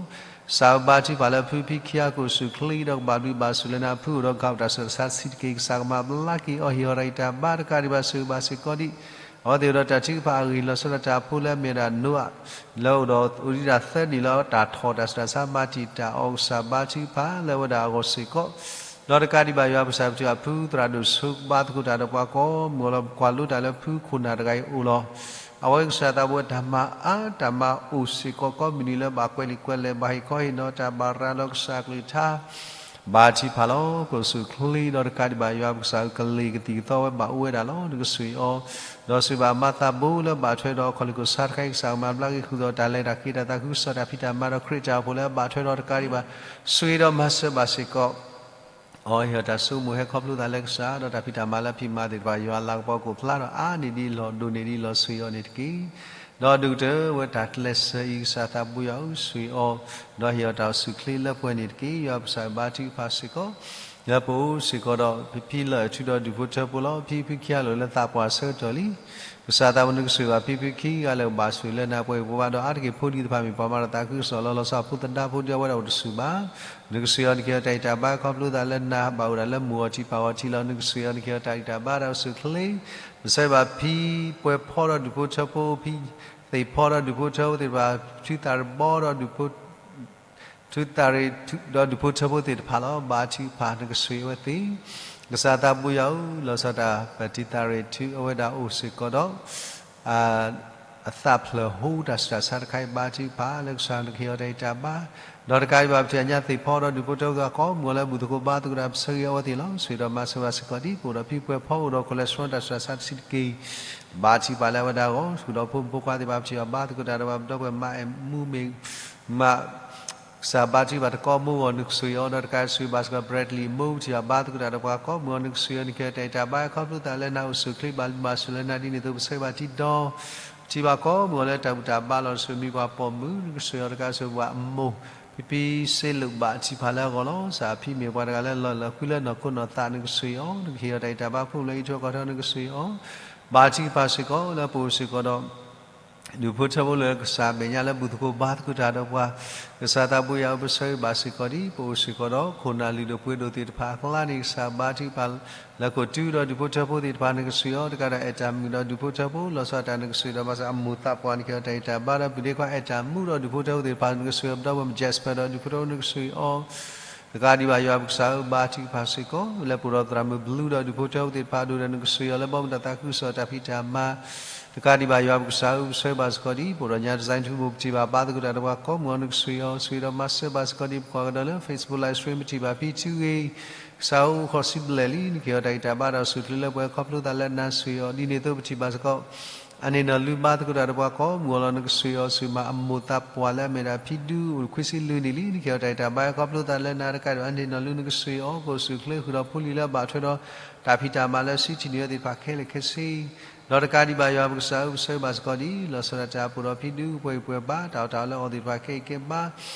ကစၢ်ဧၢ ဘါထုကဖၣ်လၢဖုဖံခံဂၤ ကအိၣ်ဆူၣ်ချ့ဒီးကဘၣ်ဘျုးဘၣ်ဆိၣ်လၢနၤ, ဖုအိၣ်ဒီးကးတၢ်ဆူးတၢ်ဆါတဆံးတက့ၢ်, ကစၢ်ကမၤဘျါက့ၤအီၤ, ဟ့ၣ်အီၤတၢ်ဂံၢ်တၢ်ဘါ, တကးဒံးဘၣ်ဆိၣ်ဂ့ၤဘၣ်စ့ၢ်ကီးဒံး အဝဲသ့ၣ်အိၣ်ဒီးတၢ်ထုကဖၣ်အဂ့ၢ် လီၤဆီဒၣ်တၢ်ဖိလၢအမ့ၢ်ဝဲဒၣ် နိအၣ် လၢအအိၣ်ဒီးအိၣ်ဒံးတၢ်သၢနံၣ်လၢ တၢ်ထီၣ်တၢ်ဆူးတၢ်ဆါ မၤတံာ်တာ်အီၤ, ကစၢ်ဘါထုကဖၣ်လၢအဝဲဒၣ်အဂီၢ်စ့ၢ်ကီး, ဒီးတကးဒံးဘၣ်ယွၤပကစၢ် ပထံၣ်ဘၣ်ဖုသရၣ်ဒိၣ်ဆိ ဘါသကိးတၢ်ဒီးပှၤကိးမုၢ်ဂီၤလီၤ. ပကွၢ်လိတၢ်လၢဖုခိၣ်နၢ်တဂၤအံၤအအိၣ်လီၤ. အဝဲကစၢ်သးဘိဝဲ တၢ်မၤအါတၢ်မၤအိၣ်စ့ၢ်ကီး ကိးမုၢ်နံၤလၢဘၣ်ကွဲးလံာ်ကွဲးလဲၢ် ဘၣ်ဟ့ၣ်ခီဟ့ၣ်နီၤတၢ် ဘၣ်ရၤလီၤကစၢ်အကလုၢ်ကထါ ဘါထုကဖၣ်လီၤ. ကအိၣ်ဆူၣ်ချ့ ဒီးတကးဒံးဘၣ်ယွၤပကစၢ် ကလ့ၢ်ကသံၣ်ကသီဝဲဘၣ်အိၣ်ဝဲဒၣ်လီၤ. နကဆိၣ်ဂ့ၤအီၤ ဒီးဆိၣ်ဂ့ၤဘၣ်မၤသးဘိလၢဘၣ်ထွဲဒီးအခီၣ်လ့ၢ်ခိၣ်ဆါတခါအံၤ, ကစၢ်ကမၤဘျါက့ၤဃုာ်ဒီးတၢ်လဲၤတၢ်က့ၤ တၢ်သးခုကစီၣ် တၢ်ဖံးတၢ်မၤဒီးခရံာ်တၢ်အိၣ်ဖှိၣ်လၢအဘၣ်ထွဲဒီးတကးဒံးဘၣ် ဆိၣ်ဂ့ၤဒီးမၤစၢၤဘၣ်စ့ၢ်ကီး အီၤ, ဟ့ၣ်အီၤတၢ်ဆိကမိၣ်ဟဲခီဖျိသးလၢကစၢ်, ဒီးတၢ်ဖံးတၢ်မၤလၢအဖံးမၤသ့ၣ်တဖၣ် ယွၤလၤကပီၤကအိၣ်ဖျါဒီးအါန့ၢ်ဒံးလီၤ ဒိၣ်န့ၢ်ဒံးလီၤ ဆိၣ်ဂ့ၤအီၤန့ၣ်တက့ၢ်. ဒီးဒုးကတၢၢ်ဝဲတၢ်ကျဲးစၢးအံၤ ကစၢ်သးဘိယွၤဧၢ ဆိၣ်ဂ့ၤအီၤ, ဒီးဟ့ၣ်အီၤတၢ်အိၣ်ဆူၣ်ချ့လၢပှဲၤန့ၣ်တက့ၢ်. ယွၤပကစၢ်ဘါထုကဖၣ်စ့ၢ်ကီး လၢပအိၣ်စ့ၢ်ကီးဒီး ဖံဖံလၢအထုးဒီးဒူၣ်ဖိထၢဖိလီၤ. ဖံဖံခံဂၤလၢာ်လၢသးပှၢ်ဆၢကတီၢ်လံ ကစၢ်သးဘိနကဆိၣ်ဂ့ၤဘၣ်ဖံဖံခံဂၤလၢာ်ကဘၣ်ဆိၣ်ဂ့ၤလၢနၤပှဲၤပှဲၤဘၣ်ဒီး အါတက့ၢ်ဖိဒံးတဖၣ်မ့ၢ်ပှၤမၤဒီးသးခုကစီၣ်လီၤ လီၤဆီအဖိသဒါဖိဒံး အဝဲဒၣ်အိၣ်တဆူၣ်ဘၣ်. နကဆိၣ်ဂ့ၤအီၤ နကဟ့ၣ်အီၤတၢ်ဂံၢ်တၢ်ဘါ ခီဖျိသးလၢနၤဘၣ်အိၣ်ဒၣ်လၢမုၢ်ဂီၤထံးပၢ်ဂီၤထံးလီၤ. နကဆိၣ်ဂ့ၤအီၤ နကဟ့ၣ်အီၤတၢ်ဂံၢ်တၢ်ဘါတၢ်အိၣ်ဆူၣ်ချ့ ပဆၢဘၣ်ဖံပှဲၤဖီဒီးဒူၣ်ဖိထၢဖိ ဖံသ့ၣ်ဖီဒီးဒူၣ်ဖိထၢဖိသ့ၣ်တဖၣ် ထုးသးရ့ဘီဒီးဒူၣ်ဖိ ထုးသးရ့ဒီးဒူၣ်ဖိထၢဖိသ့ၣ်တဖၣ်လီၤ. ဘါထုကဖၣ်နကဆိၣ်ဂ့ၤအဝဲသ့ၣ် ကစၢ်သးဘိယွၤဧၢ လီၤဆီဒၣ်တၢ် ပတံၤသးရ့ထုးအဝဲဒၣ်အိၣ်စ့ၢ်ကီးဒီး အသးဖျၢၣ်ဟိတၢ်ဆူးတၢ်ဆါတခါအံၤ ဘါထုကဖၣ်လၢကစၢ်နကဟ့ၣ်အီၤတၢ်ဂံၢ်တၢ်ဘါ ဒီးတကးဒံးဘၣ် ပထံၣ်ညါသ့ၣ်ဖီဒီးဒူၣ်ဖိထၢဖိသ့ၣ်တဖၣ်ကိးမုၢ်ဂီၤလၢဘူၣ်သကိးဘါသကိးတၢ် ပဆၢဂ့ၤအဝဲသ့ၣ်လီၤ. ဆိၣ်ဂ့ၤဒီးမၤစၢၤဘၣ်စ့ၢ်ကီးဒ် ပအိၣ်ဒီးဖံပှဲၤဖီအိၣ်ဒီး cholesterol တၢ်ဆူးတၢ်ဆါတဆံးတက့ၢ် ဘါထုကဖၣ်လၢအဝဲဒၣ်အဂီၢ် ဃုာ်ဒီးဖိမုၣ်ဖိခွါသ့ၣ်တဖၣ် ပထံၣ်ဘၣ်ဘါသကိးတၢ်ဒီးပှၤ ပဒီပုၢ်ဝဲၢ်မါအဲၣ်မူမ့ၢ်မး ကစၢ်ဘါထုကဖၣ်တကိးမုၢ်ဂီၤ နကဆိၣ်ဂ့ၤအီၤ ဒီးတကးဆိၣ်ဂ့ၤဘၣ်စ့ၢ်ကီး Bradley မိၢ် ပထံၣ်ဘၣ်ဘါသကိးတၢ်ဒီးပှၤ ကိးမုၢ်ဂီၤ နကဆိၣ်ဂ့ၤအီၤ နကဟ့ၣ်အီၤတၢ်ဂံၢ်တၢ်ဘါ ခီဖျိသးလၢနၤအိၣ်ဆူၣ်ချ့ ဘၣ်လုၢ်ဘၣ်စူၣ်လၢနၤ ဒ်န့ၣ်အသိး ပဆၢဂ့ၤဘၣ်ထံဒီ ပထံၣ်ဘၣ်ကိးမုၢ်ဂီၤလၢတၢ်ဘူၣ်တၢ်ဘါလီၤ နဆိၣ်ဂ့ၤမံၤပှၤပိာ်မုၣ် နကဆိၣ်ဂ့ၤအီၤ တကးဆိၣ်ဂ့ၤဘၣ်အမိၢ် ဖံဖံစ့လိာ်ဘၣ် ထံၣ်ဖးလၢအဂီၢ်လီၤ. ကစၢ်ဖံမ့ၢ်ပှၤတဂၤလၢလီၤလၢာ်ကွံလၢနီၢ်ခိနီၢ်သး နကဆိၣ်ဂ့ၤအီၤ နကဟ့ၣ်အီၤတၢ်ဂံၢ်တၢ်ဘါ ဖိလၢအံးထွဲကွၢ်ထွဲ နကဆိၣ်ဂ့ၤအီၤ ဘါထုကဖၣ်စ့ၢ်ကီး လၢပအိၣ်စ့ၢ်ကီးဒီး ဒူၣ်ဖိထၢဖိလၢကစၢ်မဲာ်ညါလၢဘူၣ်သကိးဘါသကိးတၢ်ဒီးပှၤ ကစၢ်သးဘိယွၤဧၢ ပဆၢဂ့ၤဘၣ်စ့ၢ်ကီးဒ် ပအိၣ်စ့ၢ်ကီးဒီး ခိၣ်နၢ်လုၢ်ဒိၣ်ပှ့ၤဒိၣ်သ့ၣ်တဖၣ်အကျါန့ၣ် ကစၢ်ဘါထုကဖၣ် လၢခိၣ်တုဒီးဒူၣ်ဖိထၢဖိသ့ၣ်တဖၣ် နကဆိၣ်ဂ့ၤအီၤ တကးဒီးအဲၣ်တၢ်မုာ်ဒီးဒူၣ်ဖိထၢဖိ လီၤဆီဒၣ်တၢ် နကဆိၣ်ဂ့ၤဒီးမၤစၢၤအမိၢ်သးပှၢ် နကဟ့ၣ်အီၤတၢ်ဂံၢ်တၢ်ဘါဒီး ပဒ့ခွါအဲၣ်တၢ်မုာ်ဒီးဒူၣ်ဖိထၢဖိသ့ၣ်တဖၣ် နကဆိၣ်ဂ့ၤအီၤ ပဒီပုၢ်ဝဲၢ် Jasper ဒီးဒူၣ်ဖိထၢဖိ နကဆိၣ်ဂ့ၤအီၤ တကးဒံးဘၣ်ယွၤပကစၢ်ဧၢ ဘါထုကဖၣ်စ့ၢ်ကီး လၢပအိၣ်ဒီးသရၣ်မုၣ်ဘျုးဒီးဒူၣ်ဖိထၢဖိသ့ၣ်တဖၣ် ဒိၣ်ဒီးနကဆိၣ်ဂ့ၤအီၤလၢဘီမုၢ်တၢ်သးခုကစီၣ်တၢ်ဖံးတၢ်မၤ တကးဒံးဘၣ်ယွၤပကစၢ်ဧၢ ပဆၢဂ့ၤဘၣ်စ့ၢ်ကီးဒ် ပအိၣ်ဒီးညါ design ထူမိၢ် ပထံၣ်ဘၣ်ဘါသကိးတၢ်ဒီးပှၤကိးမုၢ်ဂီၤ နကဆိၣ်ဂ့ၤအီၤ ဆိၣ်ဂ့ၤဒီးမၤစၢၤဘၣ်စ့ၢ်ကီးဒ် ပကွၢ်ကဒီးလၢ Facebook Live Stream ပထံၣ်ဘၣ်ဖံထုဂ့ၤ ကစၢ်အိၣ်ဃီၤစံးဘျဲၣ်လံ နကဟ့ၣ်အီၤတၢ်ဂံၢ်တၢ်ဘါဒီးအိၣ်ဆူၣ်ချ့လၢပှဲၤ ခီဖျိသးလၢနၤဆိၣ်ဂ့ၤအီၤ ဒ်န့ၣ်အသိးပထံၣ်ဘၣ်စ့ၢ်ကီး အန့ၣ်နီၢ်လုၢ်ဘါသကိးတၢ်ဒီးပှၤကိးမုၢ်ဂီၤလီၤ နကဆိၣ်ဂ့ၤအီၤ ဆိၣ်မးအမိၢ်သးပှၢ်လၢအမ့ၢ်ဒၣ်ဖံဒူအိၣ်ခွံဆံလွံၢ်နံၣ်လံ နကဟ့ၣ်အီၤတၢ်ဂံၢ်တၢ်ဘါ ခီဖျိသးလၢနၤတကးဒံးဘၣ် အန့ၣ်နီၢ်လုၢ် နကဆိၣ်ဂ့ၤအီၤ ကအိၣ်ဆူၣ်ချ့ဃုာ်ဒီးဖိလံၤလၢအဘၣ်ထွဲဒီး တၢ်ဖံးတၢ်မၤလၢ စံးထံၣ်န့ၢ်ဝဲသ့ၣ်တဖၣ်ခဲလၢာ်ခဲဆ့ ဒီးတကးဒံးဘၣ်ယွၤပကစၢ်ဧၢ ပဆၢဂ့ၤဘၣ်စ့ၢ်ကီးဒ် လီၤဆီဒၣ်တၢ်ပအိၣ်ဒီးဖံဒူပှဲၤပှဲၤဘါ တၢ်အီၣ်တၢ်အီလၢအီၣ်သ့ၣ်တဖၣ်ခဲအံၤကဲဘါ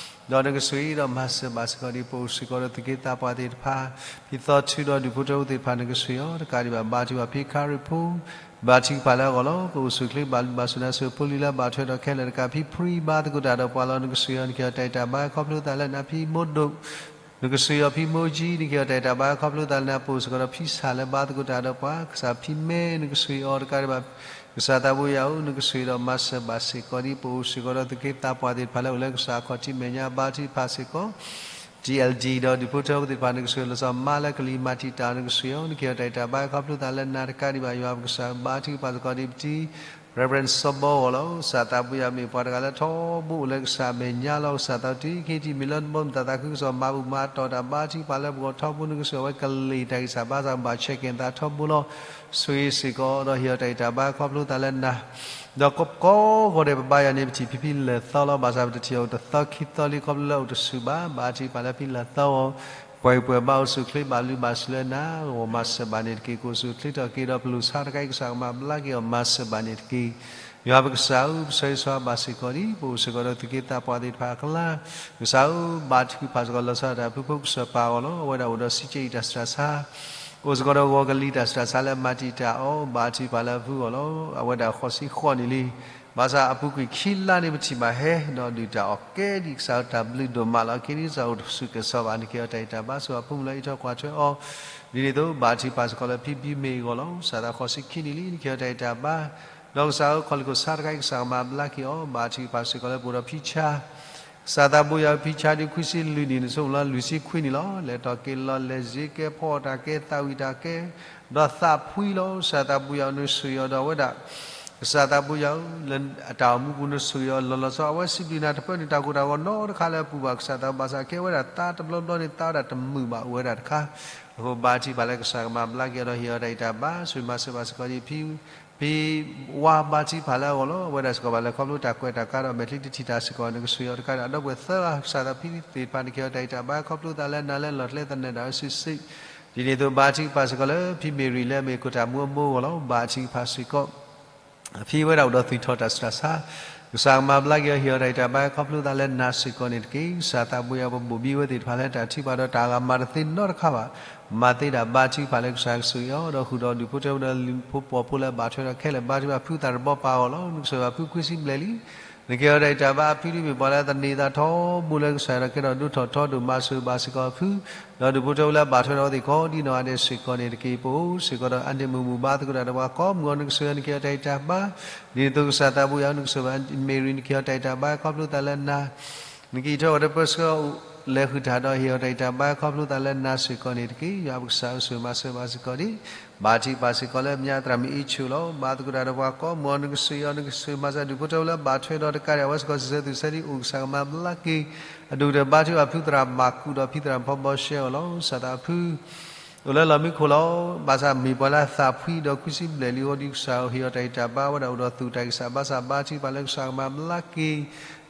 ဒီးနကဆိၣ်ဂ့ၤဒီးမၤစၢၤဘၣ်စ့ၢ်ကီးဒ် ပအိၣ်စ့ၢ်ကီးဒီးသူၣ်က့သးပှၢ်သ့ၣ်တဖၣ် ဖံသီထုဒီးဒူၣ်ဖိထၢဖိသ့ၣ်တဖၣ် နကဆိၣ်ဂ့ၤအီၤ တကးဒံးဘၣ်ဘါထုကဖၣ်ဖံခါရံၣ်ဖိ ဘါထုကဖၣ်လၢအဂီၢ်လီၤ ကအိၣ်ဆူၣ်ချ့ဘၣ်လုၢ်ဘၣ်စူၣ်နၤဆိၣ်ဂ့ၤဖိလံၤလၢအဘၣ်ထွဲဒီးခဲလၢာ်တကး ဖံဖရံဘါသကိးတၢ်ဒီးပှၤလီၤ နကဆိၣ်ဂ့ၤအီၤ နကဟ့ၣ်အီၤတၢ်ဂံၢ်တၢ်ဘါ ခီဖျိသးလၢနၤ ဖံမိၢ်ဒိၣ် နကဆိၣ်ဂ့ၤအီၤ ဖံမိၢ်ကၠံ နကဟ့ၣ်အီၤတၢ်ဂံၢ်တၢ်ဘါ ခီဖျိသးလၢနၤ ပအိၣ်စ့ၢ်ကီးဒီးဖံဆၣ်လၢဘါသကိးတၢ်ဒီးပှၤ ကစၢ်ဖံမဲ နကဆိၣ်ဂ့ၤအီၤ တကးဒံးဘၣ် ကစၢ်သးဘိယွၤဧၢ နကဆိၣ်ဂ့ၤဒီးမၤစၢၤဘၣ်စ့ၢ်ကီးဒ် ပအိၣ်စ့ၢ်ကီးဒီးသူၣ်က့သးပှၢ်သ့ၣ်တဖၣ်လၢအိၣ်လၢကစၢ်အခီၣ်ထံးမဲာ်ညါ ဘါထုကဖၣ်စ့ၢ်ကီး TLD ဒီးဒူၣ်ဖိထၢဖိသ့ၣ်တဖၣ် နကဆိၣ်ဂ့ၤလီၤဆီမါလၢကလံၤမၤတံာ်တာ် နကဆိၣ်ဂ့ၤအီၤ နကဟ့ၣ်အီၤတၢ်ဂံၢ်တၢ်ဘါ ခီဖျိသးလၢနၤ တကးဒံးဘၣ်ယွၤပကစၢ် ဘါထုကဖၣ်စ့ၢ်ကီးဒ်ပတံၤ Reverend စီၤဘီဂီၢ်လီၤ ကစၢ်သးဘိယွၤမ့ၢ်ပှၤတဂၤလၢထီဘိအိၣ်လၢကစၢ်မဲာ်ညါလီၤ ကစၢ်သးတံၤခံထံၣ်မံၤလၢဘီမုၢ်တၢ်သးခုကစီၣ် မၤဘူၣ်မၤတီၢ်တၢ်ဘါထုကဖၣ်လၢပဂီၢ်ထီဘိ နကဆိၣ်ဂ့ၤအဝဲကလံၤတၢ်ဂံၢ်စၢ်ဘါစၢ်ဘၣ်ဆဲးကဲၤသးထီဘိလီၤ ဆိၣ်ဂ့ၤစ့ၢ်ကီးဒီးဟ့ၣ်အီၤတၢ်ဂံၢ်တၢ်ဘါ ခီဖျိသးလၢနၤ ဒီးကိးဂီၤဒဲးပဘါယွၤန့ၣ် ပထံၣ်ဖံဖံလၢာ်သီလီၤ ဘၣ်ဆၣ်ပတထံၣ်အီၤတသီခံသီလံ ခီဖျိလၢအိၣ်တဆူၣ်ဘၣ် ဘါထုကဖၣ်လၢဖံလၢာ်သီအီၤ ပှဲၤပှဲၤဘါအိၣ်ဆူၣ်ချ့ဘၣ်လုၢ်ဘၣ်စူၣ်လၢနၤ ဂီၤမၤစၢၤဘၣ်န့ၣ်တက့ၢ် ကအိၣ်ဆူၣ်ချ့ထီၣ်က့ၤဒီးပလိၣ်ဆါတခါအံၤ ကစၢ်ကမၤဘျါက့ၤအီၤ မၤစၢၤဘၣ်န့ၣ်တက့ၢ် ယွၤပကစၢ်ဧၢ ပဆၢဂ့ၤဆၢဝါဘၣ်စ့ၢ်ကီးဒ် ပအိၣ်စ့ၢ်ကီးဒီးသူၣ်က့သးပှၢ်သ့ၣ်တဖၣ်အကျါ ကစၢ်ဧၢ ဘါထုကဖၣ်စ့ၢ်ကီးလီၤဆီဒၣ်တၢ်ဖုဖိကစၢၢ်ပၢ်အဂီၢ်လီၤ အဝဲဒၣ်အိၣ်ဒီးစံးကဲအံၤတၢ်ဆူးတၢ်ဆါ အိၣ်စ့ၢ်ကီးဒီးဂီၤကလံၤတၢ်စူၢ်တၢ်ဆါလၢမၤတံာ်တာ်အီၤ, ဘါထုကဖၣ်လၢအဖုအဂီၢ်လီၤ. အဝဲဒၣ်ဃိးဆံဃိးနံၣ်လံ. ဘၣ်ဆၣ်အပူၤကွံာ်ခံလါန့ၣ် ပထံၣ်ဘၣ်ဟဲ ဒီးဒုၣ်တၢ်အီၣ်ကဲဒံး ကစၢ်အတၢ်ဘျုးဒိၣ်မးလီၤ. အခဲအံၤဒ်ကစၢ်အိၣ်ဆူၣ်က့ၤစီၤဘၣ် နကဟ့ၣ်အီၤတၢ်ဂံၢ်တၢ်ဘါ ဆိၣ်ဂ့ၤအဖိမုၣ်လၢအအံးထွဲကွၢ်ထွဲအီၤ, ဒ်န့ၣ်အသိး ဘါထုကဖၣ်စ့ၢ်ကီးလၢဖံဖံမ့ၢ်အဂီၢ်လီၤ. ကစၢ်သးဃိးဆံခံနံၣ်လံ နကဟ့ၣ်အီၤတၢ်ဂံၢ်တၢ်ဘါ, ဒီးကစၢ်ဧၢ ခီၣ်လ့ၢ်ခိၣ်ဆါတခါအံၤ ကစၢ်ကမၤဘျါက့ၤအီၤ, ဘါထုကဖၣ်စ့ၢ်ကီးလၢပအိၣ်ဒီးဖံဆါ ကစၢ်သးဘိယွၤဧၢ ဖံဆါဒုးခွံဆံလွံၢ်နံၣ် နဆိကမိၣ်လၢလွံၢ်ဆံခွံနံၣ်လီၤ. လဲၤထီၣ်က့ၤလီၤ လဲၤစ့ကဲဖီအီၣ်တၢ်ကဲ သးဝံၣ်တၢ်ကဲ, ဒီးသးဖှံလီၤ. ကစၢ်သးဘိယွၤဧၢ နဆိၣ်ဂ့ၤအီၤဒီးအဝဲဒၣ် ကစၢ်သးဘိယွၤဧၢ လၢအတၢ်အိၣ်မူပူၤ နဆိၣ်ဂ့ၤအီၤလီၤလီၤဆီဆီ အဝဲစံးဘျုးနၤတပၢၢ်န့ၢ်တၢ်ကိၢ်တၢ်ဂီၤနီတခါလၢအပူၤဘၣ်. ကစၢ်သးဘိယွၤ ဘၣ်ဆၣ်ကဲဝဲဒၣ်သါတဘျီဘျီန့ၣ် သါဝဲဒၣ်တမုာ်ဘၣ် အိၣ်ဝဲဒၣ်တခါ. အဃိဘါထုကဖၣ်လၢကစၢ်ကမၤဘျါက့ၤအီၤဒီးဟ့ၣ်အီၤတၢ်ဂံၢ်တၢ်ဘါ ဆိၣ်ဂ့ၤမၤစၢၤဘၣ်စ့ၢ်ကီးဒ်ဖံ ဖံဝါဘါထုကဖၣ်လၢအဂီၢ်လီၤ. အဝဲဒၣ်စ့ၢ်ကီးဘၣ်လဲၤခီဖျိတၢ်ကွဲးတၢ်ကါဒီးမဲာ်ချံတထံၣ်တၢ်စ့ၢ်ကီး နကဆိၣ်ဂ့ၤအီၤတကးဒီး အဒီပုၢ်ဝဲၢ်သၢဂၤ ကစၢ်သးဖံသ့ၣ်တဖၣ် နကဟ့ၣ်အီၤတၢ်ဂံၢ်တၢ်ဘါ ခီဖျိသးလၢနၤလၢလီၢ်ကျဲသနၢၣ်ဒၣ်ဝဲစုာ်စုာ် ဒ်န့ၣ်အသိး ဘါထုကဖၣ်စ့ၢ်ကီးလၢဖံမ့ၢ်ရံၤလၢအမ့ၢ်ခိၣ်တၢ်မူအမိၢ်အဂီၢ်လီၤ. ဘါထုကဖၣ်စ့ၢ်ကီး ဖံဝဲဒၣ်အိၣ်ဒီးသွံၣ်ထီၣ်တၢ်ဆူးတၢ်ဆါ, ကစၢ်ကမၤဘျါက့ၤအီၤ ဟ့ၣ်အီၤတၢ်ဂံၢ်တၢ်ဘါ ခီဖျိသးလၢနၤစ့ၢ်ကီးန့ၣ်တက့ၢ်. ကစၢ်သးဘိယွၤ ပဘိၣ်ဘံဝဲသ့ၣ်တဖၣ်လၢတၢ်ထုကဖၣ်ဒီးတၢ်အဂၤမၤတသ့နီတခါဘၣ်. မၤသ့ဒၣ်ဘါထုကဖၣ်လၢကစၢ်ကဆိၣ်ဂ့ၤအီၤ ဒီးဃုာ်ဒီးဒူၣ်ဖိထၢဖိဒီးလံၤဖိပိာ်ဖိလၢအဘၣ်ထွဲဒီးခဲလၢာ် ဘါထုကဖၣ်ဖုသးတဘီပာ်အဂီၢ်လီၤ. နကဆိၣ်ဂ့ၤဘၣ်ဖုခွံဆံဘျဲၣ်လံ. နကဟ့ၣ်အီၤတၢ်ဂံၢ်တၢ်ဘါ အဖုဒ်မ့ၢ်ပှၤလၢသန့ၤသးထီဘိလၢကစၢ်ယွၤဒီးကဲထီၣ်ဒိၣ်ထီၣ်ထီဒိၣ် မၤစၢၤဘၣ်စ့ၢ်ကီးအဖု ဒီးဒူၣ်ဖိထၢဖိလၢအဘၣ်ထွဲဒီးအဝဲသ့ၣ်ကိးဒံနီၢ်ဂၤဒဲးစ့ၢ်ကီးန့ၣ်တက့ၢ်. ပအိၣ်စ့ၢ်ကီးဒီးအါန့ၢ်မုာ်မုာ် ဘါသကိးတၢ်ဒီးပှၤကိးမုၢ်အီၤ နကဆိၣ်ဂ့ၤအီၤ နကဟ့ၣ်အီၤတၢ်ဂံၢ်တၢ်ဘါ ဒ်သိးကစၢ်သးဘိယွၤ နကဆိၣ်ဂ့ၤဘၣ်မ့ၢ်ရံၤ နကဟ့ၣ်အီၤတၢ်ဂံၢ်တၢ်ဘါ ခီဖျိသးလၢနၤ နကအံးထွဲဝဲဒီးပၢဆှၢ လဲၤဃုာ်တၢ်ဒီးဟ့ၣ်အီၤတၢ်ဂံၢ်တၢ်ဘါ ခီဖျိသးလၢနၤစ့ၢ်ကီးန့ၣ်တက့ၢ်. ယွၤပကစၢ်ဧၢ ဆိၣ်ဂ့ၤမၤစၢၤဘၣ်စ့ၢ်ကီးဒ် ဘါထုကဖၣ်စ့ၢ်ကီးလၢအမဲာ်ညါသရၣ်မုၣ်အ့ၣ်ဆိးလီၤ. ဘါသကိးတၢ်ဒီးပှၤကိးမုၢ်အီၤ နကဆိၣ်ဂ့ၤအီၤ နကဆိၣ်ဂ့ၤမၤစၢၤဒူၣ်ဖိထၢဖိလၢအဘၣ်ထွဲဒီးတကးဒံး အဝဲစ့ၢ်ကီးစံးဆၢသူၣ်ဆၢဒ်အိၣ် ကစၢ်ကမၤဘျါက့ၤ အဒိၣ်ကတၢၢ် ဘါထုကဖၣ်ဖုသရၣ်ဘၣ်ကူၣ်ဒီးဖံသရၣ်ဖီဘီရှဲအဂီၢ်လီၤ. ကစၢ်သးဖု အိၣ်လၢလီၢ်မံခိၣ်လီၤ. ဘၣ်ဆၣ်မ့ၢ်ပှၤလၢအသးဖှံဒီးခွံဆံဘျဲၣ်လံအဃိ ဒ်ကစၢ်ဟ့ၣ်အီၤတၢ်ဂံၢ်တၢ်ဘါဝဲဒၣ် အိၣ်ဒီးသူၣ်တၢ်ဂံၢ်စၢ်ဘါစၢ် ဘါထုကဖၣ်လၢကစၢ်ကမၤဘျါက့ၤ ဒီး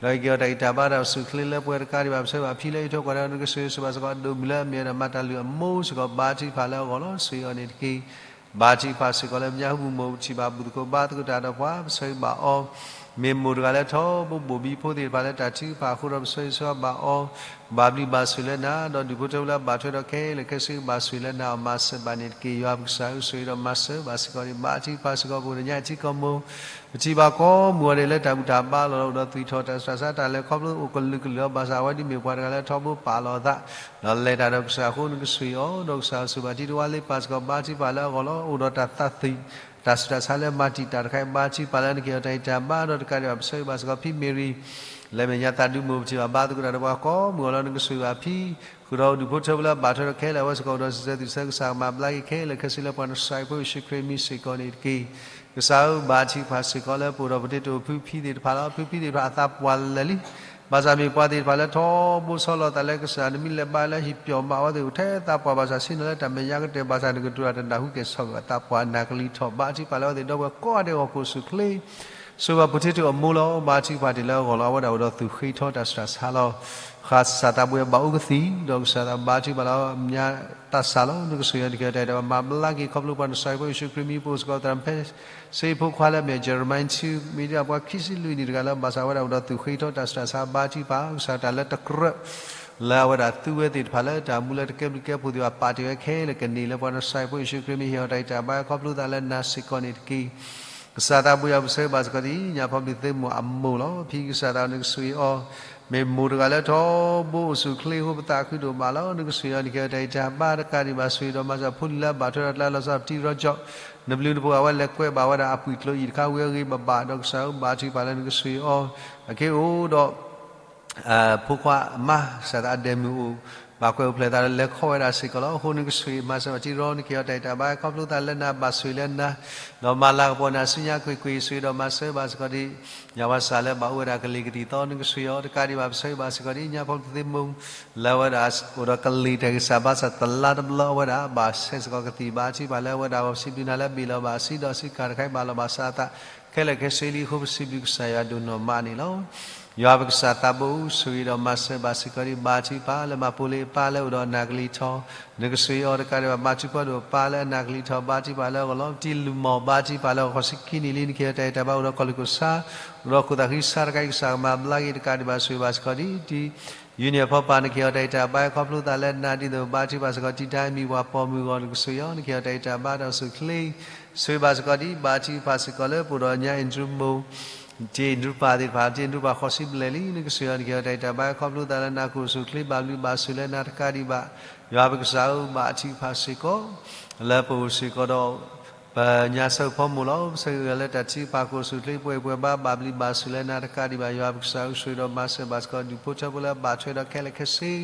ဟ့ၣ်က့ၤအီၤတၢ်ဂံၢ်တၢ်ဘါဒီးပစုာ်ချ့လၢပှဲၤတကးဒံးဘၣ် ပဆၢဂ့ၤဆၢဝါစ့ၢ်ကီး အဒိၣ်မုၢ်လၢအမ့ၢ်ဝဲဒၣ်မၤတၢ်လုၢ်အမိၢ်စ့ၢ်ကီး ဘါထုကဖၣ်လၢအဂီၢ်လီၤ. ဆိၣ်ဂ့ၤအီၤန့ၣ်တက့ၢ်. ဘါထုကဖၣ်စ့ၢ်ကီးလၢအမဲာ်ညါ ဟူမုၢ်မုၢ် ပထံၣ်ဘၣ်ဘူၣ်သကိး ဘါသကိးတၢ်ဒီးပှၤ ပဆၢဂ့ၤဘၣ်အီၤ မ့ၢ်မိၢ်တဂၤလၢထီဘိဘိၣ်ဘံဖိသ့ၣ်တဖၣ်လၢတၢ်ထုကဖၣ်အဃိဒီး ပဆၢဂ့ၤဆၢဝါဘၣ်အီၤ ဘၣ်ဘျုးဘၣ်ဆိၣ်လၢနၤ ဒီးဒူၣ်ဖိထၢဖိလၢအဘၣ်ထွဲဒီးခဲလၢာ်ခဲဆ့ ဘၣ်ဆိၣ်လၢနၤအီၤ မၤစၢၤဘၣ်န့ၣ်တက့ၢ်. ယွၤပကစၢ်ဧၢ ဆိၣ်ဂ့ၤဒီးမၤစၢၤဘၣ်စ့ၢ်ကီးန့ၣ် ဘါထုကဖၣ်စ့ၢ်ကီး ပအိၣ်ဒီးညါအထံကီၢ်မိၢ် ပထံၣ်ဘၣ်ကိးမုၢ်အီၤဒဲးလၢတၢ်ဘူၣ်တၢ်ဘါလီၤ အိၣ်ဒီးသွံၣ်ထီၣ်တၢ်ဆူးတၢ်ဆါ တၢ်လဲၤခီဖျိအိၣ်ကလုာ်ကလုာ်လီၤ. ဘၣ်ဆၣ်အဝဲဒ်မ့ၢ်ပှၤတဂၤလၢထီဘိပာ်လီၤအသး ဒီးလဲၤတၢ်ဒီးကစၢ်အဃိ နကဆိၣ်ဂ့ၤအီၤ ဒီးကစၢ်ဆိၣ်ဂ့ၤဘၣ်ထံတဝါလ့ပၢ်စ့ၢ်ကီး ဘါထုကဖၣ်လၢအဂီၢ်လီၤ. အိၣ်ဒီးတၢ်သးသွံၣ် တၢ်ဆူးတၢ်ဆါလၢမၤတံာ်တာ်တခါအံၤ ဘါထုကဖၣ်လၢနကဟ့ၣ်အီၤတၢ်ဂံၢ်တၢ်ဘါ ဒီးတကးဒံးဘၣ် ပဆၢဂ့ၤဘၣ်စ့ၢ်ကီးဖံမ့ၢ်ရံၤ လၢအမဲာ်ညါသးဒူမိၢ် ပထံၣ်ဘၣ်ဘါသကိးတၢ်ဒီးပှၤကိးမုၢ်အီၤလီၤ. နကဆိၣ်ဂ့ၤဘၣ်ဖံ ဃုာ်ဒီးဒူၣ်ဖိထၢဖိလၢအဘၣ်ထွဲဒီးခဲလၢာ် အဝဲစ့ၢ်ကီးအိၣ်ဒီးစံးဆၢသူၣ်ဆၢ ကစၢ်ကမၤဘျါက့ၤခဲလၢာ်ခဲဆ့လၢပှၤနစၢ်ဖိယ့ၣ်ၡူးခရံာ်မံၤစ့ၢ်ကီးန့ၣ်တက့ၢ်. ကစၢ်ဧၢ ဘါထုကဖၣ်စ့ၢ်ကီးလၢပအိၣ်ဒီးပတ့တိာ်ဖုဖံသ့ၣ်တဖၣ်လီၤ. ဖုဖံသ့ၣ်တဖၣ်အသးပှၢ်လၢာ်လံ ဘၣ်ဆၣ်မ့ၢ်ပှၤသ့ၣ်တဖၣ်လၢထီဘိဆီလီၤသးလၢကစၢ် နမ့ၢ်လဲၤဘါလၢဟံၣ်ပၠီၣ်မး အဝဲသ့ၣ်အိၣ်ထဲသးပှၢ် ဘၣ်ဆၣ်ဆ့ၣ်နီၤလၢတၢ်မဲာ်ညါကတၢၢ် ဘၣ်ဆၣ်နကတိၤတၢ်တနၢ်ဟူကဲၣ်ဆိးက့ၤ အသးပှၢ်နၢ်ကလံၤထီၣ် ဘါထုကဖၣ်လၢအဝဲသ့ၣ်ဒီပုၢ်ဝဲၢ်ကိးဂၤဒဲးအဂီၢ် ကိးဆူၣ်ချ့ ဆိၣ်ဂ့ၤဘၣ်ပတ့တိာ်အမိၢ်လီၤ. ဘါထုကဖၣ်တ့ၢ်လၢအဂီၢ်လီၤ. အဝဲဒၣ်အိၣ်ဒီးသူၣ်ဃ့ထီတၢ်ဆူးတၢ်ဆါလီၤ. ဃၣ်စၢ်သးဘိယွၤဘၣ်အိၣ်ကသံၣ် ဒီးကစၢ်သးဘါထုကဖၣ်လၢအမဲာ်ညါသးစၢ်လီၤ. နကဆိၣ်ဂ့ၤအီၤ နကဟ့ၣ်အီၤတၢ်ဂံၢ်တၢ်ဘါ မၤဘျါက့ၤ ခီဖျိပှၤနစၢ်ဖိယ့ၣ်ၡူးခရံာ်မံၤ ပအိၣ်စ့ၢ်ကီးသရၣ်မုၣ်ဖဲ စ့ဖိခွါလၢအမ့ၢ် Jeremiah ထူ မ့ၢ်ဒၣ်ပှၤခံဆံလွံၢ်နံၣ်တဂၤလၢ ဘၣ်ဆၣ်ဝဲဒၣ်အိၣ်ဒီးသူၣ်ဃ့ထီတၢ်ဆူးတၢ်ဆါ ဘါထုကဖၣ် ကစၢ်တၢ်လၢတကြၢး လၢအဝဲဒၣ်သူဝဲသ့ၣ်တဖၣ်လၢတၢ်မူလၢတကဲဘျုးကဲဖှိၣ်သ့ၣ်တဖၣ် ပာ်တ့ၢ်ဝဲခဲလၢာ်ကန့ၢ်လၢပှၤနစၢ်ဖိယ့ၣ်ၡူးခရံာ်မံၤ ဟ့ၣ်အီၤတၢ်ဂံၢ်တၢ်ဘါ ခီဖျိသးလၢနၤစ့ၢ်ကီးန့ၣ်တက့ၢ်. ကစၢ်သးဘိယွၤ ပဆၢဂ့ၤဘၣ်စ့ၢ်ကီးဒ် ညါဖီမုၢ်သ့ၣ်မိၢ်အမိၢ်လီၤ. ဖံကစၢ်သး နကဆိၣ်ဂ့ၤအီၤ မ့ၢ်မိၢ်တဂၤလၢထီဘိအိၣ်ဆူၣ်ချ့အဃိ ပသးခုဒိၣ်မးလီၤ. နကဆိၣ်ဂ့ၤအီၤ နကဟ့ၣ်အီၤတၢ်ဂံၢ်တၢ်ဘါ တကးဒံးဘၣ် ဆိၣ်ဂ့ၤဒီးမၤစၢၤဖိလံၤလၢအဘၣ်ထွဲဒီးတၢ်လၢလီၤဆီ ပတံၤရီကၠီၣ် နဘျုးနဖှိၣ် အဝဲလဲၤကွဲးဘၣ်ဝဲဒၣ်အပှံာ်ကျိာ်အံၤတခါ ဝံၤအဂ့ၤဘၣ်ဘၣ် ဒီးကစၢ်ဧၢ ဘါထုကဖၣ်လၢနကဆိၣ်ဂ့ၤအီၤ အက့ၢ်အိၣ်ဒီး ဖိခွါအမါ ကစၢ်သးအဒဲးမုၢ်အိၣ် ဘၣ်ကွဲးအိၣ်ဖျဲၣ်သးဒီးလဲၤခီဝဲဒၣ်စ့ၢ်ကီးလီၤ. အဃိနကဆိၣ်ဂ့ၤမၤစၢၤဘၣ်တံၤရီ နကဟ့ၣ်အီၤတၢ်ဂံၢ်တၢ်ဘါ ခီဖျိသးလၢနၤ ဘၣ်ဆိၣ်ဂ့ၤလၢနၤ ဒီးမၤလၤကပီၤနၤဆူညါကွ့ၢ်ကွ့ၢ် ဆိၣ်ဂ့ၤဒီးမၤစၢၤဘၣ်စ့ၢ်ကီးဒ် ညါဝါစၢ်လၢဘၣ်အိၣ်ဝဲဒၣ်ကလံၤကသံၣ်သီ နကဆိၣ်ဂ့ၤအီၤ တကးဒံးဘၣ် ပဆၢဂ့ၤဘၣ်စ့ၢ်ကီးဒ် ညါဖီမုၢ်သ့ၣ်မိၢ် လၢအဝဲဒၣ်အိၣ်ဒီးကလံၤတၢ်ဂံၢ်စၢ်ဘါစၢ်တလါတဘျီ အဝဲဒၣ် ဘၣ်ဆဲးစ့ၢ်ကီးကသံၣ်ဘါထုကဖၣ်လၢအဝဲဒၣ် ပစံးဘျုးနၤလၢဘ့ၣ်လီၤဘၣ်အစုဒီးစုကၤတခါအံၤ ဘၣ်လီၤဘၣ်စးအသး ခဲလၢာ်ခဲဆ့လံအဃိ ပစံးဘျုးကစၢ်ယွၤဒိၣ်နီၢ်မးန့ၣ်လီၤ. ယွၤပကစၢ်သးဘိ ဆိၣ်ဂ့ၤဒီးမၤစၢၤဘၣ်စ့ၢ်ကီးဒ် ဘါထုကဖၣ်လၢမၤပိာ်လံအပၢ်လၢအိၣ်ဒီးအနၢ်ကလံၤထီၣ် နကဆိၣ်ဂ့ၤအီၤ တကးဒံးဘၣ် ဘါထုကဖၣ်ဒီးအပၢ်လၢအနၢ်ကလံၤထီၣ် ဘါထုကဖၣ်လၢအဂီၢ်လီၤ. ပတံၤလုၢ်မီၢ် ဘါထုကဖၣ်လၢအဂီၢ် ဃိးဆံခံနံၣ်လံ နကဟ့ၣ်အီၤတၢ်ဂံၢ်တၢ်ဘါ အိၣ်ဒီးခီၣ်လ့ၢ်ခိၣ်ဆါ အိၣ်ဒီးခိၣ်သးဃံဆါတခါအံၤ ကစၢ်ကမၤဘျါက့ၤ တကးဒံးဘၣ် ဆိၣ်ဂ့ၤဘၣ်စ့ၢ်ကီးဒ် တံၤ ယူနံၣ်အဖီပာ် နကဟ့ၣ်အီၤတၢ်အဲၣ်တၢ်ဘါ ခီဖျိသးလၢနၤ ဒ်သိးဘါထုကဖၣ်စ့ၢ်ကီး တံာ်တာ်မံၤပှၤပိာ်မုၣ်အဂီၢ် နကစၢ်ယွၤ နကဟ့ၣ်အီၤတၢ်အဲၣ်တၢ်ဘါ တၢ်အိၣ်ဆူၣ်အိၣ်ချ့ ဆိၣ်ဂ့ၤဘၣ်စ့ၢ်ကီးဒ် ဘါထုကဖၣ်စ့ၢ်ကီးလၢ ပအိၣ်ဒီးညါ Andrew မိၢ် တံၢ် Andrew ပၢ်သ့ၣ်တဖၣ် တံၢ် Andrew ပၢ်ဃိးဆံဘျဲၣ်လံ နကစၢ်ယွၤ နကဟ့ၣ်အီၤတၢ်အဲၣ်တၢ်ဘါ ခီဖျိသးလၢနၤ ကအိၣ်ဆူၣ်အိၣ်ချ့ ဘၣ်ဘျုးဘၣ်ဆိၣ်လၢနၤတကးဒံးဘၣ် ယွၤပကစၢ်ဧၢ ဘါထုကဖၣ်စ့ၢ်ကီး လၢပအိၣ်စ့ၢ်ကီးဒီး ပညါဆၢဖီမိၣ်လီၤ. ပဆၢဂ့ၤလၢတၢ်ထုကဖၣ် ကအိၣ်ဆူၣ်အိၣ်ချ့ ပှဲၤပှဲၤဘၣ် ဘၣ်ဘျုးဘၣ်ဆိၣ်လၢနၤတကးဒံးဘၣ် ယွၤပကစၢ်ဧၢ ဆိၣ်ဂ့ၤဒီးမၤစၢၤဘၣ်စ့ၢ်ကီး ဒူၣ်ဖိထၢဖိလၢအဘၣ်ထွဲဒီးခဲလၢာ်ခဲဆ့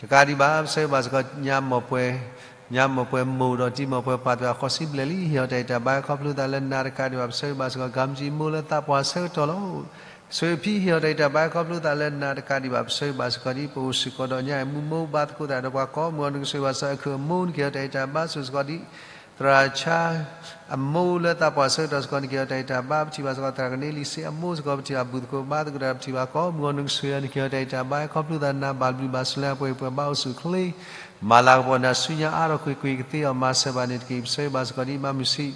တကးဒံးဘၣ် ပဆၢဂ့ၤဘၣ်စ့ၢ်ကီး ညါမိၢ်ပှဲၤ ညါမိၢ်ပှဲၤမိၢ်ဒီးတံၤမိၢ်ပှဲၤပၢ်သ့ၣ်တဖၣ်ဃိးဆံဘျဲၣ်လံ ဟ့ၣ်အီၤတၢ်အဲၣ်တၢ်ဘါ ခီဖျိသးလၢနၤတကးဒံးဘၣ် ပဆၢဂ့ၤဘၣ်စ့ၢ်ကီး ကၤမတံမိၢ်လၢသးပှၢ်ဆၢကတီၢ်လီၤ. ဆိၣ်ဂ့ၤအဖံ ဟ့ၣ်အီၤတၢ်အဲၣ်တၢ်ဘါ ခီဖျိသးလၢနၤတကးဒံးဘၣ် ပဆၢဂ့ၤဘၣ်စ့ၢ်ကီးဒ် ပအိၣ်စ့ၢ်ကီးဒီးညါအံၤ မုၢ်မိၢ်ဘါသကိးသးဒီးပှၤကိးမုၢ်ဂီၤ နကဆိၣ်ဂ့ၤဘၣ်စ့ၢ်ကီး အခုအမိၢ် နကဟ့ၣ်အီၤတၢ်အဲၣ်တၢ်ဘါ ဆိၣ်ဂ့ၤစ့ၢ်ကီးဒ် သရၣ်ဆါ အမိၢ်လၢသးပှၢ်ဆၢကတီၢ်စ့ၢ်ကီး နကဟ့ၣ်အီၤတၢ်အဲၣ်တၢ်ဘါ ပထံၣ်ဘၣ်စ့ၢ်ကီး သရၣ်ကန့လံစ့အမိၢ်စ့ၢ်ကီး ပထံၣ်ဘၣ်ဘူၣ်သကိးဘါသကိးတၢ် ပထံၣ်ဘၣ်ကိးမုၢ်ဂီၤ နကဆိၣ်ဂ့ၤအီၤ နကဟ့ၣ်အီၤတၢ်အဲၣ်တၢ်ဘါ ခီဖျိသးနၤ ဘၣ်ဘျုးဘၣ်ဆိၣ်လၢအပှဲၤပှဲၤဘၣ် အိၣ်ဆူၣ်အိၣ်ချ့ မၤလၤကပီၤနၤဆူညါအါထီၣ်ကွ့ၢ်ကွ့ၢ် ကသ့အီၤမၤစၢၤဘၣ်န့ၣ်တက့ၢ် ပဆၢဂ့ၤဘၣ်စ့ၢ်ကီးဒ် မၤမုာ်ဆံး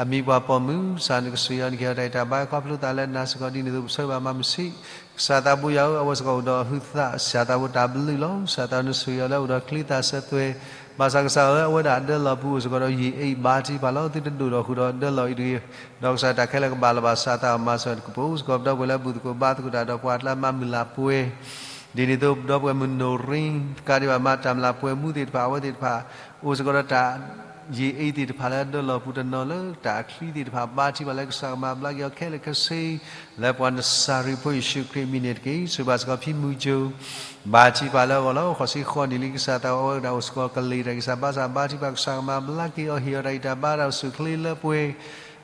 အမံၤပှၤပိာ်မုၣ် ကစၢ်နကစၢ်ယွၤ နကဟ့ၣ်အီၤတၢ်အဲၣ်တၢ်ဘါ ခီဖျိသးလၢနၤစ့ၢ်ကီးဒ်န့ၣ်အသိး ပဆၢဂ့ၤဘၣ်မၤမုာ်ဆံး ကစၢ်သးဘိယွၤဧၢ အဝဲစ့ၢ်ကီးအိၣ်ဒီးဟုသး ကစၢ်သးဘိတၢ်ဘျုးလီၤ ကစၢ်သးနဆိၣ်ဂ့ၤအီၤလၢအိၣ်ဒီးချံသၣ်စၢၤသွဲၣ် ဘၣ်ဆၣ်ကစၢ်ဧၢ အဝဲဒၣ်အဒၢလီၢ်ပူၤအိၣ်စ့ၢ်ကီးဒီးယံာ်အ့ၣ် ဘါထုကဖၣ်လီၤ သုတဒိၣ်ထီၣ်ဃုာ်ဒီးဒၢလီၢ်အံၤတဂ့ၤ ဒီးကစၢ်တၢ်ခဲလၢာ်ကဘၣ်လီၤဘၣ် ကစၢ်သးဘိမၤစၢၤကပိာ် စ့ၢ်ကီးပဒီပုၢ်ဝဲၢ်လၢဘူၣ်သကိးဘါသကိးတၢ်ဒီးပှၤအကျါ မၤမုာ်လၤပှဲၤ ဒ်န့ၣ်အသိး ပဒီပုၢ်ဝဲၢ်မုၣ်နိၣ်ရံ တကးဒံးဘၣ် မၤတၢ်မုာ်လၤပှဲၤမူသ့ၣ်တဖၣ် အဝဲသ့ၣ်တဖၣ် အိၣ်စ့ၢ်ကီးဒီးတၢ်ယံာ်အ့ၣ်သ့ၣ်တဖၣ်လၢဒၢလီၢ်ပူၤတနီၤလၢတၢ်အချံသ့ၣ်တဖၣ် ဘါထုကဖၣ်လၢကစၢ်ကမၤဘျါက့ၤအီၤခဲလၢာ်ခဲဆ့ လၢပှၤနစၤရ့းဖိယ့ၣ်ၡူးခရံာ်အမံၤန့ၣ်တက့ၢ် ဆိၣ်ဂ့ၤဘၣ်စ့ၢ်ကီးဖံမုၢ်ကၠိ ဘါထုကဖၣ်လၢအဂီၢ်လီၤ ဃိးဆံဃိးနံၣ်လံ ကစၢ်သးဘိအဝဲဒၣ်အိၣ်စ့ၢ်ကီးကလံၤတၢ်ဂ့ၢ်စၢ်ဘါစၢ် ဘါထုကဖၣ်ကစၢ်ကမၤဘျါက့ၤအီၤ ဟ့ၣ်အီၤတၢ်ဂံၢ်တၢ်ဘါတၢ်အိၣ်ဆူၣ်အိၣ်ချ့လၢပှဲၤ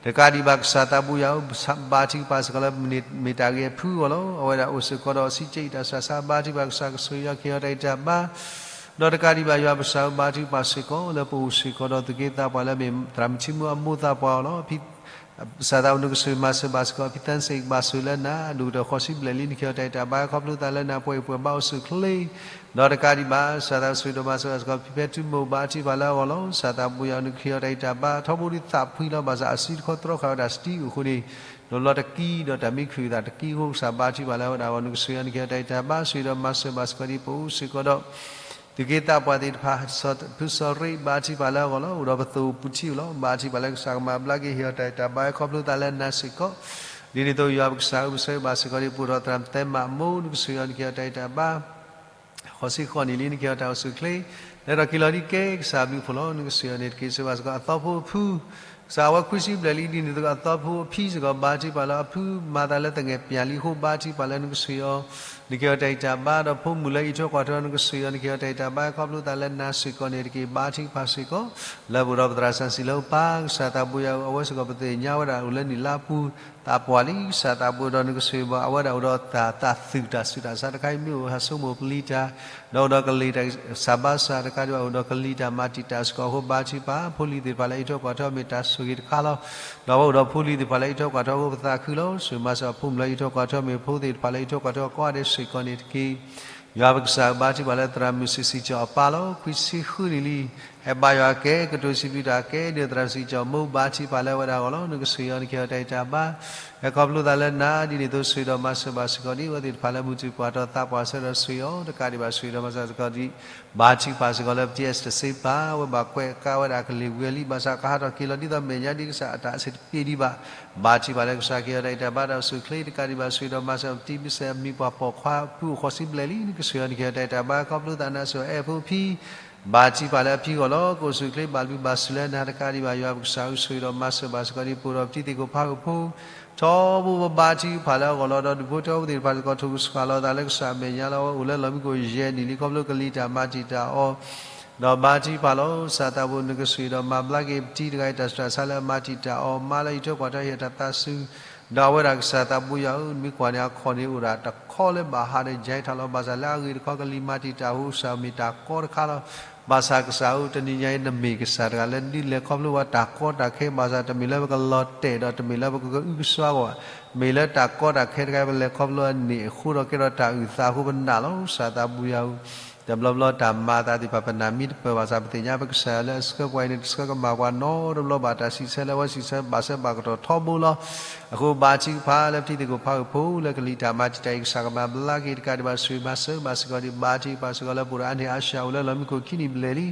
တကးဒံးဘၣ် ကစၢ်သးဘိယွၤဧၢ ဘါထုကဖၣ်စ့ၢ်ကီးလၢမ့ၢ်တၢ်ဂ့ၤအဖုအဂီၢ်လီၤ အဝဲဒၣ်အိၣ်စ့ၢ်ကီးဒီးစံးကၠံးတၢ်ဆူးတၢ်ဆါ ဘါထုကဖၣ်ကစၢ်ကဆိၣ်ဂ့ၤအီၤ ကဟ့ၣ်အီၤတၢ်ဂံၢ်တၢ်ဘါ ဒီးတကးဒံးဘၣ် ယွၤပကစၢ်ဧၢ ဘါထုကဖၣ်စ့ၢ်ကီးလၢပအိၣ်စ့ၢ်ကီးဒီးသူၣ်က့သးပှၢ်လၢမ့ၢ်သရၣ်မုၣ်ထံမုၣ်အမိၢ်သးပှၢ်အဂီၢ်လီၤ ကစၢ်သးဘိ နကဆိၣ်ဂ့ၤမၤစၢၤဘၣ်စ့ၢ်ကီး ဖံသၢစ့ၣ် ဘၣ်ဆိၣ်လၢနၤ ဒိၣ်ကတၢၢ်ဃိးဆံဘျဲၣ်လံ နကဟ့ၣ်အီၤတၢ်ဂံၢ်တၢ်ဘါ ခီဖျိသးလၢနၤ ပှဲၤအ့ၣ်ပှဲၤဘါအိၣ်ဆူၣ်အိၣ်ချ့ ဒီးတကးဒံးဘၣ် ကစၢ်သးဘိဆိၣ်ဂ့ၤဒီးမၤစၢၤဘၣ်စ့ၢ်ကီး ဖံဖဲထူမိၢ် ဘါထုကဖၣ်လၢအဂီၢ်လီၤ ကစၢ်သးဘိယွၤဧၢ နကဟ့ၣ်အီၤတၢ်ဂံၢ်တၢ်ဘါ ထီဘိဒ်သးဖှံလီၤ ဘၣ်ဆၣ်အစုတခီတြီဃာ်ဝဲဒၣ်စတံအိၣ်အဃိန့ၣ် ဒီးလီၤတကံဒီးတၢ်မံခရံာ်သးတကံအဃိ ကစၢ်ဘါထုကဖၣ်လၢအဝဲဒၣ်အဂီၢ် နကဆိၣ်ဂ့ၤအီၤ နကဟ့ၣ်အီၤတၢ်ဂံၢ်တၢ်ဘါ ဆိၣ်ဂ့ၤဒီးမၤစၢၤဘၣ်စ့ၢ်ကီးဒ်ပအိၣ်စ့ၢ်ကီးဒီး သူၣ်က့သးပှၢ်သ့ၣ်တဖၣ် ဖုစီၤရ့ ဘါထုကဖၣ်လၢအဂီၢ်လီၤ အိၣ်ဒီးပသိၣ်ပူၤထံအိၣ်လီၤ ဘါထုကဖၣ်လၢကစၢ်ကမၤဘျါက့ၤ ဟ့ၣ်အီၤတၢ်ဂံၢ်တၢ်ဘါ ခီဖျိသးလၢနၤစ့ၢ်ကီး ဒ်န့ၣ်အသိး ယွၤပကစၢ်ဧၢ ပဆၢဂ့ၤဘၣ်စ့ၢ်ကီးဒ် ပအိၣ်ဒီးသရၣ်သဲမးအမိၢ် နကဆိၣ်ဂ့ၤအီၤ နကဟ့ၣ်အီၤတၢ်ဂံၢ်တၢ်ဘါ ဃိးဆံဃိးနံၣ်လံ နကဟ့ၣ်အီၤတၢ်အိၣ်ဆူၣ်အိၣ်ချ့ လဲၤထီၣ်က့ၤလီၤဒ်ကဲ ကစၢ်အဘျုးအဖှိၣ်လီၤ နကဆိၣ်ဂ့ၤအီၤန့ၣ်တက့ၢ် ဆိၣ်ဂ့ၤဘၣ်စ့ၢ်ကီးအသီဖိအဖု ကစၢ်အဝဲခွံဆံဘျဲၣ်လံ ဒ်န့ၣ်အသိးအသီဖိအဖံစ့ၢ်ကီး ဘါထုကဖၣ်လၢအဖုမၤသးလၢသငဲၣ်ပၠးလံအဃိ ဘါထုကဖၣ်လၢနကဆိၣ်ဂ့ၤအီၤ နကဟ့ၣ်အီၤတၢ်ဂံၢ်တၢ်ဘါ ဒီးဖိမုၣ်လၢအအံးထွဲကွၢ်ထွဲ နကဆိၣ်ဂ့ၤအီၤ နကဟ့ၣ်အီၤတၢ်ဂံၢ်တၢ်ဘါ ခီဖျိသးလၢနၤစ့ၢ်ကီးန့ၣ်တက့ၢ် ဘါထုကဖၣ်စ့ၢ်ကီး လၢပအိၣ်ဒီးပသရၣ်စီဆှံလၢအပၢ် ကစၢ်သးဘိယွၤဧၢ အဝဲစ့ၢ်ကီးပသ့ၣ်ညါဝဲဒၣ်အိၣ်လၢနံၣ်လါပူၤ သးပှၢ်လံ ကစၢ်သးဘိဒီးနကဆိၣ်ဂ့ၤဘၣ် အဝဲဒၣ်အိၣ်ဒီးတၢ်သးသုးတၢ်ဆူးတၢ်ဆါတခါအံၤ မ့ၢ်အိၣ်ဟးဆိကမိၣ်ပလံၤတၢ် ဒီးအိၣ်ဒီးကလံၤတၢ်ဂ့ၢ်စၢ်ဘါစၢ်တကးဒံးဘၣ် အိၣ်ဒီးကလံၤတၢ်မၤတံာ်တာ်စ့ၢ်ကီးအဃိ ဘါထုကဖၣ် ဖိလံၤသ့ၣ်တဖၣ်လၢအအံးထွဲကွၢ်ထွဲမ့ၢ်တၢ်ဆိၣ်ဂ့ၤတခါလီၤ ဒီးအဝဲအိၣ်ဒီးဖိလံၤသ့ၣ်တဖၣ်လၢအအံးထွဲကွၢ်ထွဲအဃိ ပသးခုလီၤ ဆိၣ်ဂ့ၤမၤစၢၤအဖိမုၣ်လၢအအံးထွဲကွၢ်ထွဲမ့ၢ်ဖိသ့ၣ်တဖၣ်လၢအအံးထွဲကွၢ်ထွဲကိးဂၤဒဲးစ့ၢ်ကီးန့ၣ်တက့ၢ် ယွၤပကစၢ်ဧၢ ဘါထုကဖၣ်လၢသရၣ်မုၣ်စံးစံးကၠီၤအပၢ်လီၤ ခွံဆံဃုနံၣ်လံ ဟဲဘါယွၤကဲ ကတိၤစံးဘျုးတၢ်ကဲ ဒ်သရၣ်မုၣ်စံးကၠီၤမိၢ် ဘါထုကဖၣ်လၢအဝဲဒၣ်အဂီၢ်လီၤ နကဆိၣ်ဂ့ၤအီၤ နကဟ့ၣ်အီၤတၢ်ဂံၢ်တၢ်ဘါ ဟဲခီဖျိသးလၢနၤ ဒ်န့ၣ်အသိး ဆိၣ်ဂ့ၤဒီးမၤစၢၤဘၣ်စ့ၢ်ကီးဒ် အဝဲသ့ၣ်တဖၣ်လၢမုၢ်တူာ်ပှၢ်ထီၣ်သးပှၢ်ဆၢဒီးဆိၣ်ဂ့ၤအီၤ တကးဒံးဘၣ် ဆိၣ်ဂ့ၤဒီးမၤစၢၤစ့ၢ်ကီးဒ် ဘါထုကဖၣ်စ့ၢ်ကီးလၢပတံၤအဲစတၢၢ်စ့ပၢ် အဝဲဘၣ်ကွဲးကါဝဲဒၣ်ကလံၤဝဲလံ ဘၣ်ဆၣ်ကဟးထီၣ်က့ၤလီၤဒ်သိးမဲာ်ညါဒ်ကစၢ်အတၢ်အဆၢတပ့ၤဒံးဘၣ် ဘါထုကဖၣ်လၢကစၢ်ကဟ့ၣ်အီၤတၢ်ဂံၢ်တၢ်ဘါတၢ်အိၣ်ဆူၣ်အိၣ်ချ့ တကးဒံးဘၣ် ဆိၣ်ဂ့ၤဒီးမၤစၢၤပတံၤမုၢ်ဆ့ၣ်အမံၤပှၢ်ပိာ်ခွါ ဖုအိၣ်ဃိးဆံဘျဲၣ်လံ နကဆိၣ်ဂ့ၤအီၤ နကဟ့ၣ်အီၤတၢ်ဂံၢ်တၢ်ဘါ ခီဖျိသးနၤဆိၣ်ဂ့ၤအဲၣ်ဖိဖံ ဘါထုကဖၣ်လၢအဖံအဂီၢ်လီၤ ကအိၣ်ဆူၣ်အိၣ်ချ့ဘၣ်ဘျုးဘၣ်ဆိၣ်လၢနၤ တကးဒံးဘၣ် ယွၤပကစၢ်ဧၢ ဆိၣ်ဂ့ၤဒီးမၤစၢၤဘၣ်စ့ၢ်ကီးဒ် ပအိၣ်ဒီးပတံၤသကိးဖးဂီၤဖိ ထီဘိပဘါထုကဖၣ်လၢအဂီၢ်လီၤ ဒီးဒူၣ်ဖိထၢဖိသ့ၣ်တဖၣ်စ့ၢ်ကီး ထိၣ်ကဆှၣ်လီၤသးလၢကစၢ်အမဲာ်ညါလီၤ အဝဲအိၣ်လၢလီၢ်မံခိၣ်ယဲၢ်နံၣ်လံ ခီဖျိကလံၤတၢ်မၤတံာ်တာ်အီၤ ဒီးဘါထုကဖၣ်လီၤ ကစၢ်သးဘိ နကဆိၣ်ဂ့ၤဒီးမၤဘျါက့ၤပတံၤတဂၤအံၤ တၢ်ဆူးတၢ်ဆါလၢအမၤတံာ်တာ်အီၤ မါလၢအံးထွဲကွၢ်ထွဲ ဟ့ၣ်အီၤတၢ်သးစူၤ ဒီးအဝဲဒၣ်ကစၢ်သးဘိယွၤဧၢ နမ့ၢ်ကွၢ်န့ၣ် အခီၣ်န့ၣ်အိၣ်ဒၣ်တခီလၢဘၣ်ဟးဒီးယါထီၣ်လီၤ ဘၣ်ဆၣ်လၢအဂ့ၢ်တခီကလံၤမၤတံာ်တာ်အဃိ ကစၢ်မ့ၢ်တၢ်ကီတခါလီၤ ဘၣ်ဆၣ်ကစၢ်ဧၢ တနံၤညါအံၤ နမ့ၢ်ကစၢ်တဂၤလၢဒုးလဲၤခီဖျိဝဲတၢ်ကီတၢ်ခဲ ဘၣ်ဆၣ်တမ့ၢ်လၢပကလီၤတဲာ်ဒီး တမ့ၢ်လၢပကအုကစွါကီးဘၣ် မ့ၢ်လၢတၢ်ကီတၢ်ခဲတခါ ပလဲၤခီဖျိန့ၣ်အဃိဒီး ကဲထီၣ်တၢ်အုၣ်သးအဃိ ပနာ်လီၤ ကစၢ်သးဘိယွၤဧၢ တဘျီဘျီတၢ်မၤအသးသ့ၣ်တဖၣ် ပနာ်မ့ၢ်တပၢၢ်ဘၣ်ဆၣ် ပသ့ၣ်ညါပကစၢ်ယွၤလၢအဆှၢပှၤအံၤန့ၣ် တဆှၢကမၣ်ပှၤနီတဘျီဘၣ် တၢ်စံးဆၢလၢအဝဲစံးဆၢဘၣ်ဆၢဘၣ်ကတီၢ်ထီဘိလီၤ. အဃိဘါထုကဖၣ်လၢပထံသကိးဖးဂၢၢ်ဖိလၢကလံၤတၢ်မၤတံာ်တာ်အံၤ ကစၢ်ကမၤဘျါက့ၤတကးဒံးဘၣ် ဆိၣ်ဂ့ၤမၤစၢၤဘၣ်စ့ၢ်ကီးဒံး ဘါထုကဖၣ်စ့ၢ်ကီးလၢပအိၣ်ဒီးအါန့ၢ်အါဆှၢအိၣ်လၢလီၢ်မံခိၣ်ခံနံၣ်ဘျဲၣ်လံ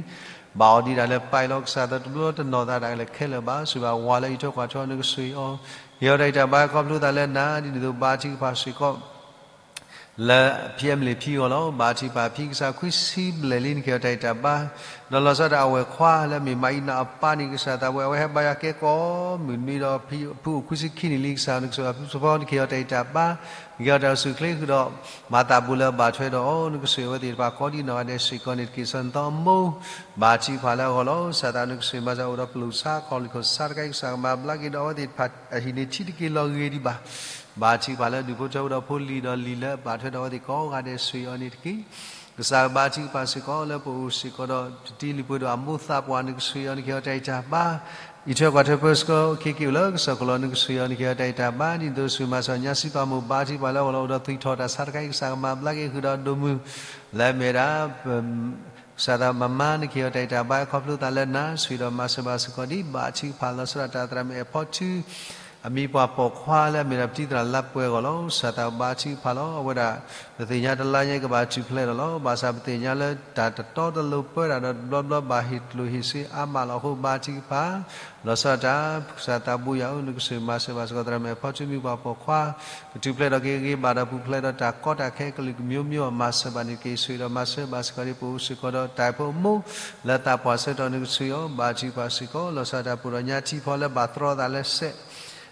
ဘၣ်အီၤဒံးဒၣ်လၢပၢ်အံၤလီၤ. ကစၢ်သးတဘျီတနီၣ်သးတၢ်ကလဲၤခဲလၢာ်ဘၣ် ဆိၣ်ဂ့ၤဘၣ်ဝၤလၢအံးထွဲကွၢ်ထွဲအီၤ နကဆိၣ်ဂ့ၤအီၤ ကဟ့ၣ်အီၤတၢ်ဂံၢ်တၢ်ဘါခီဖျိသးလၢနၤ ဒ်န့ၣ်အသိးဘါထုကဖၣ်စ့ၢ်ကီး လၢဖံအမလ့ၣ်ဖံအဂီၢ်လီၤ. ဘါထုကဖၣ်ဖံကစၢ်ခွံဆံဘျဲၣ်လံ နကဟ့ၣ်အီၤတၢ်ဂံၢ်တၢ်ဘါ ဒီးလီၤဆီဒၣ်တၢ်အဝဲၢ်ခွါလၢအမ့ၢ်မၤအံၤနၤအပၢ်န့ၣ် ကစၢ်သးပှဲၤ အဝဲဟဲဘါယွၤကဲကိးမုၢ်နွံဒီးဖံအိၣ်ခွံဆံခံနံၣ်လံ ကစၢ်နကဆိၣ်ဂ့ၤအဖုသဖီ နကဟ့ၣ်အီၤတၢ်ဂံၢ်တၢ်ဘါ နကဟ့ၣ်အီၤတၢ်အိၣ်ဆူၣ်အိၣ်ချ့ဃုာ်ဒီး မၤသးဘူးလၢအဘၣ်ထွဲဒီးအီၤ နကဆိၣ်ဂ့ၤအဝဲသ့ၣ်တဖၣ်ကိးဒံနီၢ်ဂၤဒဲးစ့ၢ်ကီးန့ၣ်တက့ၢ်. စီၤနသီအမိၢ် ဘါထုကဖၣ်လၢအဂီၢ်လီၤ. ကစၢ်သးနကဆိၣ်ဂ့ၤမၤစၢၤအိၣ်ဒီးပလိၣ်ဆါခီၣ်လံၢ်ခိၣ်ဆါတခါအံၤ ကစၢ်ကမၤဘျါက့ၤဒီးအဝဲသ့ၣ်တဖၣ်အဟံၣ်န့ၣ်ထံတက့ၤလီၤဂ့ၤဒံးဘၣ် ဘါထုကဖၣ်လၢဒူၣ်ဖိထၢဖိဒီးဖိလံၤဒီးလံၤလၢအဘၣ်ထွဲဒီးအဝဲသ့ၣ်ကိးဂၤဒဲး ဆိၣ်ဂ့ၤအီၤန့ၣ်တက့ၢ်. ကစၢ်ဘါထုကဖၣ်စ့ၢ်ကီးလၢပအိၣ်စ့ၢ်ကီးဒီး တတံၤလံၤပှဲၤဒီးအမိၢ်သးပှၢ် နကဆိၣ်ဂ့ၤအီၤ နကဟ့ၣ်အီၤတၢ်ဂံၢ်တၢ်ဘါ အံးထွဲကွၢ်ထွဲပၢဆှၢက့ၤအိၣ်လၢကစၢၢ်ခိၣ်လီၤ နကဆိၣ်ဂ့ၤအီၤ နကဟ့ၣ်အီၤတၢ်ဂံၢ်တၢ်ဘါ ဒ်သိးဆိၣ်ဂ့ၤမၤစၢၤညါစံးပာ်မိၢ်ဘါထုကဖၣ်လၢအဂီၢ်လီၤ အိၣ်ဒီးသွံၣ်ထီၣ်တၢ်ဆါတခါအံၤ ကစၢ်ကမၤဘျါက့ၤဃုာ်ဒီးဒိၣ်မုၢ် လၢအမ့ၢ်ဝဲဒၣ် ကစၢ်သးမၤမၤ နကဟ့ၣ်အီၤတၢ်ဂံၢ်တၢ်ဘါခီဖျိသးလၢနၤ ဆိၣ်ဂ့ၤဒီးမၤစၢၤဘၣ်စ့ၢ်ကီးဒံး ဘါထုကဖၣ်လီၤဆီဒၣ်တၢ်သရၣ်မုၣ်အဲၣ်ဖီထု အမံၤပှၢ်ပိာ်ခွါလၢအမ့ၢ်ဒၣ်ပတံၤသရၣ်လါပှဲၤအဂီၢ်လီၤ. ကစၢ်သးဘါထုကဖၣ်လီၤ အဝဲဒၣ် ပသ့ၣ်ညါတလါညါအံၤကဘၣ်ထူၣ်ဖျဲးဒီးလီၤ. ဘၣ်ဆၣ်ပသ့ၣ်ညါလၢတၢ်တတီတလိၤပၢတၢ်ဒီးတဘျီဘျီဘၣ်ဟ့ၣ်ကျိၣ်ဟ့ၣ်စ့အါမးလီၤ. အဃိဘါထုကဖၣ် လီၤဆီဒၣ်တၢ် ကစၢ်သးဘိယွၤဧၢ နကဆိၣ်ဂ့ၤမၤစၢၤဘၣ်စ့ၢ်ကီးသရၣ်မုၣ်အဲၣ်ဖီထု မံၤပှၢ်ပိာ်ခွါ ကထူၣ်ဖျဲးထီၣ်က့ၤဂ့ၤဘၣ်ဒီးပူၤဖျဲးဒီးတၢ်ကီတၢ်ခဲကလုာ်ကမျိုးမျိုးအမၤစၢၤဘၣ်န့ၣ်တက့ၢ်. ဆိၣ်ဂ့ၤဒီးမၤစၢၤဘၣ်စ့ၢ်ကီးဒံး ပအိၣ်စ့ၢ်ကီးဒီးတၢ်အဲၣ်ဖိအမိၢ် လၢသးပှၢ်ဆၢကတီၢ် နကဆိၣ်ဂ့ၤအီၤ ဘါထုကဖၣ်စ့ၢ်ကီး လီၤဆီဒၣ်တၢ်ပှဲၤဒီးညါထံဖီလၢဘၣ်သရီသးလၢစဲး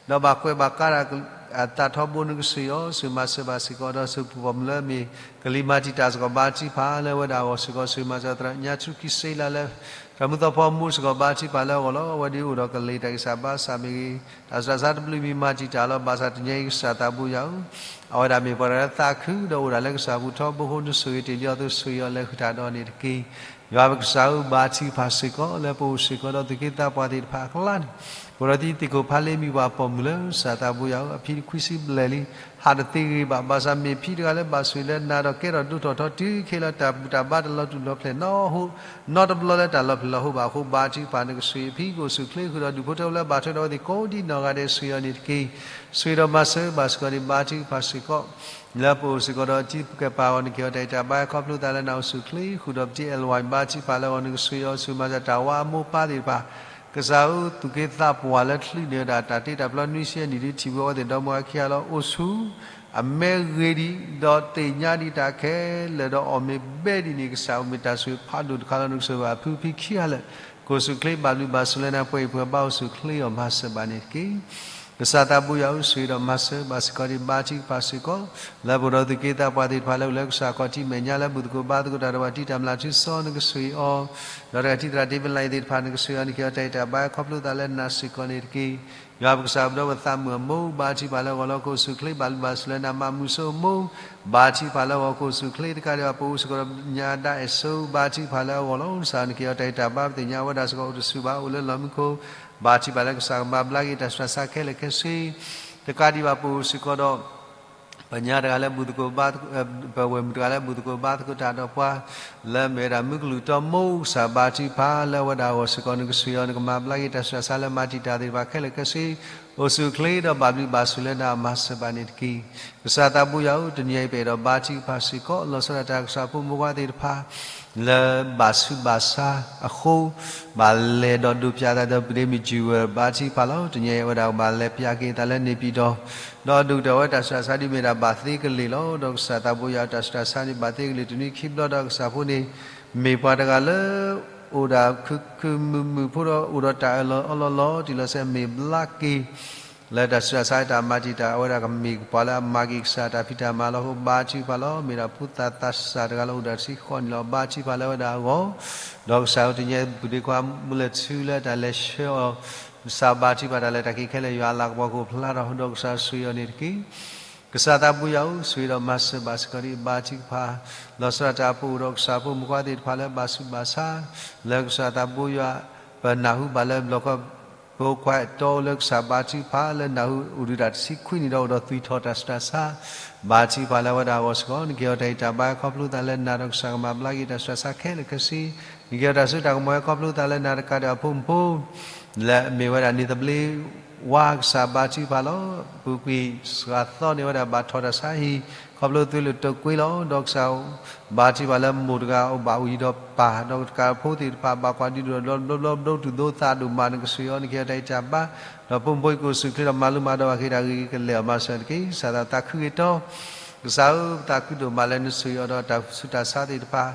ဒီးဘၣ်ကွဲးဘၣ်ကါတၢ်အသးထီဘိ နကဆိၣ်ဂ့ၤအီၤ ဆိၣ်ဂ့ၤမၤစၢၤဘၣ်စ့ၢ်ကီးဒီး ဆိၣ်ဂ့ၤပူၤပိာ်မုၣ်လၢအမ့ၢ် ကလံၤမၤတံာ်တာ်စ့ၢ်ကီး ဘါထုကဖၣ်လၢအဝဲဒၣ်အဂီၢ်စ့ၢ်ကီး ဆိၣ်ဂ့ၤမၤစၢၤသရၣ်ညါထူခံစ့လၢ်လၢ သရၣ်မုၢ်သီဖီအမိၢ်စ့ၢ်ကီး ဘါထုကဖၣ်လၢအဂီၢ်လီၤ. အဝဲဒၣ်အိၣ်ဒီးကလံၤတၢ်ဂံၢ်စၢ်ဘါစၢ်မ့ၢ်ဂ့ၤ တၢ်ဆူးတၢ်ဆါတဘျုးမံၤမၤတံာ်တာ်လီၤ. ဘၣ်ဆၣ်တနံၤအံၤကစၢ်သးဘိယွၤဧၢ အဝဲဒၣ်မ့ၢ်ပှၤတဂၤလၢသးခုဒီးအိၣ်ဒၣ်လၢကစၢ်ပူၤထီဘိအဃိ နဆိၣ်ဂ့ၤတ့ၢ်လံအီၤ သုဆိၣ်ဂ့ၤအီၤလၢဃုာ်တၢ်ဒီးန့ၣ်တက့ၢ်. ယွၤပကစၢ်ဧၢ ဘါထုကဖၣ်စ့ၢ်ကီး လၢပအိၣ်စ့ၢ်ကီးဒီးသုးက့သးပှၢ်သ့ၣ်တဖၣ်အကျါန့ၣ် ပဝဲဒၣ်တံၤသကိးဖးလ့မံၤပှၢ်ပိာ်မုၣ်လၢ ကစၢ်သးဘိယွၤဧၢ အဖံခွံဆံဘျဲၣ်လံ ဟးတသ့ဂ့ၤဘၣ်. ဘၣ်ဆၣ်မ့ၢ်ဖံတဂၤလၢဘၣ်ဆိၣ်ဂ့ၤလၢနၤဒီးကဲထီၣ်ဒိၣ်ထီၣ်ထီတုၤခဲလၢာ် တၢ်ဘူၣ်တၢ်ဘါတလီၤတူာ်လီၤဖျဲၣ်နီတဘျီလၢတၢ်လီၤဖျဲၣ်လီၤဟိဘၣ်အဃိ ဘါထုကဖၣ်နကဆိၣ်ဂ့ၤအဖံကအိၣ်ဆူၣ်အိၣ်ချ့ဃုာ်ဒီးဒူၣ်ဖိထၢဖိလၢအဘၣ်ထွဲဒီးအဝဲသ့ၣ်ကိးဒံနီၢ်ဂၤဒဲး ဆိၣ်ဂ့ၤအီၤန့ၣ်တက့ၢ်. ဆိၣ်ဂ့ၤဒီးမၤစၢၤဘၣ်စ့ၢ်ကီးဒံး ဘါထုကဖၣ်စ့ၢ်ကီး လၢပအိၣ်စ့ၢ်ကီးဒီးတံၤသကိးပှၤအဂီၢ် နကဟ့ၣ်အီၤတၢ်ဂံၢ်တၢ်ဘါခီဖျိသးလၢနၤ အိၣ်ဆူၣ်အိၣ်ချ့ဃုာ်ဒီးပတံၤအဲၣ်လဝါ ဘါထုကဖၣ်လၢအဂီၢ် နကဆိၣ်ဂ့ၤအီၤ ဆိၣ်ဂ့ၤမၤစၢၤတၢ်ဝါအမိၢ်ပၢ်သ့ၣ်တဖၣ် ကစၢ်ဧၢ သုးက့သးပှၢ်လၢချုးန့ၢ်ဝဲဒၣ်တၢ်တ့တၢ်ဖျီနွံဆံယဲၢ်နံၣ်ဒ်ထံၣ်ဝဲအဝဲသ့ၣ်ဒီမါဝၤခံဂၤလီၤ. အိၣ်ဆူၣ် အမဲဂ့ၤဒံး ဒီးသ့ၣ်ညါဒံးတၢ်ခဲလၢာ်ဒီးအီၣ်မ့ၢ်ဘဲဒ်န့ၣ် ကစၢ်အိၣ်မ့ၢ်တၢ်ဆိၣ်ဂ့ၤဖးဒိၣ်တခါလီၤ. နကဆိၣ်ဂ့ၤဘၣ်ဖုဖံခံဂၤလၢာ် ကအိၣ်ဆူၣ်အိၣ်ချ့ဘၣ်ဘျုးဘၣ်ဆိၣ်လၢနၤ ပှဲၤအံၤပှဲၤဘါအိၣ်ဆူၣ်အိၣ်ချ့အီၤမၤစၢၤဘၣ်န့ၣ်တက့ၢ်. ကစၢ်သးဘိယွၤဧၢ ဆိၣ်ဂ့ၤဒီးမၤစၢၤဘၣ်စ့ၢ်ကီးဒံး ဘါထုကဖၣ်စ့ၢ်ကီး လၢပအိၣ်ဒီးသုးက့သးပှၢ်သ့ၣ်တဖၣ်လၢအိၣ်လၢကစၢ်ခီၣ်ထံးမဲာ်ညါလၢဘူၣ်သကိးဘါသကိးတၢ်ဒီးပှၤတံၤတၢ်မျၢ်ထူစီ နကဆိၣ်ဂ့ၤအီၤ ဒီးတၢ်တံၤသရၣ်ဒ့မုၢ်လါအံၤသ့ၣ်တဖၣ် နကဆိၣ်ဂ့ၤအီၤ နကဟ့ၣ်အီၤတၢ်ဂံၢ်တၢ်ဘါခီဖျိသးလၢနၤစ့ၢ်ကီးန့ၣ်တက့ၢ်. ယွၤပကစၢ်ပဒီပုၢ်ဝဲၢ်သးမုၣ်အမိၢ် ဘါထုကဖၣ်လၢအဂီၢ်လီၤ ကအိၣ်ဆူၣ်အိၣ်ချ့ဘၣ်ဘျုးဘၣ်ဆိၣ်လၢနၤ မၤမုာ်ဆိကမိၣ် ဘါထုကဖၣ်လၢအဂီၢ် ကအိၣ်ဆူၣ်အိၣ်ချ့တကးဒံးဘၣ် ပအိၣ်စ့ၢ်ကီးဒီးညါဒၣ်အဲၣ်ဆိ ဘါထုကဖၣ်လၢအဂီၢ်လီၤ. ကစၢ်နကဟ့ၣ်အီၤတၢ်ဂံၢ်တၢ်ဘါ ပသ့ၣ်ညါဝဲဒၣ်စ့ၢ်ကီးအိၣ်တဆူၣ်ဘၣ် အိၣ်လၢလီၢ်မံခိၣ် ဘါထုကဖၣ်လၢကစၢ်ကမၤဘျါက့ၤတၢ်ဆူးတၢ်ဆါခဲလၢာ်ခဲဆ့ တကးဒံးဘၣ်ပအိၣ်စ့ၢ်ကီးဒီး ပညါတဂၤလၢဘူၣ်သကိးဘါ ပဝဲၢ်မုၣ်တဂၤလၢဘူၣ်သကိးဘါသကိးတၢ်ဒီးပှၤ လၢအမ့ၢ်ဝဲဒၣ်မုၢ်ကလူးတီမိၢ် ကစၢ်ဘါထုကဖၣ်လၢအဝဲဒၣ်အဂီၢ်စ့ၢ်ကီး နကဆိၣ်ဂ့ၤအီၤ နကမၤဘျါက့ၤတၢ်ဆူးတၢ်ဆါလၢမၤတံာ်တာ်သ့ၣ်တဖၣ်ခဲလၢာ်ခဲဆ့ အိၣ်ဆူၣ်အိၣ်ချ့ဒီးဘၣ်ဘျုးဘၣ်ဆိၣ်လၢနၤ မၤစၢၤဘၣ်န့ၣ်တက့ၢ်. ကစၢ်သးဘိယွၤဧၢ တနံၤအံၤပအဲၣ်ဒိးဘါထုကဖၣ်စ့ၢ်ကီး လီၤဆီဒၣ်တၢ်ကစၢ်ဖိမုၣ်ဖိခွါသ့ၣ်တဖၣ် လၢဘၣ်ဆူးဘၣ်ဆါအဃိ ဘၣ်လဲၤဒီးဒိးပၠးသးဒီး ပဒ့မုၣ်ကၠံၣ်ဝဲၢ် ဘါထုကဖၣ်လီၤ. တနံၤအံၤအဝဲဒၣ်ဘၣ်လဲၤပၠးက့ၤသးလၢန့ၣ်ပံၤဒီး ဒီးဒုးကတၢၢ်ဝဲတၢ်ဆူးတၢ်ဆါဒ်မ့ၢ်ဒၣ်ဘၣ်သ့ကလ့ၢ်လီၤ. ဒီးကစၢ်သးဘိယွၤတၢ်ဆူးတၢ်ဆါန့ၣ် ဘၣ်သ့ကလ့ၢ်တနွံခံဘျီဒီး ကစၢ်ဖိန့ၣ် မ့ၢ်ပှၤတဂၤလၢ အိၣ်ဒၣ်ခုခုမုာ်မုာ်ဖိဒီး အိၣ်ဒီးတၢ်အၢၣ်လီၤအီလီၤလီၤတံၢ်လီၤဆဲး မ့ၢ်ဘျါက့ၤ လၢတၢ်ဆူးတၢ်ဆါတၢ်မၤတံာ်တာ် အဝဲဒၣ်ကမ့ၢ်ကပှၤလၢအမၤက့ၤကစၢ်တၢ်ဖံးတၢ်မၤလီၤ. အဃိဘါထုကဖၣ်လီၤ. မ့ၢ်ဒၣ်ဖိသၣ်သးစၢ်တဂၤလၢအိၣ်ဒီးတဆံဃိးနံၣ်လီၤ. ဘါထုကဖၣ်လၢအဝဲဒၣ်အဂီၢ် ဒီးကစၢ်ဧၢ တနံၤအံၤ ပဒ့ခွါမုၢ်လဲၤထူလၢတၢ်လဲၤဆှၢအီၤ ကစၢ်ဘါထုကဖၣ်တၢ်လဲၤတၢ်က့ၤခဲလၢာ် ယွၤအလၤကပီၤကအိၣ်ဖျါထီၣ် ဒီးကစၢ်ဆိၣ်ဂ့ၤအီၤန့ၣ်တက့ၢ်. ကစၢ်သးဘိယွၤဧၢ ဆိၣ်ဂ့ၤဒီးမၤစၢၤဘၣ်စ့ၢ်ကီးဒံး ဘါထုကဖၣ် လီၤဆီဒၣ်တၢ်ပအိၣ်ဒီးကစၢ်ဖိမုၣ်ဖိခွါသ့ၣ်တဖၣ်လၢဘၣ်ဆူးဘၣ်ဆါ လၢကစၢ်သးဘိယွၤ ပနၢ်ဟူဘၣ်လၢဘျီၣ်ခီ ဖိခွါတီလၢကစၢ်ဘါထုကဖၣ်လၢနၢ်ဟူအိၣ်ဒံးတၢ်တဆံခွံနံၣ်ဒီးအိၣ်ဒီးသွံၣ်ထီၣ်တၢ်ဆူးတၢ်ဆါ, ဘါထုကဖၣ်လၢအဝဲဒၣ်အဂီၢ်စ့ၢ်ကီး နကဟ့ၣ်အီၤတၢ်ဂံၢ်တၢ်ဘါ ခီဖျိသးလၢနၤဒီးကစၢ်ကမၤဘျါက့ၤတၢ်ဆူးတၢ်ဆါခဲလၢာ်ခဲဆ့, နကဟ့ၣ်အီၤတၢ်စိတၢ်ကမီၤဝဲခီဖျိသးလၢနၤတကးဒီးအဖိမုၣ်ဖိ လၢအမ့ၢ်ဝဲဒၣ်န့ၣ်သဘျ့ဝါ ကစၢ်ဘါထုကဖၣ်လီၤ. ပူၤကွံာ်စှၤသီန့ၢ်ဝဲဒၣ်ဘၣ်ထီၣ်တၢ်ဆါဟံၣ် ခီဖျိသွံၣ်လၢတိာ်ကွ့လီၤ. ဒီးကစၢ် ဘါထုကဖၣ်လၢမိၢ်တဂၤအိၣ်ဘၣ်အိၣ်ယံၤဒီးပၢ် ဒီးတကးဖိသ့ၣ်တဖၣ် ဘၣ်ကွၢ်ဒုးဒိၣ်ဒီးဘျီဘျီဘျီတူၢ်သိသးဒိၣ်မး နကဆိၣ်ဂ့ၤအီၤ နကဟ့ၣ်အီၤတၢ်ဂံၢ်တၢ်ဘါ, ဒီးဖိမုၣ်ဖိအံၤကအိၣ်ဆူၣ်အိၣ်ချ့ဒီးမၤလိမၤဒိးဘၣ်က့ၤတၢ်ဂ့ၤက့ၤကလဲာ်အီၤ မၤစၢၤတက့ၢ်. ကစၢ်သးသးခုဂ့ၤတီ ကစၢ်ဧၢ ပသးခုဒိၣ်မးလၢနဆိၣ်ဂ့ၤအီၤဒီးတၢ်ဆူးတၢ်ဆါသ့ၣ်တဖၣ်,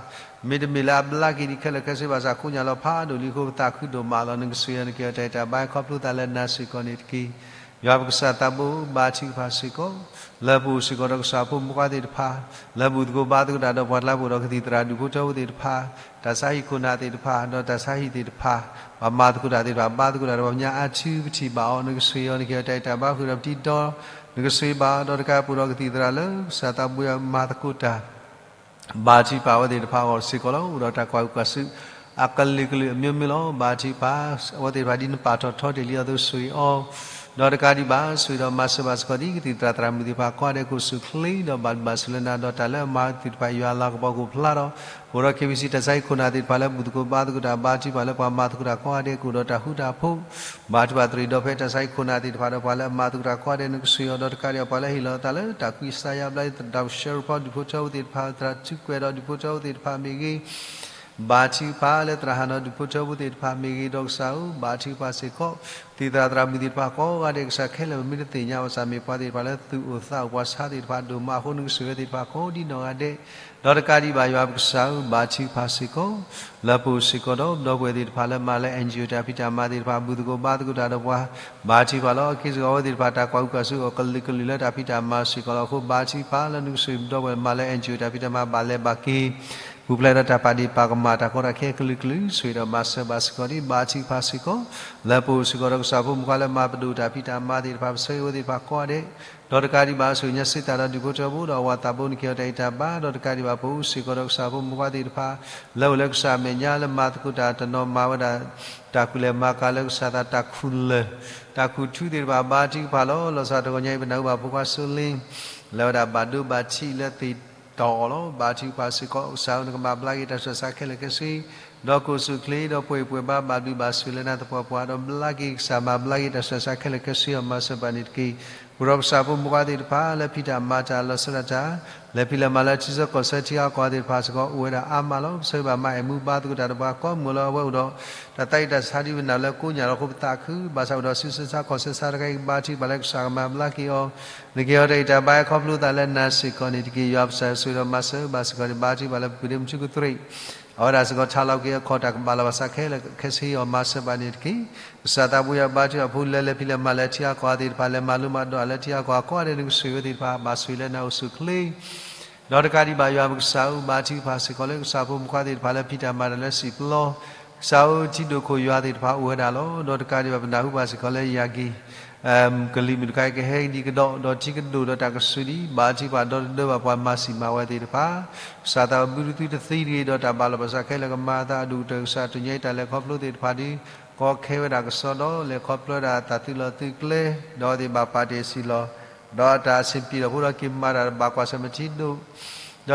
မ့တမ့ၢ်လၢအဘျါက့ၤဒံးခဲလၢာ်ခဲဆ့ဘၣ်ဆၣ် ကိညၣ်လီၤဖးဒိၣ်လံအဃိ ပသးခုဒိၣ်မးလီၤ. နကဆိၣ်ဂ့ၤအီၤ နကဟ့ၣ်အီၤတၢ်ဂံၢ်တၢ်ဘါ ခီဖျိသးလၢနၤစ့ၢ်ကီးန့ၣ်တက့ၢ်. ယွၤပကစၢ်သးဘိဘါထုကဖၣ်စ့ၢ်ကီး လၢပအိၣ်စ့ၢ်ကီးဒီးကစၢ်ဖိမုၣ်ဖိခွါသ့ၣ်တဖၣ်, လၢဘူၣ်သကိးဘါသကိးတၢ်ဒီးပှၤကျါ ပအိၣ်ဒီးကသံၣ်သရၣ်ဒူၣ်ဖိထၢဖိသ့ၣ်တဖၣ်, တၢ်ဆါဟံၣ်ခိၣ်နၢ်သ့ၣ်တဖၣ် ဒီးတၢ်ဆါဟံၣ်သ့ၣ်တဖၣ်, ပှၤမၤသကိးတၢ်သ့ၣ်တဖၣ် ဘါသကိးတၢ်ဒီးပှၤကညီအါထံပထံၣ်ဘၣ်အီၤ နကဆိၣ်ဂ့ၤအီၤ နကဟ့ၣ်အီၤတၢ်ဂံၢ်တၢ်ဘါဃုာ်ဒီးပတံၤဒီး နကဆိၣ်ဂ့ၤဘၣ်အီၤ ဒီးတကးပအိၣ်ဒီးကသံၣ်သရၣ်လၢ ကစၢ်သးဘိယွၤမၤသကိးတၢ် ဘါထုကဖၣ်အဝဲသ့ၣ်တဖၣ်အဂီၢ်စ့ၢ်ကီးလီၤ. အိၣ်ဒီးတၢ်ကွၢ်အုၣ်ကွၢ်ဆူၣ် အကလုာ်ကလုာ်အမျိုးမျိုးလီၤ. ဘါထုကဖၣ် အဝဲသ့ၣ်တဖၣ်ဒ်နပာ်ထီၣ်ထီတ့ၢ်လံအသိးဆိၣ်ဂ့ၤအီၤ, ဒီးတကးဒံးဘၣ် ဆိၣ်ဂ့ၤဒီးမၤစၢၤဘၣ်စ့ၢ်ကီးဒ်ကသံၣ်သရၣ်သရၣ်မုၣ်သ့ၣ်တဖၣ် ကိးဂၤဒဲးကအိၣ်ဆူၣ်အိၣ်ချ့ ဒီးဘၣ်ဘျုးဘၣ်ဆိၣ်လၢနၤ ဒီးတၢ်လၢအမၤသ့ၣ်တဖၣ် ယွၤလၤကပီၤကအိၣ်ဖျါဒီး ပအိၣ်ဒီး KBC တၢ်ဆါဟံၣ်ခိၣ်နၢ်သ့ၣ်တဖၣ်လၢဘူၣ်သကိးဘါသကိးတၢ် ဘါထုကဖၣ်လၢပှၤမၤသကိးတၢ်ကိးဂၤဒဲးကအိၣ်ဒီးတၢ်ဃူတၢ်ဖိး ဘါထုကဖၣ်သရံးဒီးဖဲတၢ်ဆါဟံၣ်ခိၣ်နၢ်သ့ၣ်တဖၣ်ဒီး ပှၤလၢအမၤသကိးတၢ်ကိးဂၤဒဲး နကဆိၣ်ဂ့ၤအီၤ ဒီးတကးဒံးဘၣ် ပှၤလၢအဟ့ၣ်လီၤအသးလၢတၢ်ကွံစါယါဘျါ တၢ်ဆှၢပျီဒူၣ်ဖိထၢဖိသ့ၣ်တဖၣ် သရၣ်ထုကဝဲၤဒီးဒူၣ်ဖိထၢဖိသ့ၣ်တဖၣ် သရၣ်ထုကဝဲၤဒီးဒူၣ်ဖိထၢဖိသ့ၣ်တဖၣ်မ့ၢ်ဂ့ၤ ဒီးကစၢ်ဧၢ ဘါထုကဖၣ်စ့ၢ်ကီး သံၣ်သရၣ်သရၣ်မုၣ်သ့ၣ်တဖၣ်ကိးဂၤဒဲး ကစၢ်ခဲလၢာ် ပမ့ၢ်တသ့ၣ်ညါဘၣ်ဆၣ် မ့ၢ်ပှၤသ့ၣ်တဖၣ်လၢသူၣ်အိၣ်သးအိၣ်ပှၤဆါသ့ၣ်တဖၣ်ဒိၣ်မးအဃိ နကဆိၣ်ဂ့ၤဝဲသ့ၣ်တဖၣ်ကိးဒ်နီၢ်ဂၤဒဲး ဒီးတကးဒံးဘၣ် ယွၤပကစၢ်ဧၢ ဘါထုကဖၣ်စ့ၢ်ကီး လၢပအိၣ်စ့ၢ်ကီးဒီးပဒီပုၢ်ဝဲၢ်သ့ၣ်တဖၣ်လၢမၤလၢ NGO တၢ်ဖံးတၢ်မၤသ့ၣ်တဖၣ် ဘူၣ်သကိးဘါသကိးတၢ်ဒီးပှၤ ဘါထုကဖၣ်လီၤ. က့ၤစ့ၢ်ကီးအဝဲသ့ၣ်တဖၣ် တၢ်ကွၢ်အုၣ်ကွၢ်ဆူၣ်အီၤကလုာ်ကလုာ်လၢတၢ်ဖံးတၢ်မၤစ့ၢ်ကီးလီၤ. အဃိဘါထုကဖၣ်လၢနကဆိၣ်ဂ့ၤပဒီပုၢ်ဝဲၢ်မၤလၢ NGO တၢ်ဖံးတၢ်မၤဘၣ်လဲၤဘၣ်က့ၤ ပူၤဖျဲးဒီးတၢ်ပာ်ဒ့ၣ်ပာ်ကမၣ်တၢ်ကီတၢ်ခဲကလုာ်ကလုာ် ဆိၣ်ဂ့ၤဒီးမၤစၢၤဘၣ်စ့ၢ်ကီးဒ် ဘါထုကဖၣ်စ့ၢ်ကီး လၢပအိၣ်စ့ၢ်ကီးဒီးကစၢ်ဖိမုၣ်ခွါလၢမၤပဒိၣ်တၢ်ဖံးတၢ်မၤသ့ၣ်တဖၣ် ပဆၢဂ့ၤဝဲသ့ၣ်တဖၣ်ကိးဂၤဒဲး ဒီးတကးဒံးဘၣ် ဆိၣ်ဂ့ၤညါစ့ၢ်တၢ်ဒီးဒူၣ်ဖိထၢဖိဒီးအဝၤသးဘိ နကဟ့ၣ်အီၤတၢ်ဂံၢ်တၢ်ဘါ ဒီးတကးဒံးဘၣ် ပအိၣ်စ့ၢ်ကီးဒီးကစၢ်ဖိမုၣ်ခွါသ့ၣ်တဖၣ် လၢအိၣ်လၢကစၢ်အမဲာ်ညါလၢမၤသကိးတၢ်တနီၤမၤဝဲဒၣ် တၢ်ကူၣ်လဲၤမၤကၤလၢကစၢ်သးတၢ်ခူၣ်လၢၢ် တၢ်ခူၣ်ထူသ့ၣ်တဖၣ် ဘါထုကဖၣ်လီၤ. လီၤဆီဒၣ်တဂီၤညါအံၤ ပနၢ်ဟူဘၣ်ဖိခွါစိလ့ လၢဝဲဒၣ်ဘၣ်ဒိဘၣ်ထံးလၢသ့ၣ်တီၢ်အီၤလီၤ. ဘါထုကဖၣ်စ့ၢ်ကီး ကစၢ်ဧၢနကမၤဘျါက့ၤတၢ်ဆူးတၢ်ဆါခဲလၢာ်ခဲဆ့ ဒီးကအိၣ်ဆူၣ်အိၣ်ချ့ ဒီးပှဲၤပှဲၤဘါဘၣ်ဘျုးဘၣ်ဆိၣ်လၢနၤသပှၢ်ပှၢ် ဒီးဘျါက့ၤကစၢ်မၤဘျါက့ၤတၢ်ဆူးတၢ်ဆါခဲလၢာ်ခဲဆ့အီၤ မၤစၢၤပှၤန့ၣ်တက့ၢ်. ပအိၣ်ဒီးကစၢ်ဖိမုၣ်ခွါသ့ၣ်တဖၣ်လၢဖံးတၢ်မၤတၢ်လီၤစၢၤတၢ် လဲၤဖံးလဲၤမၤလၢထံဆၢကီၢ်ဆၢထံဂၤကီၢ်ဂၤသ့ၣ်တဖၣ်စ့ၢ်ကီး အိၣ်ဝဲဒၣ်အါမးလီၤ. ပဆၢဂ့ၤဘၣ်မၤအဲၣ်မူဘါသကိးတၢ်ဒီးပှၤကိးမုၢ်လီၤ. အဝဲအိၣ်ဒီး တၢ်သးအံၣ်တၢ်ဆါဒ်ပနၢ်လၢကိးညၣ်လီၤအဃိ ပသးခု ဘၣ်ဆၣ်အိၣ်ဒီးထံဆၢဆါကီၢ်ဆၢဆါတခါအံၤ ကဘါထုကဖၣ်လၢကစၢ်ကမၤဘျါက့ၤအီၤ နကဟ့ၣ်အီၤတၢ်ဂံၢ်တၢ်ဘါ ခီဖျိသးလၢနၤစ့ၢ်ကီးန့ၣ်တက့ၢ်. ယွၤပကစၢ်ဆိၣ်ဂ့ၤဒီးမၤစၢၤဘၣ်စ့ၢ်ကီးန့ၣ် ဘါထုကဖၣ်လၢပပှ့ၤဒ့မုၢ်ထူကတြ့ၣ် အဝဲဒၣ်စ့ၢ်ကီး ထါလီၤက့ၤအခီၣ်တၢ်ကဘၣ်လီၤဘၣ်စးခဲလၢာ်ခဲဆ့အီၤ မၤစၢၤဘၣ်န့ၣ်တက့ၢ်. ကစၢ်သးဘိယွၤဘါထုကဖၣ်ဖိလၢလဲၤဖံးလဲၤမၤလၢထံဂၤကီၢ်ဂၤသ့ၣ်တဖၣ် လဲၤမၤလိမၤဒိးလၢထံဂၤကီၢ်ဂၤကိးဂၤဒဲး နကဆိၣ်ဂ့ၤဝဲသ့ၣ်တဖၣ် ဘၣ်ဆိၣ်ဂ့ၤလၢနၤအိၣ်ဆူၣ်အိၣ်ချ့ ဒီးတကးဒံးဘၣ် ယွၤပကစၢ်ဧၢ ဘါထုကဖၣ်စ့ၢ်ကီးလၢကစၢ်ဖိမုၣ်ခွါသ့ၣ်တဖၣ်လၢဖံးတၢ်မၤတၢ်လၢစံာ်ပျီ ကစၢ်ဧၢ ထံဒိၣ်ခိၣ်ယွၤသ့ၣ်တဖၣ်အိၣ်ဝဲဒၣ်လီၤ. ဒီးတကးဒံးဘၣ် ပနၢ်ဟူဘၣ်စ့ၢ်ကီးလၢယၤက့ၤ ကလံၤမုၢ်တခါအံၤ ကဟဲဒံးကဒီး ဒီးထံကဒိၣ်ဒီးတၢ်ကဆူးဒံး ဘါထုကဖၣ်ဒီသဒၢဘၣ်ပှၤမၤစံာ်မၤဝဲသ့ၣ်တဖၣ် ကစၢ်သးဘိဘုတသုတသံတဂ့ၤ ဒီးတၢ်ဘၣ်လီၤဘၣ်စးခဲလၢာ်ကမၤအသးအဒိၣ်ကတၢၢ် ကစၢ်တနံၤအံၤတၢ်လဲၤခီဖျိသ့ၣ်တဖၣ်ဒီး ကီခဲဝဲဒၣ်ကစီဒီး လဲၤခီဖျိဝဲဒၣ်တၢ်သုးလီၢ်သုးကျဲ ဒီးအဝဲသ့ၣ်ဘၣ်ပာ်တ့ၢ်စံာ်လီၤ ဒီးတၢ်အဆံးပျံၤလီၤဖိဒီးက့ၤမၤတၢ်ဘၣ်ကွၢ်ဆၢၣ်မဲာ်ထံဒိၣ်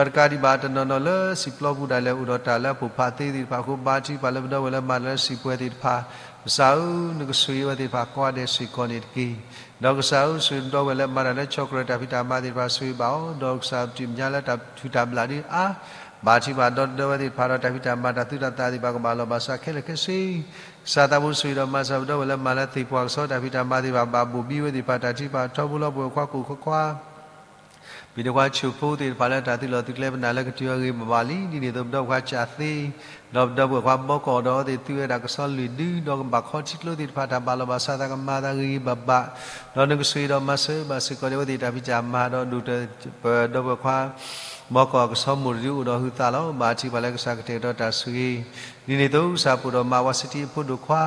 ဒီးတကးဒံးဘၣ် တနီၤနီၤလၢစံာ်ပျီပူၤဒၣ်လဲာ် အိၣ်ဒီးတၢ်လၢအပိာ်ဖးသ့သ့ၣ်တဖၣ်အဃိ ဘါထုကဖၣ်လၢပဒီပုၢ်ဝဲၢ်လၢမၤတၢ်လၢစံာ်ပှဲၤသ့ၣ်တဖၣ် ကစၢ်ဧၢ နကဆိၣ်ဂ့ၤဝဲသ့ၣ်တဖၣ်ကိးဂၤဒဲးစ့ၢ်ကီးန့ၣ်တက့ၢ်. ဒီးကစၢ်ဧၢ ဆိၣ်ဂ့ၤပဒီပုၢ်ဝဲၢ်လၢမၤတၢ်လၢဆီၣ်ကရၢၢ်တၢ်ဖံးတၢ်မၤသ့ၣ်တဖၣ် ဆိၣ်ဂ့ၤဘၣ်အီၤ ဒီးကစၢ်ပတုာ်မဲာ်ညါလၢတၢ်ထုးတၢ်ဘျၣ်ဒုးအါ ဘါထုကဖၣ်ဒီသဒၢဝဲသ့ၣ်တဖၣ်ဒီး တၢ်ဖံးတၢ်မၤတၢ်သုးတၢ်သးသ့ၣ်တဖၣ်ကဘၣ်လီၤဘၣ်စးခဲလၢာ်ခဲဆ့ ကစၢ်သးဘိဆိၣ်ဂ့ၤဒီးမၤစၢၤပဒီပုၢ်ဝဲၢ်လၢမၤလၢသ့ၣ်ပှၢ်ကစီဒီတၢ်ဖံးတၢ်မၤသ့ၣ်တဖၣ် ဘၣ်ဘိၣ်ဘံဝဲသ့ၣ်တဖၣ် တၢ်ထံၣ်ပာ်ထီဘိလီၤ ပဝဲၢ်ခွါကိၣ်ခွါခွါ ပှၤဒဲးခွါဆိၣ်ဖိသ့ၣ်တဖၣ်လၢတၢ်သုးလီၢ်သုးကျဲပနၢ်လၢကတုၤအဂ့ၤဘၣ်ဘၣ်လံ ဒ်န့ၣ်အသိးပဒီပုၢ်ဝဲၢ်ခွါကၠးသ့ ဒီးပဒီပုၢ်ဝဲၢ်ခွါဘီကီၢ်ဒီးအဝဲသ့ၣ်သုးဝဲဒၣ်ကဆီလွံၢ်ဒု ဒီးကဘၣ်ခီထံကျိသ့ၣ်တဖၣ် တၢ်ဘၣ်လီၤဘၣ်စးသးကမၤသးဂ့ၤဂ့ၤဘၣ်ဘၣ် ဒီးနကဆိၣ်ဂ့ၤဒီးမၤစၢၤဘၣ်စ့ၢ်ကီးဒံးအဝဲသ့ၣ်တၢ်ဖံးတၢ်မၤဒီးဒိၣ်တၢ် ပဒီပုၢ်ဝဲၢ်ခွါ ဘီကီၢ်အကဆီမိၢ်တဒုအိၣ်ဒီးဟုသးလီၤ ဘါထုကဖၣ်လၢကစၢ်ကတဲာ်ကတီၤတၢ်ဆိၣ်ဂ့ၤ ဒ်န့ၣ်အသိးကစၢ်ပဒိၣ်မးဝါစတံအဖိဒိၣ်ခွါ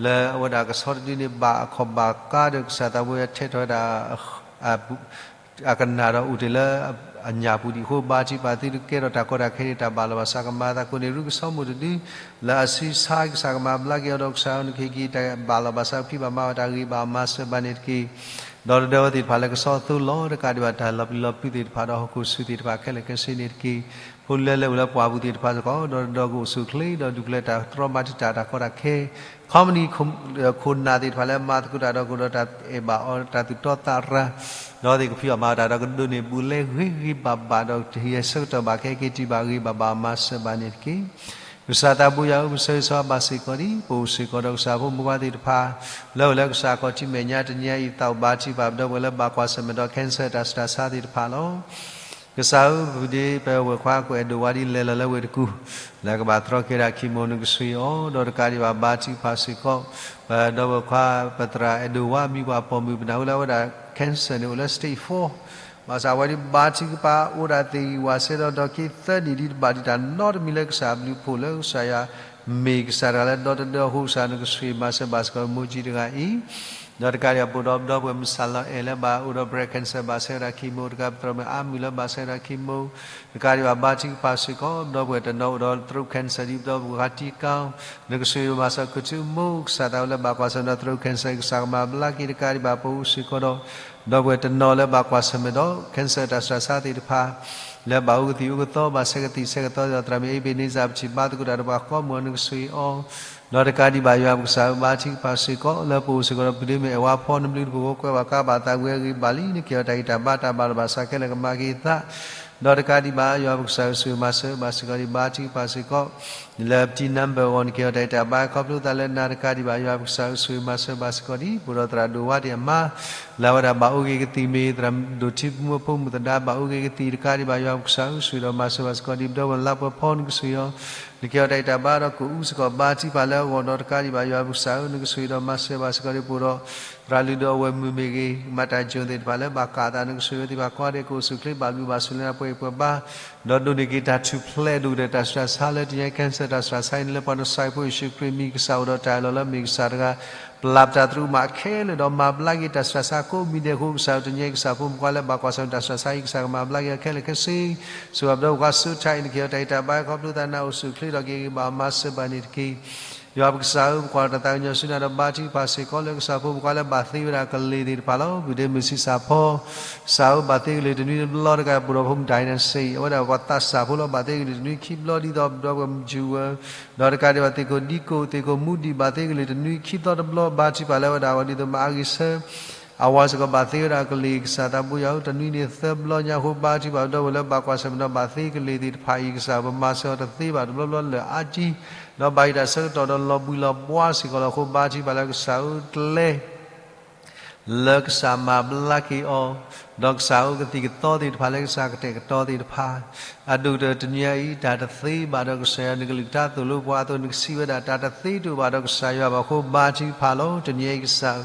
လၢအဝဲဒၣ်ကဆီတဒုန့ၣ်ဘၣ်အခီၣ်ဘၣ်ကါဒီးကစၢ်သးဘိယွၤထဲထီၣ်ဝဲဒၣ် အကနၣ်ဒီးအိၣ်တ့ၢ်လၢအညၣ်ပူၤဒံးအဃိ ဘါထုကဖၣ်သုတကဲထီၣ်တၢ်ကီတၢ်ခဲန့ၣ် တၢ်ဘၣ်လီၤဘၣ်စးကမၤအသးကိးန့ၢ် ရူကဆီမိၢ်တဒု လၢအဆံဆါ ကစၢ်ကမၤဘျါက့ၤအီၤဒီး ကစၢ်ယွၤနကဟ့ၣ်က့ၤတၢ်ဘၣ်လီၤဘၣ်စး ဖံးဘၣ်မၤဘၣ်တၢ်ဂ့ၤဘၣ်အီၤ မၤစၢၤဘၣ်န့ၣ်တက့ၢ်. ဒီးတဒၢဝဲသ့ၣ်တဖၣ်လၢကဆီအသိလီၤ တကးဒံးဘၣ် တၢ်လီၤပျံၤလီၤဖုးသ့ၣ်တဖၣ်ဒီးဟီၣ်ခိၣ်ဆူၣ်သ့ၣ်တဖၣ်ခဲလၢာ်ခဲဆ့န့ၣ်တက့ၢ်. ဖိလၢလဲၤအိၣ်လၢပှၢ်ပူၤသ့ၣ်တဖၣ်စ့ၢ်ကီး ဒီးတဒၢကအိၣ်ဆူၣ်အိၣ်ချ့ ဒီးဒုးကလဲၤတၢ်တြီမၤတံာ်တာ်တၢ်ကီတၢ်ခဲ ခီမနံၣ် ခိၣ်နၢ်သ့ၣ်တဖၣ်လၢမၤသကိးတၢ်ဒီးကအိၣ်ဒီးတၢ်အဲၣ်ဘၣ်အီၤ တၢ်သူၣ်တီသးရၤ ဒီးသ့ၣ်ကဖံးအီၣ်မၤတၢ်ဒီးကဒိးန့ၢ်ဘူးလဲဂ့ၤဂ့ၤဘၣ်ဘၣ် ဒီးကဟ့ၣ်ဆၢကတီၢ်ဘၣ်ခဲက့ၤတံၣ်ဘၣ်ဂ့ၤဘၣ်ဘၣ် မၤစၢၤဘၣ်န့ၣ်တက့ၢ်. ကစၢ်သးဘိယွၤဧၢ, ပဆၢဂ့ၤဆၢဝါဘၣ်စ့ၢ်ကီးဒံး ပအိၣ်စ့ၢ်ကီးဒီးကစၢ်ဖိမုၣ်ဖိခွါသ့ၣ်တဖၣ် လၢအိၣ်လၢကစၢ်ခီၣ်ထံးမဲာ်ညါတနံၤအံၤ သးအိၣ်ဘါထုကဖၣ်ပဒီပုၢ်ဝဲၢ်လၢဘၣ်ကွၢ်ဆၢၣ်မဲာ်ဒီး cancer တၢ်ဆူးတၢ်ဆါသ့ၣ်တဖၣ်လီၤ. ကစၢ်ဧၢ, ပဒ့ပဝဲၢ်ခွါကိးအဲၣ်ဒိးဝါဒ်လဲၤလီၤလၢဝ့ၢ်တကူၣ် လၢကဘၣ်တြီက့ၤဝဲဒၣ် chemo နကစၢ်အီၤ ဒီးတကးဒံးဘၣ်ဘါထုကဖၣ်စ့ၢ်ကီး ပဒီပုၢ်ဝဲၢ်ခွါ ပသရၣ်အဲၣ်ဒိးဝါ မံၤပှၢ်ပိာ်မုၣ် ပနၢ်ဟူလၢအဝဲဒၣ် cancer န့ၣ်အိၣ်လၢ stage four ဘၣ်ဆၣ်ဝဲဒၣ်ဘါထုကဖၣ်အိၣ်ဒၣ်သ့ၣ်ဂံၢ်ဝၣ်စဲဒီး ဒီးက့သၢနံၣ်ဒ်တဘၣ်ဒံးတၢ်နီတမံၤလၢကစၢ်အဘျုးအဖှိၣ်လၢကစၢ်ယွၤ မ့ၢ်ကစၢ်တဂၤလၢဒီတဒၢအဃိ ကစၢ်နကစၢ်မၤစၢၤဘၣ်စ့ၢ်ကီးမိၢ်ကၠံတဂၤအံၤ ဒီးတကးဒံးဘၣ် ပအိၣ်ဒီးပဒီပုၢ်ဝဲၢ်မုၢ်ဆၣ်လီၤအဲၣ်လၢဘၣ်အိၣ်ဒီး breast cancer ဘၣ်ဆဲဝဲဒၣ် chemo တကး ပသရၣ်မုၣ်အါမုၢ်လၢဘၣ်ဆဲဝဲဒၣ် chemo တကးဒံးဘၣ်ဘါထုကဖၣ်စ့ၢ်ကီး ပဒီပုၢ်ဝဲၢ်တနီၤအိၣ်ဒီး throat cancer ဒ်ပဒီပုၢ်ဝဲၢ်ခွါတံကီ နကစၢ်ယွၤမၤစၢၤကထုးမိၢ် ကစၢ်သးဝဲလၢဘၣ်ကွၢ်ဆၢၣ်မဲာ်ဒီး throat cancer ကစၢ်ကမၤဘျါက့ၤ တကးဒံးဘၣ်ပအိၣ်စ့ၢ်ကီးဒီး ဒီပုၢ်ဝဲၢ်တနီၤလၢဘၣ်ကွၢ်ဆၢၣ်မဲာ်ဒီး cancer တၢ်ဆူးတၢ်ဆါသ့ၣ်တဖၣ် လၢဘၣ်အိၣ်ကသံၣ်အိၣ်ကသီ ဘၣ်ဆဲးကသံၣ်ဆဲးကသီဒီး သရၣ်မုၣ်အ့ဘ့းန့စၢၣ် ပထံၣ်ဘါသကိးတၢ်ဒီးပှၤကိးမုၢ်အီၤ နကစၢ်အီၤ ဒီးတကးဒံးဘၣ်ယွၤပကစၢ်ဧၢ ဘါထုကဖၣ်စ့ၢ်ကီး လၢပအိၣ်စ့ၢ်ကီးဒီး ပုၢ်ဒ့မုၣ်အဲၣ်ဝါဖီ နဘျုးနဖှိၣ်ဖိကွဲးဘၣ်ကါဘၣ်သးဝံၤအဂ့ၤဘၣ်လံ နကဲထီၣ်တၢ်ဂံၢ်တၢ်ဘါတၢ်ဘၣ်လီၤဘၣ်စးခဲလၢာ်ကမၤက့ၤအသး ဒီးတကးဒံးဘၣ်ယွၤပကစၢ်ဧၢ ဆိၣ်ဂ့ၤမၤစၢၤဘၣ်စ့ၢ်ကီးဒံး ဘါထုကဖၣ်စ့ၢ်ကီး လၢပတံၤနါဘၢၣ်အဂီၢ် နကဲထီၣ်တၢ်ဂံၢ်တၢ်ဘါခီဖျိသးလၢနၤ တကးဒံးဘၣ်ယွၤပကစၢ်ဧၢ ဆိၣ်ဂ့ၤမၤစၢၤဘၣ်စ့ၢ်ကီးဒံး ပအိၣ်ဒီးသရၣ်ဒိၣ်ဝါဒံးအမါ လၢအဝဲဒၣ်ဘၣ်အိၣ်က့ၤကသံၣ်မ့ၢ် သရၣ်ဒိၣ်ထံဖိမုၣ်သဒါ ဘၣ်အိၣ်က့ၤကသံၣ် တကးဒံးဘၣ်ယွၤပကစၢ်ဧၢ ဆိၣ်ဂ့ၤဒီးမၤစၢၤဘၣ်စ့ၢ်ကီးဒံး ပဒီပုၢ်ဝဲၢ်လါပှဲၤဖီ နကစၢ်အီၤ နကဲထီၣ်တၢ်ဂံၢ်တၢ်ဘါဒီးကအိၣ်စ့ၢ်ကီး ဘါထုကဖၣ်လၢအဂီၢ်ဒီး တကးဒံးဘၣ်ယွၤပကစၢ်ဧၢ နကဆိၣ်ဂ့ၤဒီးမၤစၢၤဘၣ်စ့ၢ်ကီးဒံး ပအိၣ်ဒီး သရၣ်လုၢ်ဒိၣ်အဝဲၢ်မုၣ်မ့ၢ်ဂ့ၤ မၤတၢ်ကၠိၣ်သ့ၣ်တဖၣ်လၢဘၣ်ကးအသး နကဆိၣ်ဂ့ၤဝဲသ့ၣ်တဖၣ်ကိးဂၤဒဲး ကအိၣ်ဆူၣ်အိၣ်ချ့ဘၣ်ဘျုးဘၣ်ဆိၣ်လၢနၤ ပှဲၤပှဲၤဘါ ဒီးဒိးန့ၢ်က့ၤတၢ်ထူၣ်ဖျဲးဒိၣ်ကတၢၢ် တၢ်ဆူးတၢ်ဆါလၢတနံၤအံၤ cancer တၢ်ဆူးတၢ်ဆါအံၤန့ၣ် လၢပှၤနစၢ်ဖိယ့ၣ်ၡူးခရံာ်မံၤ ကစၢ်အိၣ်ဒီးတၢ်အၢၣ်လီၤလၢမ့ၢ်ကစၢ်တဂၤ ပျၢ်ပတၢ်သရူးမးခဲလၢာ်ဒီးမၤဘျါက့ၤတၢ်ဆူးတၢ်ဆါကိးမံၤဒဲးအဃိ ကစၢ်ဧၢ တနံၤအံၤကစၢ်ဖိမုၣ် ပှၤလၢဘၣ်ကွၢ်ဆၢၣ်မဲာ်တၢ်ဆူးတၢ်ဆါအံၤ ကစၢ်ကမၤဘျါက့ၤအီၤခဲလၢာ်ခဲဆ့ ဆိၣ်ဂ့ၤဘၣ်ပဒီပုၢ်ဝဲၢ်ခွါစိထါအံၤ နကဲထီၣ်တၢ်ဂံၢ်တၢ်ဘါခီဖျိသး နၤအိၣ်ဆူၣ်အိၣ်ချ့ဒီးက့ၤဂ့ၤဘၣ်အီၤ မၤစၢၤဘၣ်န့ၣ်တက့ၢ်. ယွၤပကစၢ်ဧၢ ပကွၢ်တၢ်သးကညီၤဆူနၤ ဒီးဘါထုကဖၣ်စ့ၢ်ကီးလၢကစၢ်ဖိမုၣ်ဖိခွါလၢဘၣ်သ့ဝဲဒၣ်ကလံၤသ့ၣ်တဖၣ်လီၤ. ပုၢ်ဒ့မုၣ်ဆံးစၢ်ဖီ ကစၢ်ဧၢ ဘၣ်သ့ကလံၤတနွံတဘျီတဂၤ ပအိၣ်ဒီးဖိမုၣ်တၢ်အံၤန့ၣ်စ့ၢ် အဝဲဒၣ်ပှၤသးစၢ်ဖိလီၤ ဘၣ်သ့ကလံၤတနွံခံဘျီ ဒ်သိးပဒီပုၢ်ဝဲၢ်မုၣ်ကၠူဝဲ ဒီးတကးဒံးဘၣ်သ့ၣ်ခိၣ်ဒံကိၣ် သ့ၣ်ခိၣ်မူဒံး ဘၣ်သ့ကလံၤတနွံခံသီတဘျီ ဘါထုကဖၣ်လၢအဝဲဒၣ်အဂီၢ် ဒ်သိးမၤအဂ့ၤဆၢ အဝၤစ့ၢ်ကီးဘၣ်သ့ဝဲဒၣ်ကလံၤ ကစၢ်သးဘိယွၤဧၢ တနွံန့ၣ်သၢဘျီညါအဃိ ဘါထုကဖၣ်ပဒီပုၢ်ဝဲၢ်လၢဘၣ်ကွၢ်ဆၢၣ်မဲာ်ဒီးဘၣ်သ့ကလံၤသ့ၣ်တဖၣ်အံၤ ကစၢ်ဧၢ ပမၤစၢၤအီၤတသ့ဘၣ်တဘျီဘျီလၢအါကံ ဒီးဘၣ်ယိၣ်တၢ်ဆၢကတီၢ်ဒီးလီၤဘှံးလီၤဘှါစ့ၢ်ကီးလီၤအဃိ ဘါထုကဖၣ်လၢကစၢ်ဧၢ ကျဲ လၢကစၢ်မၤဘျါက့ၤအီၤ ဒီးကစၢ်ဧၢ ကသံၣ်ကသီသ့ၣ်တဖၣ်လၢကစၢ်ကတဲာ်ကတီၤသ့ၣ်တဖၣ် အဒိၣ်ကတၢၢ်တနံၤအံၤ တၢ်တသ့ဘၣ်ဒီးကစၢ်ယွၤ နကလုၢ်ကထါသိၣ်လိပှၤအသိး နကစံးဝဲဒၣ် တၢ်တသ့တအိၣ်ဘၣ်ဒီးကစၢ်ယွၤဘၣ်အဃိ ဘါထုကဖၣ်လီၤ. တနံၤအံၤကစၢ်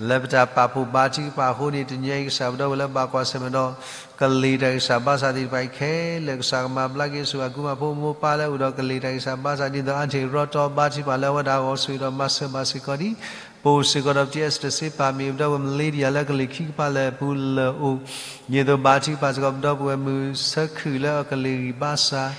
လၢပတၢ်ပာ်ဖှိၣ်ဘါထုကဖၣ်အဃိန့ၣ် တနံၤအံၤကစၢ် ပဒီပုၢ်ဝဲၢ်လၢဘၣ်ကွၢ်ဆၢၣ်မဲာ်ဒီး ကလံၤတၢ်ဂံၢ်စၢ်ဘါစၢ်သ့ၣ်တဖၣ်အံၤခဲလၢာ် ကစၢ်ကမၤဘျါက့ၤ ဆူအကူမး ဖိမိၢ်ပၢ်လၢအိၣ်ဒီးကလံၤတၢ်ဂံၢ်စၢ်ဘါစၢ် ဒ်သိးအါထံၣ်ရီတီ ဘါထုကဖၣ်လၢအဝဲဒၣ်အဂီၢ် ဆိၣ်ဂ့ၤဒီးမၤစၢၤဘၣ်စ့ၢ်ကီးဒံး ပအိၣ်စ့ၢ်ကီးဒီးပတံၤအဲစတၢၣ်စ့ပာ်မ့ၢ် ပဒီပုၢ်ဝဲၢ်မလ့ဒံယၤလၢကလံၤခံကပၤလၢာ်အပူၤလၢာ်အိၣ် ဒ်သိးဘါထုကဖၣ်စ့ၢ်ကီး ပဒီပုၢ်ဝဲၢ်မုၣ်ဆၢခုၣ်လၢအကလံၤဂံၢ်ဘါစၢ်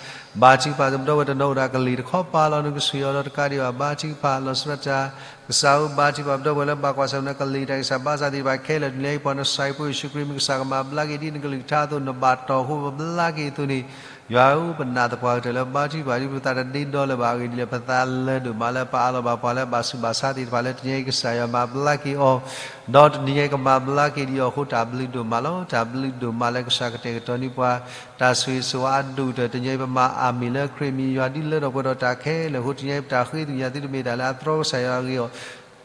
ဘါထုကဖၣ်စ့ၢ်ကီး ပဒီပုၢ်ဝဲၢ်တနီၤအိၣ်ဒီးကလံၤတခီပၤလီၤ နကဆိၣ်ဂ့ၤအီၤဒီးတကးဒံးဘၣ် ဘါထုကဖၣ်လီၤဆီဒၣ်တၢ် ကစၢ်ဧၢ ဘါထုကဖၣ်ပဒီပုၢ်ဝဲၢ်လၢဘၣ်ကွၢ်ဆၢၣ်မဲာ်ဒီးကလံၤတၢ်ဂံၢ်စၢ်ဘါစၢ်သ့ၣ်တဖၣ်ခဲလၢာ် တနံၤအံၤပှၤနစၢ်ဖိယ့ၣ်ၡူးခရံာ်မံၤ ကစၢ်ကမၤဘျါက့ၤဒ်နကလုၢ်ကထါအသိး နဘၣ်တီၢ်အဃိပဘျါက့ၤအသိးန့ၣ် ယွၤဧၢ ပနာ်သပှၢ်ကတၢၢ်လၢဘါထုကဖၣ်ဒ်ပသးတဒ့ဒီလၢၤဘၣ်အဂ့ၢ်ဒ်လဲၣ် ပသးလၢာ်ဒိၣ်မးလၢပအးလီၤဘၣ်ပှၤလၢဘၣ်ဆူးဘၣ်ဆါသ့ၣ်တဖၣ်လၢ တနံၤအံၤကစၢ်ယွၤမၤဘျါက့ၤအီၤ ဒီးတနံၤအံၤကမၤဘျါက့ၤဒံးအီၤအဃိ တၢ်ဘျုးဒိၣ်မးလီၤ. တၢ်ဘျုးဒိၣ်မးလၢကစၢ်ကတဲာ်ကတီၤန့ၢ်ပှၤ တၢ်ဆိၣ်ဂ့ၤဆိၣ်ဝါအဒိၣ်ကတၢၢ် တနံၤအံၤပမၤအၢၣ်လၢခရံာ်မံၤ ယွၤဒုးလၢထီၣ်ပှဲၤထီၣ်တၢ်ခဲလၢာ်အဃိ တနံၤအံၤပတၢ်ဃ့ကညးသုတမ့ၢ်တၢ်လၢအတြီကစၢ်ယွၤအဂ့ၢ်အီၤ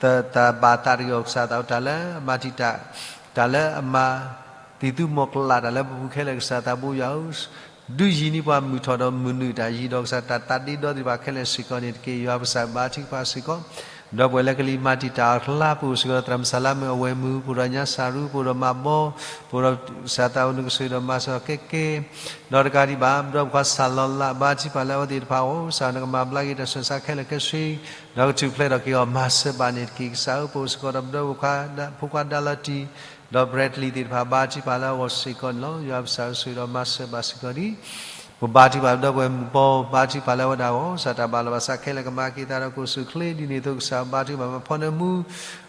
တၢ်ဘၣ်သးတဂ့ၤအီၤ ကစၢ်သးအိၣ်တၢ်လၢအမၤတံာ်တာ် တၢ်လၢအမၤ သံၣ်သူမီၤကလးတၢ်လၢပပူၤခဲလၢာ် ကစၢ်သးဘိယွၤဧၢ ဒုးယံၤန့ၢ်ပှၤမုၢ်ထီၣ်ဒီးမုၢ်နုာ်တၢ်ယံၤဒီး ကစၢ်တၢ်သးဒ့ဒီသ့ၣ်တဖၣ်ခဲလၢာ်စ့ၢ်ကီးန့ၣ်တက့ၢ်. ယွၤပကစၢ်ဘါထုကဖၣ်စ့ၢ်ကီး ဒီပုၢ်ဝဲၢ်လၢကလံၤမၤတံာ်တာ်အီၤအကျါ ပအိၣ်စ့ၢ်ကီးဒီးသရၣ်မုၣ်ဆၣ်လါမုၣ် အဝဲၢ်မုၣ် ပအိၣ်ဒီးညါစၢ်ရူ ပအိၣ်ဒီးမၤဘီ ပအိၣ်ဒီးကစၢ်သးအိၣ် နကဆိၣ်ဂ့ၤဒီးမၤစၢၤအီၤကဲကဲ ဒီးတကးဒံးဘၣ် ပဒီပုၢ်ဝဲၢ်ခွါစၢ်လီၤလး ဘါထုကဖၣ်လၢအဝဲသ့ၣ်တဖၣ်အအိၣ် ကစၢ်နကမၤဘျါက့ၤတၢ်ဆူးတၢ်ဆါခဲလၢာ်ခဲဆ့ ဒီးကထူၣ်ဖျဲးထီၣ်က့ၤအီၤ မၤစၢၤဘၣ်န့ၣ်တက့ၢ်. ကစၢ်ဧၢ ပအိၣ်စ့ၢ်ကီးဒီးပဒီပုၢ်ဝဲၢ်ခွါ ဖိခွါဒါလီၤတံၢ် ဒီး Bradley သ့ၣ်တဖၣ် ဘါထုကဖၣ်လၢအဂီၢ်စ့ၢ်ကီးန့ၣ်လီၤ. ယွၤပကစၢ်ဧၢ ဆိၣ်ဂ့ၤဒီးမၤစၢၤဘၣ်စ့ၢ်ကီးဒံး ပဘါထုကဖၣ်ပဒီပုၢ်ဝဲၢ်မုၣ်ပီ ဘါထုကဖၣ်လၢအဝဲဒၣ်အဂီၢ် ကစၢ်တၢ်ဘၣ်လီၤဘၣ်စးခဲလၢာ်ကမၤက့ၤအသးဒီးကအိၣ်ဆူၣ်အိၣ်ချ့ဒ်န့ၣ်အသိး ကစၢ်ဘါထုကဖၣ်မၤဖီနၢမူ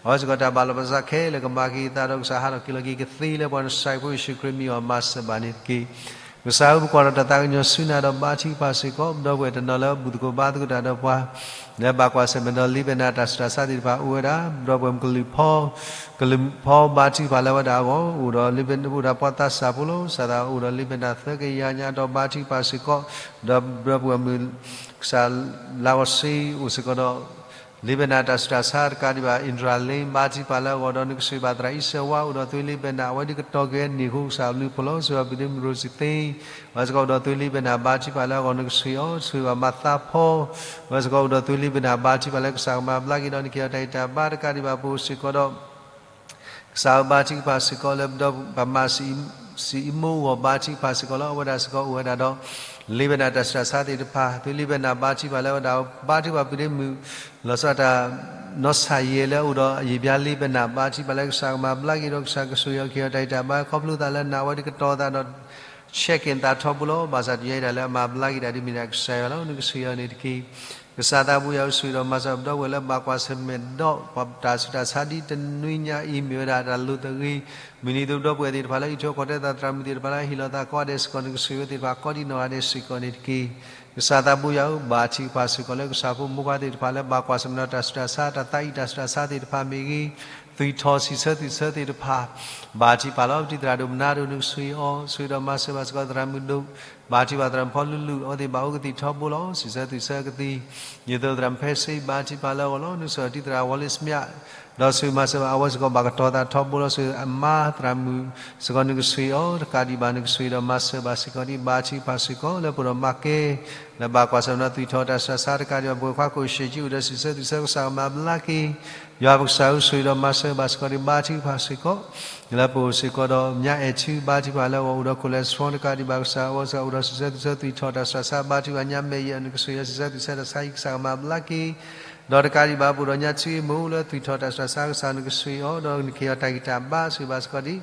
အဝဲစ့ၢ်ကီးတၢ်ဘၣ်လီၤဘၣ်စးခဲလၢာ်ကမၤက့ၤအသးဒီးကစၢ်ဟးထီၣ်က့ၤလီၤက့ၤကသ့လၢပှၤနစဲးဖိယ့ၣ်ၡူးခရံာ်မံၤအဂီၢ် မၤစၢၤဘၣ်န့ၣ်တက့ၢ်. ကစၢ်ဧၢ ပကွၢ်ဒီးတၢ်သးကညီၤဆူနၤဒီးဘါထုကဖၣ်စ့ၢ်ကီး ပဒီပုၢ်ဝဲၢ်တနီၤလၢဘူၣ်သကိးဘါသကိးတၢ်ဒီးပှၤ လၢဘၣ်ကွၢ်ဆၢၣ်မဲာ်ဒီးလ့ပယ်နၤတၢ်ဆူးတၢ်ဆါသ့ၣ်တဖၣ်အိၣ်ဝဲဒၣ် ပဒီပုၢ်ဝဲၢ်မုၣ်ကလုာ်ဖီ ကလုာ်ဖီဘါထုကဖၣ်လၢအဝဲဒၣ်အဂီၢ် အိၣ်ဒီးလ့ပယ်အိၣ်ဒီးပှၤသးစၢ်ဖိလီၤ. ကစၢ်သးအိၣ်ဒီးလ့ပယ်နၤသၢကယၤညါဒီးဘါထုကဖၣ်စ့ၢ်ကီး ဒီးပဒီပုၢ်ဝဲၢ်မုၣ် ကစၢ်လၤကီၢ်စ့ အိၣ်စ့ၢ်ကီးဒီး လ့ပယ်နၤတၢ်ဆူးတၢ်ဆါတကးဒံးဘၣ် အ့ၣ်ဒြၤလ့ ဘါထုကဖၣ်လၢအဂီၢ်ဒီးနကဆိၣ်ဂ့ၤဘၣ်သရၣ်အံၤစၢၤဝါ အိၣ်ဒီးသွံလ့ပယ်နၤ အဝဲဒၣ်ကတီၢ်က့ၤန့ၢ်ဃိ ကစၢ်ဘျုးဖှိၣ်လီၤ. ဆိၣ်ဂ့ၤဘၣ်ပဒ့မုၣ်ရိစံသ့ အဝဲစ့ၢ်ကီးအိၣ်ဒီးသွံလ့ပယ်နၤ ဘါထုကဖၣ်လၢအဂီၢ်နကဆိၣ်ဂ့ၤအီၤ ဆိၣ်ဂ့ၤဘၣ်မၤသးဖီ အဝဲစ့ၢ်ကီးအိၣ်ဒီးသွံလ့ပယ်နၤ ဘါထုကဖၣ်လၢကစၢ်ကမၤဘျါက့ၤဒီးနက့ၤအီၤတၢ်ဂံၢ်တၢ်ဘါတကးဒံးဘၣ် ပအိၣ်စ့ၢ်ကီးဒီး ကစၢ်ဧၢ ဘါထုကဖၣ်စ့ၢ်ကီးလၢပဒီပုၢ်ဝဲၢ်မုၣ်စံအံမိအဂီၢ် ဘါထုကဖၣ်စ့ၢ်ကီးလီၤ. အဝဲဒၣ်စ့ၢ်ကီးအိၣ်ဝဲဒၣ်ဒီး လ့ပယ်နၤတၢ်ဆူးတၢ်ဆါသ့ၣ်တဖၣ် သွံလ့ပယ်နၤ ဘါထုကဖၣ်လၢအဝဲဒၣ် ဘါထုကဖၣ်ပဒ့မုၣ် လီၤဆီဒၣ်တၢ် နီၢ်ဆၣ်ယဲၢ်လၢအအိၣ်ဒီးအယံာ်ဘျါလ့ပယ်နၤ ဘါထုကဖၣ်လၢကစၢ်ကမၤဘျါက့ၤဒီးကစၢ်ကဆိၣ်ဂ့ၤအီၤက့ၤအီၤတၢ်ဂံၢ်တၢ်ဘါ ခီဖျိသးလၢနၤဝဲဒၣ်ကတီၤသးဒီး check in သးထီဘိလီၤ. ဘၣ်ဆၣ်တယဲဒၣ်လၢအမၤဘျါက့ၤတၢ်ဒ်မ့ၢ်ဒၣ်ကစၢ်ယွၤလီၤ. နကဆိၣ်ဂ့ၤအီၤန့ၣ်တက့ၢ်. ကစၢ်သးဘိယွၤဧၢ ဆိၣ်ဂ့ၤဒီးမၤစၢၤပဒီပုၢ်ဝဲၢ်လၢဘၣ်ကွၢ်ဆၢၣ်မဲာ်ဒီး ပှၤတၢ်ဆူးတၢ်ဆါဒ်တနွံညါအံၤ မ့ၢ်ဝဲဒၣ်တၢ်လိၣ်သဂ့ၤ မုၢ်နံၤအသိးပဒီပုၢ်ဝဲၢ်သ့ၣ်တဖၣ်လၢအံးထွဲကွၢ်ထွဲသးသရၣ်မုၣ်သ့ၣ်တဖၣ်လၢဟ့ၣ်လီၤသးကိးဂၤဒဲးစ့ၢ်ကီး နကဆိၣ်ဂ့ၤဝဲသ့ၣ်တဖၣ်ကိးဒံနီၢ်ဂၤဒဲးစ့ၢ်ကီးန့ၣ်တက့ၢ်. ကစၢ်သးဘိယွၤဧၢ ဘါထုကဖၣ်စ့ၢ်ကီးလၢကစၢ်ဖိမိၢ်ပၢ်သ့ၣ်တဖၣ်လၢဘၣ်ကွၢ်ဆၢၣ်မဲာ်ဒီးတၢ်ဆူးတၢ်ဆါ တၢ်သးအံၣ်တၢ်ဆူးတၢ်ဆါသ့ၣ်တဖၣ်မ့ၢ်ဂ့ၤ သွံၣ်ထီၣ်စံးဆၢသွံၣ်ဆၢသ့ၣ်တဖၣ် ဘါထုကဖၣ်လီၤ. ပတံၤသရၣ်ဒိၣ်မနါဒိၣ် နကဆိၣ်ဂ့ၤအီၤ ဆိၣ်ဂ့ၤဒီးမၤစၢၤဘၣ်စ့ၢ်ကီးသရၣ်မုၣ်ဒိၣ် ဘါထုကဖၣ်သရၣ်မုၣ်ဖီလူလူ အဝဲသ့ၣ်ဘၣ်အိၣ်ကသံၣ်ထီဘိလီၤ. စံးဆၢသွံၣ်ဆၢကသံၣ် ဒ်သိးသရၣ်မုၣ်ဖဲစ့ဘါထုကဖၣ်လၢအဂီၢ်လီၤ. နကဆိၣ်ဂ့ၤတံၤသရၣ်ဝီလ့စမၠး ဒီးဆိၣ်ဂ့ၤမၤစၢၤဘၣ်အဝဲစ့ၢ်ကီး ဘၣ်ကတီၤသးထီဘိလီၤ. ဆိၣ်ဂ့ၤအမါသရၣ်မုၣ်စ့ၢ်ကီး နကဆိၣ်ဂ့ၤအီၤတကးဒံးဘၣ် နကဆိၣ်ဂ့ၤဒီးမၤစၢၤဘၣ်စ့ၢ်ကီးဒ်ဘါထုကဖၣ်စ့ၢ်ကီး လၢပအိၣ်ဒီးမၤကဲ လၢဘၣ်ကွၢ်ဆၢၣ်မဲာ်ဒီးသွံၣ်ထီၣ်တၢ်ဆူးတၢ်ဆါတကးဒံးဘၣ် ပဝဲခွါကိးစဲးကံအိၣ်ဒီးစံးဆၢသွံၣ်ဆၢကစၢ်ကမၤဘျါက့ၤ ယွၤပကစၢ်ဧၢ ဆိၣ်ဂ့ၤဒီးမၤစၢၤဘၣ်စ့ၢ်ကီးဒ်ဘါထုကဖၣ်စ့ၢ်ကီး လၢပအိၣ်စ့ၢ်ကီးဒီး မၠါအဲၣ်ထူ ဘါထုကဖၣ်လၢအဂီၢ် အိၣ်ဒီး cholesterol တကးဒံးဘၣ် ကစၢ်အဝဲစ့ၢ်ကီးအိၣ်ဒီးစံးဆၢသွံၣ်ဆၢသွံၣ်ထီၣ်တၢ်ဆူးတၢ်ဆါ ဘါထုကဖၣ် မၠါမဲာ်ယဲၢ် နကဆိၣ်ဂ့ၤအီၤ စံးဆၢသွံၣ်ဆၢတၢ်ဆါအံၤ ကစၢ်ကမၤဘျါက့ၤ ဒီးတကးဒံးဘၣ် ပအိၣ်ဒီး မၠါထူအ့မိၢ် လၢသွံၣ်ထီၣ်တၢ်ဆူးတၢ်ဆါ ကစၢ်နကဆိၣ်ဂ့ၤအီၤ ဒီးနက့ၤအီၤတၢ်ဂံၢ်တၢ်ဘါ ဆိၣ်ဂ့ၤဘၣ်စ့ၢ်ကီးဒ်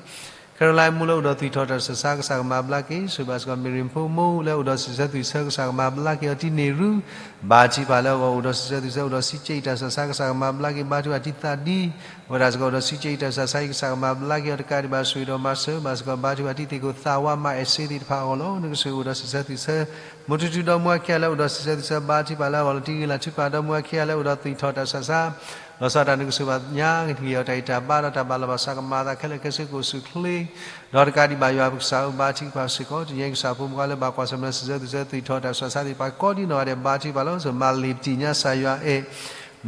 ခဲရလါမိၢ် လၢအိၣ်ဒီးသွံၣ်ထီၣ်တၢ်ဆူးတၢ်ဆါ ကစၢ်ကမၤဘျါက့ၤ ဆိၣ်ဂ့ၤဘၣ်စ့ၢ်ကီး မ့ၢ်ရံဖိမိၢ် လၢအိၣ်ဒီးစံးဆၢသွံၣ်ဆၢ ကစၢ်ကမၤဘျါက့ၤအီၤ တံၤန့ၢ်ရူ ဘါထုကဖၣ်လၢအဂီၢ် အိၣ်ဒီးစံးဆၢသွံၣ်ဆၢ အိၣ်ဒီးစံးဆၢအံၤတၢ်ဆူးတၢ်ဆါ ကစၢ်ကမၤဘျါက့ၤ ဘါထုကဖၣ်တံၤသးဒ် အဝဲဒၣ်စ့ၢ်ကီးအိၣ်ဒီးစံးဆၢအံၤတၢ်ဆူးတၢ်ဆါ ကစၢ်ကမၤဘျါက့ၤအီၤတကးဒံးဘၣ် ဆိၣ်ဂ့ၤဒီးမၤစၢၤဘၣ်စ့ၢ်ကီး ဘါထုကဖၣ်တံၤသ့ၣ်ခိၣ်သးဝါ မါအဲၣ်စ့သ့ၣ်တဖၣ်အဂီၢ်လီၤ. နကဆိၣ်ဂ့ၤအိၣ်ဒီးစံးဆၢသွံၣ်ဆၢ မိၢ်ထူထူဒီမါဝၤခံဂၤလၢအိၣ်ဒီးစံးဆၢသွံၣ်ဆၢ ဘါထုကဖၣ်လၢအဂီၢ်လီၤ. တံၤဂ့ၤလၤထူပာ်ဒီမါဝၤခံဂၤလၢအိၣ်ဒီးသွံၣ်ထီၣ်တၢ်ဆူးတၢ်ဆါ လီၤဆီဒၣ်တၢ် နကဆိၣ်ဂ့ၤဘၣ်ညါ က့ၤအီၤတၢ်ဂံၢ်တၢ်ဘါဒီးတၢ်ဘၣ်လီၤဘၣ်စး ကမၤအသးခဲလၢာ်ခဲဆ့ ကအိၣ်ဆူၣ်အိၣ်ချ့ ဒီးတကးဒံးဘၣ် ယွၤပကစၢ်ဧၢ ဘါထုကဖၣ်စ့ၢ်ကီး တနံၤအံၤ ကစၢ်ဖိမုၣ်ခွါလၢဘၣ်ကွၢ်ဆၢၣ်မဲာ်ဒီးစံးဆၢသွံၣ်ဆၢ သွံၣ်ထီၣ်တၢ်ဆူးတၢ်ဆါသ့ၣ်တဖၣ်ကိးဒံနီၢ်ဂၤဒဲး ဘါထုကဖၣ်လီၤ. စ့ၢ်ကီး မၤလံာ်ပတံၢ်ညါ ကစၢ်ယွၤအဲၣ်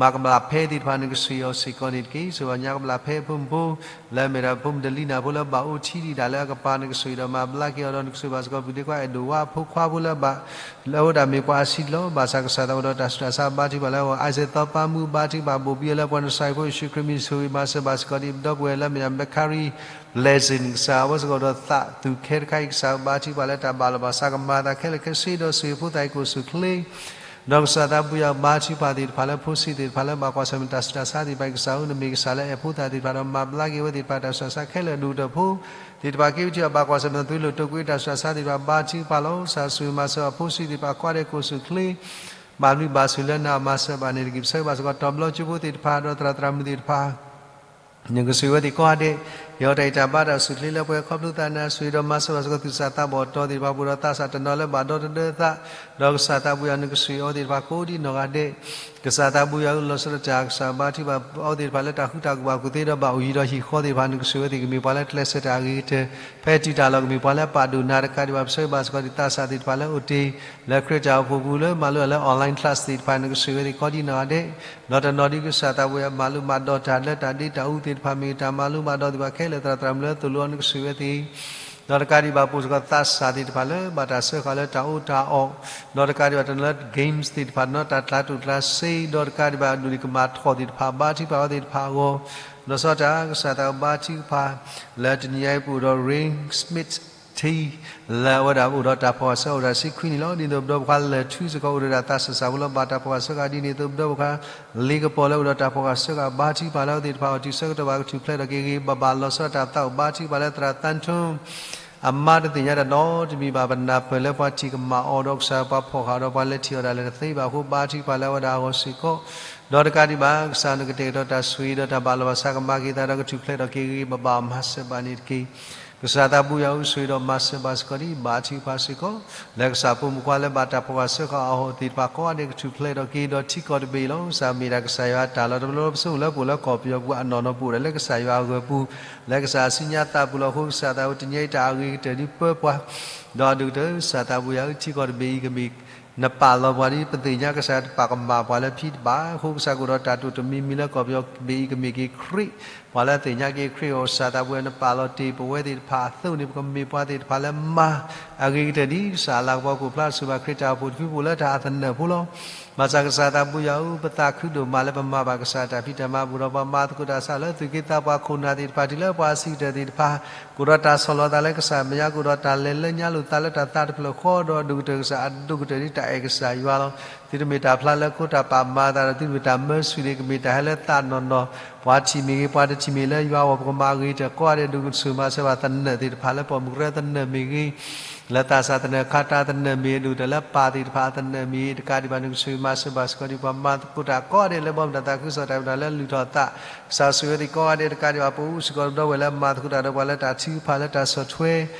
မၤကဘျၣ်ဖဲသ့ၣ်တဖၣ် နကဆိၣ်ဂ့ၤအီၤစ့ၢ်ကီးန့ၣ်တက့ၢ်. စ့ၢ်ကီး မၤကဘျၣ်ဖဲအဖိမုၣ်ဖိ လၢအမ့ၢ်ဒၣ်ဖိမုၣ်ဒလံနၢ်ဖိလၢဘၣ်အိၣ်ထံဒံးတၢ်လၢအကပၤ နကဆိၣ်ဂ့ၤဒီးမၤဘျါက့ၤအီၤဒီး နကဆိၣ်ဂ့ၤဘၣ်စ့ၢ်ကီး ပုၢ်ဒ့ခွါအဲၣ်ဒိၣ်ဝါအဖိခွါဖိလၢဘၣ် လၢအဝဲဒၣ်မ့ၢ်ပှၤအဆံးလီၤ. ဘၣ်ဆၣ်ကစၢ်သးအိၣ်ဒီးတၢ်ဆူးတၢ်ဆါ ဘါထုကဖၣ်လၢအဂီၢ် အံစဲးသီပၢ်မူ ဘါထုကဖၣ်ဘိၣ်ဘံအီၤလၢပှၤနစဲးဖိယ့ၣ်ၡူးခရံာ်မံၤ ဆိၣ်ဂ့ၤမၤစၢၤဘၣ်စ့ၢ်ကီးဒ် ပဒီပုၢ်ဝဲၢ်လၢအမ့ၢ်ဒၣ် Macari Blessing ကစၢ် အဝဲစ့ၢ်ကီးအိၣ်ဒီးသးသူၣ်ခဲတခါအံၤ ကစၢ်ဘါထုကဖၣ်လၢတၢ်ဘၣ်လီၤဘၣ်စး ကမၤအသးခဲလၢာ်ခဲဆ့ဒီး ဆိၣ်ဂ့ၤဖိသၣ်အံၤ ကအိၣ်ဆူၣ်အိၣ်ချ့ ဒီးကစၢ်သးဘိယွၤ ဘါထုကဖၣ်သ့ၣ်တဖၣ်လၢ ဖိဆံးသ့ၣ်တဖၣ်လၢဘၣ်ကွၢ်ဆၢၣ်မဲာ်တၢ်ဆူးတၢ်ဆါသ့ၣ်တဖၣ်အံၤ ကစၢ်ဧၢ နမ့ၢ်ကစၢ်လၢအဲၣ်ဖိသၣ်သ့ၣ်တဖၣ်ဒီး မၤဘျါက့ၤဝဲသ့ၣ်တဖၣ်တၢ်ဆူးတၢ်ဆါခဲလၢာ် ဒူၣ်ဒီးဖိသ့ၣ်တဖၣ် က့ၤဝဲထံၣ်အီၤ ဘၣ်ကွၢ်ဆၢၣ်မဲာ်သွံလိာ်တိာ်ကွံာ်တၢ်ဆူးတၢ်ဆါသ့ၣ်တဖၣ် ဘါထုကဖၣ်လီၤ. ကစၢ်ဆိၣ်ဂ့ၤမၤစၢၤအဖိဆံးသ့ၣ်တဖၣ် ကိးဂၤဒဲး ကအိၣ်ဆူၣ်အိၣ်ချ့ ဘၣ်ဘျုးဘၣ်ဆိၣ်လၢနၤ မၤစၢၤဘၣ်န့ၣ်တက့ၢ်. ပဆၢဂ့ၤဘၣ်စ့ၢ်ကီး တီၤဘျီကၠိဖိသ့ၣ်တဖၣ် ဒီးသရၣ်သရၣ်မုၣ်သ့ၣ်တဖၣ် နကဆိၣ်ဂ့ၤဝဲသ့ၣ်ကိးဂၤဒဲး က့ၤအီၤတၢ်ဂံၢ်တၢ်ဘါတၢ်အိၣ်ဆူၣ်အိၣ်ချ့လၢပှဲၤ ခီဖျိသးနၤ ဆိၣ်ဂ့ၤဒီးမၤစၢၤဘၣ်စ့ၢ်ကီး သူၣ်စၢ်သးဘီၣ်အတီၤသ့ၣ်တဖၣ် ပှဲၤဒီးသးစၢ်တနီၤလၢဘၣ်ဒီတဒၢသး ဒီးကစၢ်သးဘိယွၤ နကဆိၣ်ဂ့ၤအီၤသ့ၣ်တဖၣ် ကိးဒံနီၢ်ဂၤဒဲး ကစၢ်သးဘိယွၤဧၢ လီၤဆီဒၣ်တၢ် ကစၢ်ဘါထုကဖၣ်အီၤသ့ၣ်တဖၣ်လၢတၢ်ဃူတၢ်ကီးဘၣ်ကူၣ်သ့ဒီး ဘၣ်အိၣ်ယံၤဒီးဟံၣ်ဃီသ့ၣ်တဖၣ် နကဆိၣ်ဂ့ၤဝဲသ့ၣ် ကမ့ၢ်ပှၤလၢကျဲးစၢးတၢ်အဂ့ၤကတၢၢ် ဖဲတုၤတၢ်လီၢ် ကမ့ၢ်ပှၤလၢပာ်ဒိၣ်နၤတကးဒံးဘၣ် ပဆၢဂ့ၤဘၣ်စ့ၢ်ကီး ဒ်သးစၢ်သ့ၣ်တဖၣ်လၢအိၣ်တ့ၢ် လၢခရံာ်တၢ်အိၣ်ဖှိၣ်ပူၤလၢမၤလိအီၤလၢ online class သ့ၣ်တဖၣ် နကဆိၣ်ဂ့ၤဝဲသ့ၣ်ကိးဒံနီၢ်ဂၤဒဲး ဒီးတနီၤဒ်ကစၢ်သးဘိယွၤ မၤလိမၤဒိးတၢ်လၢတၢ်ဒ့တၢ်အူသ့ၣ်တဖၣ် မ့ၢ်တၢ်မၤလိမၤဒိးသ့ၣ်တဖၣ်ခဲလၢာ် သရၣ်သရၣ်မုၣ်လၢသိၣ်လိအီၤ နကဆိၣ်ဂ့ၤဝဲသ့ၣ် ဒီးတကးဒံးဘၣ် ပအိၣ်စ့ၢ်ကီးသးစၢ်သ့ၣ်တဖၣ်လၢ ဘၣ်တၢ်စၢဃာ်လၢတၢ်အီၣ်တၢ်အီ ဒီးတကးဒံးဘၣ် တနီၤလၢ games သ့ၣ်တဖၣ် တနီၤတၢ်ကျးတိာ်ကျးစ့ ဒီးတကးဒံးဘၣ် ဒိၣ်န့ၢ်ကမၣ်ထီၣ်သ့ၣ်တဖၣ် ဘါထုကဖၣ်အီၤသ့ၣ်တဖၣ်အဂီၢ် လီၤဆီဒၣ်တၢ် ကစၢ်သးဘိဘါထုကဖၣ် လၢတနံၤညါအံၤ ပအိၣ်ဒီး Ring Smith ထံ လၢအဝဲဒၣ်အိၣ်ဒီးတၢ်ဖီၣ်ဃာ်ဆၢဃာ်အိၣ်ဒၣ်တဆံခွံနံၣ်လီၤ. ဒ်သိးပဒီပုၢ်ဝဲၢ်လၢာ်ထူစ့ၢ်ကီးအိၣ်ဒီးတၢ်သးစၢ်စၢ်ဖိလၢဘၣ်တၢ်ဖီၣ်ဃာ်ဆၢဃာ်ဒ်န့ၣ်အသိး ပဒီပုၢ်ဝဲၢ် လ့ကပီၤလၢအိၣ်ဒီးတၢ်ဖီၣ်ဃာ်ဆၢဃာ် ဘါထုကဖၣ်လၢအဝဲသ့ၣ်တဖၣ်အီၤတုၤဆၢကတီၢ်ဘၣ်ကထူၣ်ဖျဲးထီၣ်က့ၤဂ့ၤဂ့ၤဘၣ်ဘၣ် လီၤဆီဒၣ်တၢ်သးအိၣ် ဘါထုကဖၣ်လၢသရၣ်သန်းထွန်း အမါတသ့ၣ်ညါတၢ်နီတမံၤဘၣ် ပနၢ်ပၢၢ်လၢပှၤထံၣ်ကမၣ်အီၤဒီးကစၢ်ယွၤ ပှၤဖီၣ်ဃာ်ဒီးပှၤလဲၤထံၣ်အီၤဒၣ်လဲာ်တသ့ဘၣ်အဃိ ဘါထုကဖၣ်လၢအဝဲဒၣ်အဂီၢ်စ့ၢ်ကီး ဒီးတကးဒံးဘၣ် ကစၢ်နကတဲာ်ကတီၤတၢ်ဆိၣ်ဂ့ၤဒီးတၢ်ဘၣ်လီၤဘၣ်စးကမၤက့ၤသးဒီးကထူၣ်ဖျဲးထီၣ်က့ၤဂ့ၤဂ့ၤဘၣ်ဘၣ် မၤစၢၤဘၣ်န့ၣ်တက့ၢ်. ကစၢ်သးဘိယွၤအိၣ်ဆိၣ်ဂ့ၤဒီးမၤစၢၤဘၣ်စ့ၢ်ကီးဒ် ဘါထုကဖၣ်စ့ၢ်ကီး လၢကစၢ်ဖိမုၣ်ဖိခွါလၢဘၣ်တၢ်ဖီၣ်ဃာ်ဆၢဃာ်အီၤသ့ၣ်တဖၣ်ကိးဂၤဒဲးကထူၣ်ဖျဲးထီၣ်က့ၤဒီးထံကီၢ်တဘ့ၣ်အံၤလီၤ. ကစၢ်မ့ၢ်ဒၣ်ကစၢ်ယွၤအတၢ်လီၤတဘျီလၢပစိာ်လၢပအိၣ်လၢ ကီၢ်ပယီၤပူၤအနီၢ်နီၢ်ပအိၣ်ဒီးလၢကစၢ်ယွၤအဂၢၢ်ပူၤ လၢကစၢ်အစုညါသးပူၤလီၤ. အဃိကစၢ်သးဝဲတနံၤအံၤတၢ်အဂ့ၤကတၢၢ်ဒ်ပၢပှၤ ဒီးအဒိၣ်ကတၢၢ် ကစၢ်သးဘိယွၤဧၢ ထံကီၢ်တဘ့ၣ်အံၤကမ့ၢ် နပာ်လီၤပှၤဒ်ပသ့ၣ်ညါကစၢ်တပာ်ကမၣ်ပှၤလၢဖံတဘၣ်. အဃိကစၢ်ကအိၣ်ဒီးတၢ်တိာ်တမံၤမံၤလၢကီၢ်ပယီၤတဘ့ၣ်အံၤကမ့ၢ်က့ၤခရံာ် ပှၤလၢသ့ၣ်ညါက့ၤခရံာ်အဂီၢ် ကစၢ်သးဘိယွၤနပာ်လီၤတ့ၢ်ပဝဲသ့ၣ်တဖၣ်အသိးန့ၣ် ပကမ့ၢ်ပှၤသ့ၣ်တဖၣ်လၢမၤ အဂ့ၤကတၢၢ်ဒ်ကစၢ်အလၤကပီၤကအိၣ်ဖျါဆူၣ်ဘၣ်ခရံာ်တၢ်အိၣ်ဖှိၣ်တဖုဖိလၢတၢ်အသနၢၣ်ဖိလီၤ. ဘၣ်ဆၣ်ကစၢ်သးဘိယွၤဧၢ ပသးခုဒိၣ်မးလၢပမၤဘၣ်ကစၢ်တၢ်ဖံးတၢ်မၤ ပအိၣ်ဒီးပှၤမၤသကိးတၢ်ဆးလၢသုးက့သးပှၢ်ခိၣ်နၢ်သ့ၣ်တဖၣ် တုၤလၢပှၤအဆံးကတၢၢ်သ့ၣ်တဖၣ် ကအိၣ်ဒီးတၢ်ဆီၣ်လီၤသးလၢကစၢ်မဲာ်ညါ ကအိၣ်ဒီးတၢ်လဲၤလၢညါလိာ်သးလၢတၢ်သးတဖျၢၣ်ဃီ ဒီးအဒိၣ်ကတၢၢ်ဒ်တၢ်အဲၣ်ကစၢ်ယွၤလီၤ. သုတမ့ၢ်တၢ်ဖျါလၢခိတၢ်ပာ်မၤသးဒီး သုတမ့ၢ်တၢ်မၢဆူၣ်န့ၣ် ကမ့ၢ်တၢ်ဟဲလၢသးနီၢ်နီၢ် ပှၤထံၣ်မ့ၢ်ဂ့ၤ ပှၤတထံၣ်မ့ၢ်လၢယွၤအဂီၢ် ပကမၤအဂ့ၤကတၢၢ်ကိးဂၤဒဲး ဒိၣ်ကဆိၣ်မၤစၢၤဘၣ်သနၢၣ်သ့ၣ်တဖၣ်လၢ ပိာ်မုၣ်ကရၢသနၢၣ်မ့ၢ်ဂ့ၤ လၢသးစၢ်သနၢၣ် ခါတၢ်သနၢၣ်မ့ၢ်ဂ့ၤ ဒိၣ်ကတၢၢ်လၢပၢ်သ့ၣ်တဖၣ်အသနၢၣ်မ့ၢ်ဂ့ၤ တကးဒံးဘၣ် နကဆိၣ်ဂ့ၤမၤစၢၤဘၣ်စ့ၢ်ကီးဒ်ပှၤမၤသကိးတၢ်ကိးဂၤဒဲးလၢဘီမုၢ်တၢ်သးခုကစီၣ်တၢ်မုာ်တၢ်လၢလုၢ်ထီၣ်သး ကစၢ်ဆိၣ်ဂ့ၤဝဲသ့ၣ်ကိးဂၤဒဲး တကးဒံးဘၣ် ပအိၣ်စ့ၢ်ကီးဒီပုၢ်ဝဲၢ်လၢမၤသကိးတၢ်ဒီးပှၤလၢတၢ်ထုကဖၣ်လၢတၢ်ဆီၣ်ထွဲ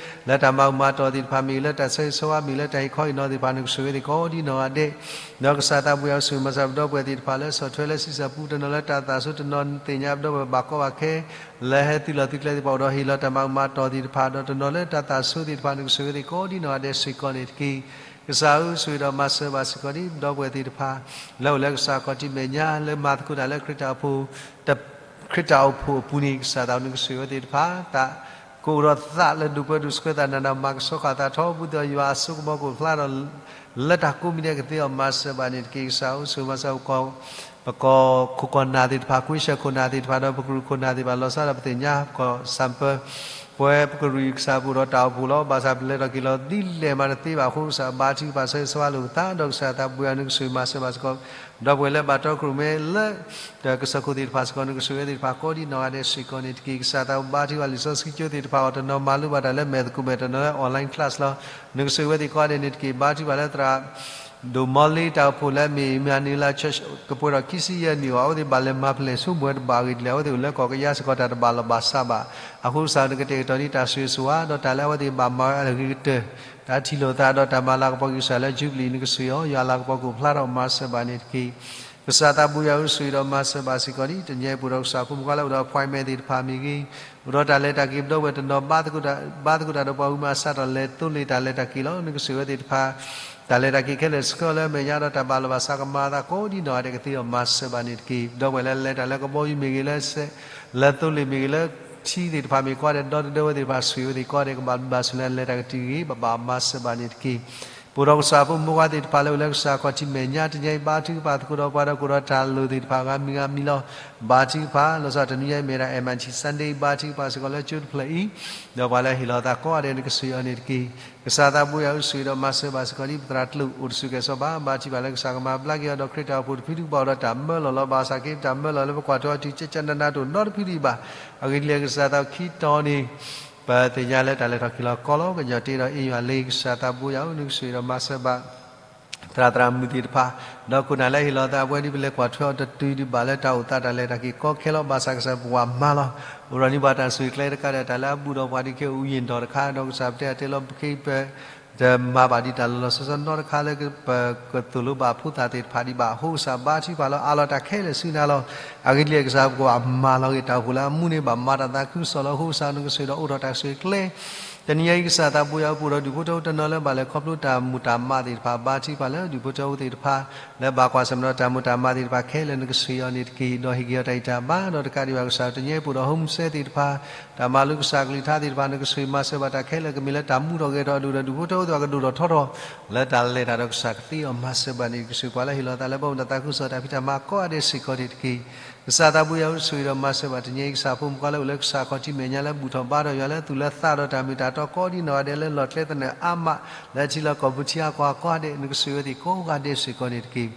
လၢတၢ်မၤအူမၤတီၢ်သ့ၣ်တဖၣ်မ့ၢ်ဂ့ၤ လၢတၢ်ဆၢဂ့ၤဆၢဝါမ့ၢ်ဂ့ၤ လၢတၢ်ဟ့ၣ်ခီဟ့ၣ်နီၤသ့ၣ်တဖၣ် နကဆိၣ်ဂ့ၤဝဲသ့ၣ်ကိးဒ်နီၢ်ဂၤဒဲး ဒီးကစၢ်သးဘိယွၤဆိၣ်ဂ့ၤမၤစၢၤပဒီပုၢ်ဝဲၢ်သ့ၣ်တဖၣ်လၢဆီၣ်ထွဲလၢဆံဆၢပူ တနီၤလၢတၢ်သးဆိ တနီၤသ့ၣ်ညါပဒီပုၢ်ဝဲၢ်ဘၣ်ကီဘၣ်ခဲ လၢဟဲသုးလီၢ်သုးကျဲသ့ၣ်တဖၣ် အိၣ်ဒီးဟ့ၣ်လီၤတၢ်မၤအူမၤတီၢ်သ့ၣ်တဖၣ် ဒီးတနီၤလၢတၢ်သးဆိသ့ၣ်တဖၣ် နကဆိၣ်ဂ့ၤဝဲသ့ၣ်ကိးဒ်နီၢ်ဂၤဒဲးစ့ၢ်ကီးန့ၣ်တက့ၢ်. ကစၢ်ဧၢ ဆိၣ်ဂ့ၤဒီးမၤစၢၤဘၣ်စ့ၢ်ကီးဒ်ပဒီပုၢ်ဝဲၢ်သ့ၣ်တဖၣ် လၢအိၣ်လၢကစၢ်ခီၣ်ထံးမဲာ်ညါ လၢမၤသကိးတၢ်လၢခရံာ်တၢ်အိၣ်ဖှိၣ် ခရံာ်တၢ်အိၣ်ဖှိၣ်အပူၤန့ၣ် ကစၢ်သးနကဆိၣ်ဂ့ၤဝဲသ့ၣ်တဖၣ် သးကအိၣ်ဒီးသးလၢဒိၣ်ပှဲၤဒိၣ်ဆှၢသးနးနးမၤကဆှီဃာ်သးထီဘိဒီးယွၤအစိကမီၤကအိၣ်ဖျါဒီး လၢတၢ်ကိးမံၤဒဲးကသ့အီၤမၤစၢၤဘၣ်န့ၣ်တက့ၢ်. ကစၢ်ဧၢ ဆိၣ်ဂ့ၤမၤစၢၤ ပကီၢ်ခိၣ်ကီၢ်နၢ်သ့ၣ်တဖၣ် ကွ့ၢ်ဆၢခိၣ်နၢ်သ့ၣ်တဖၣ်ဒီး ပကရူၢ်ခိၣ်နၢ်သ့ၣ်တဖၣ် လီၤဆီဒၣ်ပသ့ၣ်ညါ ကီၢ်စၣ်ပၢ ပဝဲပကရူၢ်ကစၢ်ပူၤဒီးတၢ်အိၣ်ဖှိၣ်လီၤ. ဘၣ်ဆၣ်ပလဲၤထီၣ်က့ၤလီၤဒ်လဲၣ်မးတသ့ဘၣ်အဃိ ကစၢ်ဘါထုကဖၣ်ဆၢဂ့ၤဆၢဝါလိာ်ပသး ဒီးကစၢ်သးဘိယွၤနကဆိၣ်ဂ့ၤမၤစၢၤဘၣ်စ့ၢ်ကီး ဒီပုၢ်ဝဲၢ်လၢဘၣ်တီခိၣ်ရိၣ်မဲလၢ တၢ်ကစၢၢ်ခိၣ်သ့ၣ်တဖၣ်စ့ၢ်ကီး နကဆိၣ်ဂ့ၤဝဲသ့ၣ်တဖၣ်ကိးဒ်နီၢ်ဂၤဒဲးစ့ၢ်ကီးန့ၣ်တက့ၢ်. ကစၢ်သးဘိဘါထုကဖၣ်လံာ်စီဆှံကၠိသ့ၣ်တဖၣ်အီၤ တနီၤမၤလိဘၣ်တၢ်လၢမဲာ်သကိးမဲာ် တနီၤလၢ online class လီၤ. နကဆိၣ်ဂ့ၤဝဲသ့ၣ်ကိးဂၤဒဲးန့ၣ်တက့ၢ်. ဘါထုကဖၣ်လၢသရၣ် ဒိၣ်မီလ့တၢ်အိၣ်ဖှိၣ်လၢအမ့ၢ် Emmanuel Church ကပှဲၤထီၣ်ခံဆံယဲၢ်နံၣ်အီၤ အဝဲသ့ၣ်ဘၣ်လဲၤမၤဖဲလဲၣ်ဆူမဲာ်တဘၣ်အဂ့ၢ်ဒ်လဲၣ် အဝဲသ့ၣ်အိၣ်လၢကီၢ်ကယါစ့ၢ်ကီး တၢ်တဘၣ်လီၢ်ဘၣ်စးဘၣ်. အဃိကစၢ်နကတဲာ်ကတီၤဒ်တၢ်ဆိၣ်ဂ့ၤဆိၣ်ဝါ ဒီးတၢ်လၢအဝဲသ့ၣ်ဘၣ်မၤဝဲအဂ့ၤကတၢၢ် တၢ်ထံၣ်လိာ်သးဒီးတၢ်မၤလၤကပီၤက့ၤကစၢ်လၢ Jubilee နကဆိၣ်ဂ့ၤအီၤ ယွၤအလၤကပီၤကအိၣ်ဖျါထီၣ်မၤစၢၤဘၣ်န့ၣ်တက့ၢ်. ကစၢ်သးဘိယွၤဧၢ ဆိၣ်ဂ့ၤဒီးမၤစၢၤဘၣ်စ့ၢ်ကီးဒ် တနံၤအံၤပအိၣ်ဒီးကစၢ် ဖိမုၣ်ဖိခွါလၢအိၣ်ဒီး appointment သ့ၣ်တဖၣ်မ့ၢ်ဂ့ၤ အိၣ်ဒီးတၢ်လဲၤတၢ်က့ၤ ပဒီပုၢ်ဝဲၢ်တနီၤ ဘါသကိးတၢ်ဒီးပှၤဝံၤမးစးထီၣ်လဲၤသိလ့ၣ်တၢ်လဲၤတၢ်က့ၤလီၤ. နကဆိၣ်ဂ့ၤဝဲသ့ၣ်တဖၣ် တၢ်လဲၤတၢ်က့ၤခဲလၢာ်ဆှၢလၢအမဲာ်ညါဒီး တၢ်ဘၣ်လီၢ်ဘၣ်စးကမၤအသးကိးဒ်နီၢ်ဂၤဒဲးကသ့အီၤမၤစၢၤဘၣ်န့ၣ်တက့ၢ်. ပဒီပုၢ်ဝဲၢ်လၢလဲၤတၢ်လၢကဘီယူၤမ့ၢ်ဂ့ၤ လၢ လၢသိလ့ၣ်မ့ၢ်ဂ့ၤ လၢထံသ့ၣ်တဖၣ်မ့ၢ်ကိးဂၤဒဲး ဒီသဒၢဝဲသ့ၣ်တဖၣ် ဆိၣ်ဂ့ၤဝဲသ့ၣ်ကိးဂၤဒဲး ကဘၣ်ဘျုးဘၣ်ဆိၣ်လၢလဲၤတၢ်က့ၤတဂ့ၤ ဘၣ်ဘၣ်မၤစၢၤဘၣ်န့ၣ်တက့ၢ်. ပအိၣ်ဒီးကစၢ်ဖိမုၣ်ဖိခွါသ့ၣ်တဖၣ်လၢအိၣ်လၢကစၢ်ခီၣ်ထံးမဲာ်ညါ တနံၤအံၤဘါထုကဖၣ်သကိးဒီးပှၤဒီး ကအိၣ်ဒီးတၢ်လိၣ်သ့ၣ်တဖၣ်ဂၤမံၤဂၤမံၤလီၤ. ဘါထုကဖၣ် လီၤဆီဒၣ်တၢ်တနံၤအံၤမ့ၢ်ဒၣ် Emmanuel Sunday ဘါထုကဖၣ်စ့ၢ်ကီးလၢကၠိတဖျၢၣ်အံၤ ဒီးပှၤလၢဟ့ၣ်လီၤသးကိးဂၤဒဲး နကဆိၣ်ဂ့ၤအီၤန့ၣ်တက့ၢ်. ကစၢ်သးဘိယွၤဧၢ ဆိၣ်ဂ့ၤဒီးမၤစၢၤဘၣ်စ့ၢ်ကီးဒ် ပသရၣ်ကျိၣ်အိၣ်တဆူၣ်ကဲၣ်ဆိးဘၣ် ဘါထုကဖၣ်လၢကစၢ်ကမၤဘျါက့ၤအီၤဒီးခရံာ်တၢ်အိၣ်ဖှိၣ်တဖုတကပၤဒီးတၢ်မၢလီၤလီၤ. ဘၣ်ဆၣ်က့ တၢ်မၢလီၤလၢပကွၢ်ထွဲအီၤတုၤ ကကနနၤတအိၣ်နီတဖုဒံးဘၣ်. အဂ့ၢ်ဒ်လဲၣ် ကစၢ်သးခံတီၤန့ၣ် ပသ့ၣ်ညါလၢတၢ်လဲၤထီၣ်က့ၤလီၤကီလီၤ. ကညီတ့ဒီးအ့ယွၤလ့ ကစၢ်သးဘိယွၤဧၢ နကဆိၣ်ဂ့ၤဒီးမၤစၢၤဘၣ် သရၣ်သရၣ်မုၣ်သ့ၣ်တဖၣ် ဒီးခိၣ်နၢ်လၢဟ့ၣ်လီၤသးအဝဲဒ်ပလဲၤကွၢ်ထွဲအီၤတတုၤဒံးဘၣ်လၢတၢ်အိၣ်သးတၢ်လဲၤတၢ်က့ၤကီခဲလီၤ. ဘၣ်ဆၣ်ကစၢ်ပဝးမၤလီၤ. အိၣ်ဒီးန့ၢ်ပှၤတၢ်ဆိၣ်ဂ့ၤကျဲတခါဒီး တၢ်လၢအဘူးဒီးပှၤဒ်ခဲအူယ့ၣ်ဒီးတခါ ဒီးကစၢ်ပတဲအတဲလီၤပခ့ပ တမၤဘၣ်ဒံးတၢ်လီၤလီၤဆီဆီနီတခါလၢ ပကသိၣ်လိဘၣ်ဖိသၣ်သ့ၣ်တဖၣ်ဒံးဘၣ်. အဃိကစၢ်ဘါထုကဖၣ်လီၤ အးလီၤတၢ်ခဲလၢာ်ဆူနၤလီၤ. အဂ့ၢ်ဒ်လဲၣ် ကစၢ်ပကဘၣ်မၤလီၤဂ့ၤတၢ်အိၣ်ဖှိၣ်လၢအမူန့ၣ် ဘၣ်မၤတၢ်သးခုကစီၣ်လီၤ. အဃိကစၢ်နကဆိၣ်ဂ့ၤဒီးအိးထီၣ်တၢ်ဆိၣ်ဂ့ၤကျဲ တနံၤအံၤ ကစၢ်သးဘိယွၤပအိၣ်ဒီးဒူၣ်ဖိထၢဖိတနီၤလၢဘၣ်လဲၤခီဖျိတၢ်မုာ်တၢ်မးသ့ၣ်တဖၣ် ဘါထုကဖၣ်လၢဒူၣ်ဖိထၢဖိသ့ၣ်တဖၣ် လၢဘၣ်ကွၢ်ဆၢၣ်မဲာ်ဒီးတၢ်မုာ်တၢ်မးသ့ၣ်တဖၣ်ခဲလၢာ် နကဆိၣ်ဂ့ၤအီၤန့ၣ်တက့ၢ်. ဒီးဟ့ၣ်က့ၤအီၤတၢ်အံၣ်တၢ်ဘါ ဒီးတကးဒံးဘၣ်ကစၢ်တနံၤအံၤပအိၣ်ဒီး homeless သ့ၣ်တဖၣ် တၢ်မၤလိကစၢ်ကလုၢ်ကထါသ့ၣ်တဖၣ် နကဆိၣ်ဂ့ၤမၤစၢၤဘၣ်တၢ်ခဲလၢာ် ကမ့ၢ်လၢတၢ်မူထီၣ်ဂဲၤထီၣ်အဒိၣ်ဒီး ဒူၣ်ဖိထၢဖိသ့ၣ်တဖၣ်ကဒိၣ်ထီၣ်ထီထီၣ် လၢတၢ်လဲၤတၢ်ဒီးကစၢ်ကသ့အီၤမၤစၢၤဘၣ်န့ၣ် ကဆိၣ်ပှၤလၢဟ့ၣ်လီၤသးလၢဘီမုၢ်တၢ်သးခုကစီၣ်တၢ်ဖံးတၢ်မၤကိးဂၤဒဲးစ့ၢ်ကီးန့ၣ်တက့ၢ်. ကစၢ်သးဘိယွၤဧၢ ဆိၣ်ဂ့ၤဒီးမၤစၢၤဘၣ်တနံၤအံၤ ကစၢ်ဖိမုၣ်ဖိခွါလၢအိၣ်လၢကစၢ်ခီၣ်ထံးမဲာ်ညါလၢဘူၣ်ထီၣ်ဘါထီၣ်ယွၤလၢသူၣ်လၢသးဒီးတၢ်မ့ၢ်တၢ် တၢ်ကီဒံနီၢ်ဂၤဒဲးလၢလီၢ်ကျဲသနၢၣ်အါမး လၢအထံလီၢ်ကီၢ်ပူၤထံအါကီၢ်အဂီၢ်ဒဲး နကဆိၣ်ဂ့ၤဝဲသ့ၣ်ကိးဂၤဒဲးစ့ၢ်ကီးန့ၣ်တက့ၢ်.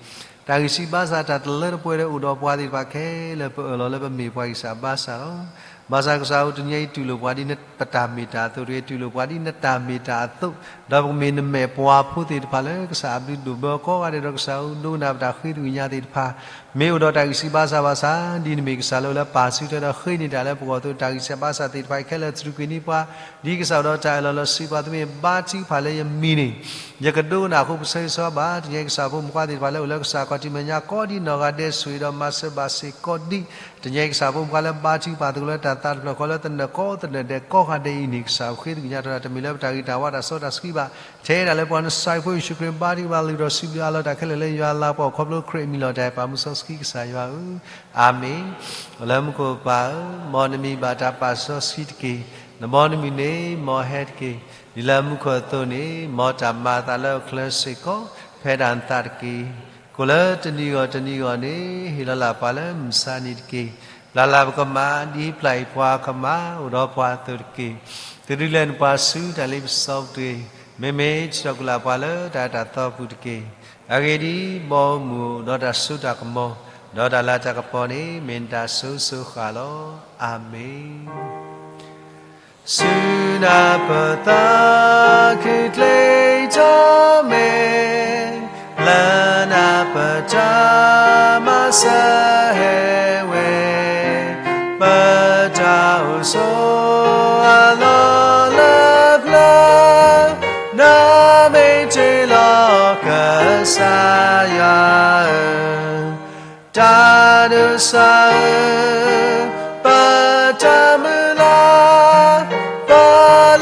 တၢ်ဂံၢ်စၢ်ဘါစၢ်တၢ်တလၢတပှဲၤဒီးအိၣ်ဒီးပှၤသ့ၣ်တဖၣ်ခဲလၢာ် ပအၢၣ်လီၤလၢပမ့ၢ်ပှၤဂံၢ်စၢ်ဘါစၢ်လီၤ. ဘၣ်ဆၣ်ကစၢ်ဧၢ တနံၤအံၤတူၢ်လိာ်ပှၤဒ်ပတၢ်မ့ၢ်တၢ်အသိးတဂ့ၤ, တူၢ်လိာ်ပှၤဒ်နတၢ်မ့ၢ်တၢ်အသိး, ဒီးပကမ့ၢ်နမဲာ်ပှၤဖိသ့ၣ်တဖၣ်လၢကစၢ်အဘျုးဒိၣ်ဘၢကိးဂၤဒဲးဒီး ကစၢ်ဧၢ ဒိကနၣ်ပတၢ်ဃ့သကွံၢ်ညါသ့ၣ်တဖၣ် မ့ၢ်အိၣ်ဒီးတၢ်ဂံၢ်စၢ်ဘါစၢ်ဘၣ်ဆၣ် ဒ်နမ့ၢ်ကစၢ်လၢအလၢပာ်စုထွဲဒီးဃ့န့ၢ်တၢ်လၢပဂီၢ်အသိး တၢ်ဂံၢ်စၢ်ဘါစၢ်သ့ၣ်တဖၣ်အံၤခဲလၢာ် သရူးကွံာ်န့ၢ်ပှၤ ဒ်ကစၢ်အိၣ်ဒီးတၢ်အၢၣ်လီၤလီၤစံးပှၤ သုမ့ၢ်ဘါထုကဖၣ်လၢယမံၤန့ၣ် ယကဒိကနၣ်အဃိ ပဆၢဂ့ၤဆၢဝါဘၣ် တနံၤအံၤကစၢ်ဖိမုၣ်ဖိသ့ၣ်တဖၣ်လၢအိၣ်လၢကစၢ်အခီၣ်ထံးမဲာ်ညါ ကိးဒံနီၢ်ဂၤဒဲး ဆိၣ်ဂ့ၤဒီးမၤစၢၤဘၣ်စ့ၢ်ကီးဒံး တနံၤအံၤကစၢ်ဖိမုၣ်ဖိလၢဘါထုကဖၣ်သကိးလၢတၢ်သးတဖျၢၣ်ဃီလၢသနၢၣ်ကိးသနၢၣ်ဒဲးကိးဂၤဒဲးအံၤန့ၣ် ကစၢ်ဃ့သကွံာ်ညါတၢ် တမ့ၢ်လၢပတၢ်ဂ့ၤတၢ်ဝါတၢ်စီတၢ်ဆှံဘၣ် ထဲဒၣ်လၢပှၤနစၢ်ဖိယ့ၣ်ၡူးခရံာ် ဘါထုကဖၣ်လုၢ်ထီၣ်စံးဘျုးအါလီၤတၢ်ခဲလၢာ်လၢယွၤလၤကပီၤ ခီဖျိခရံာ်အမံၤလီၤတၢ်အဲၣ်ပာ်မူစီဆှံကစၢ်ယွၤဧၢ, အၤမ့ၣ်. အိၣ်လၢမူခိၣ်ပၢ်ဧၢ, မ်နမံၤဘၣ်တၢ်ပာ်စီဆှံတက့ၢ်. နဘီနမုၢ်န့ၣ် မ်ဟဲတက့ၢ်. ဒ်လၢမူခိၣ်အသိးန့ၣ် မ်တၢ်မၤအသးလၢအချၢစ့ၢ်ကီး ဖဲဒၣ်နသးတက့ၢ်. ကိၣ်လၢတနံၤဂီၢ်တနံၤဂီၢ်န့ၣ် ဟ့ၣ်လီၤလၢ်ပှၤလၢမုၢ်ဆါနံၤတက့ၢ်. ပျၢ်လၢ်ပကမၣ် ဒ်ပျၢ်အံၤပှၤကမၣ် အိၣ်ဒီးပှၤအသိးတက့ၢ်. ကဒုးလဲနပှၤဆူတၢ်လ့ပစီပူၤတဂ့ၤ. မ့မ့ၢ်ထံၣ်ထီၣ်ကလာ်ပှၤလၢတၢ်အၢတၢ်သီပူၤတက့ၢ်. အဂ့ၢ်ဒ်အံၤ, ဘီမုၢ်ဒီးတၢ်စိတၢ်ကမီၤ ဒီးတၢ်လၤတၢ်ကပီၤန့ၣ် မ့ၢ်နတၢ်စိၤစိၤဃၣ်ဃၣ်လီၤ. အၤမ့ၣ်. ဆူနၢ်ပၢၢ်သးခုကျဲထီၣ်မဲာ်, လၢနၢ်ပၢၢ်တၢ်မၤစၢၤဟဲဝဲ, ပတၢ်အိၣ်ဆိးအလီၢ်လၢပျၢၤ, နမ့ၢ်တ့ၢ်လီၤကစၢ်ယွၤဧၢ, တၢ်ဒိးစၢ်ဧၢ, ပတၢ်မုၢ်လၢ်, ပ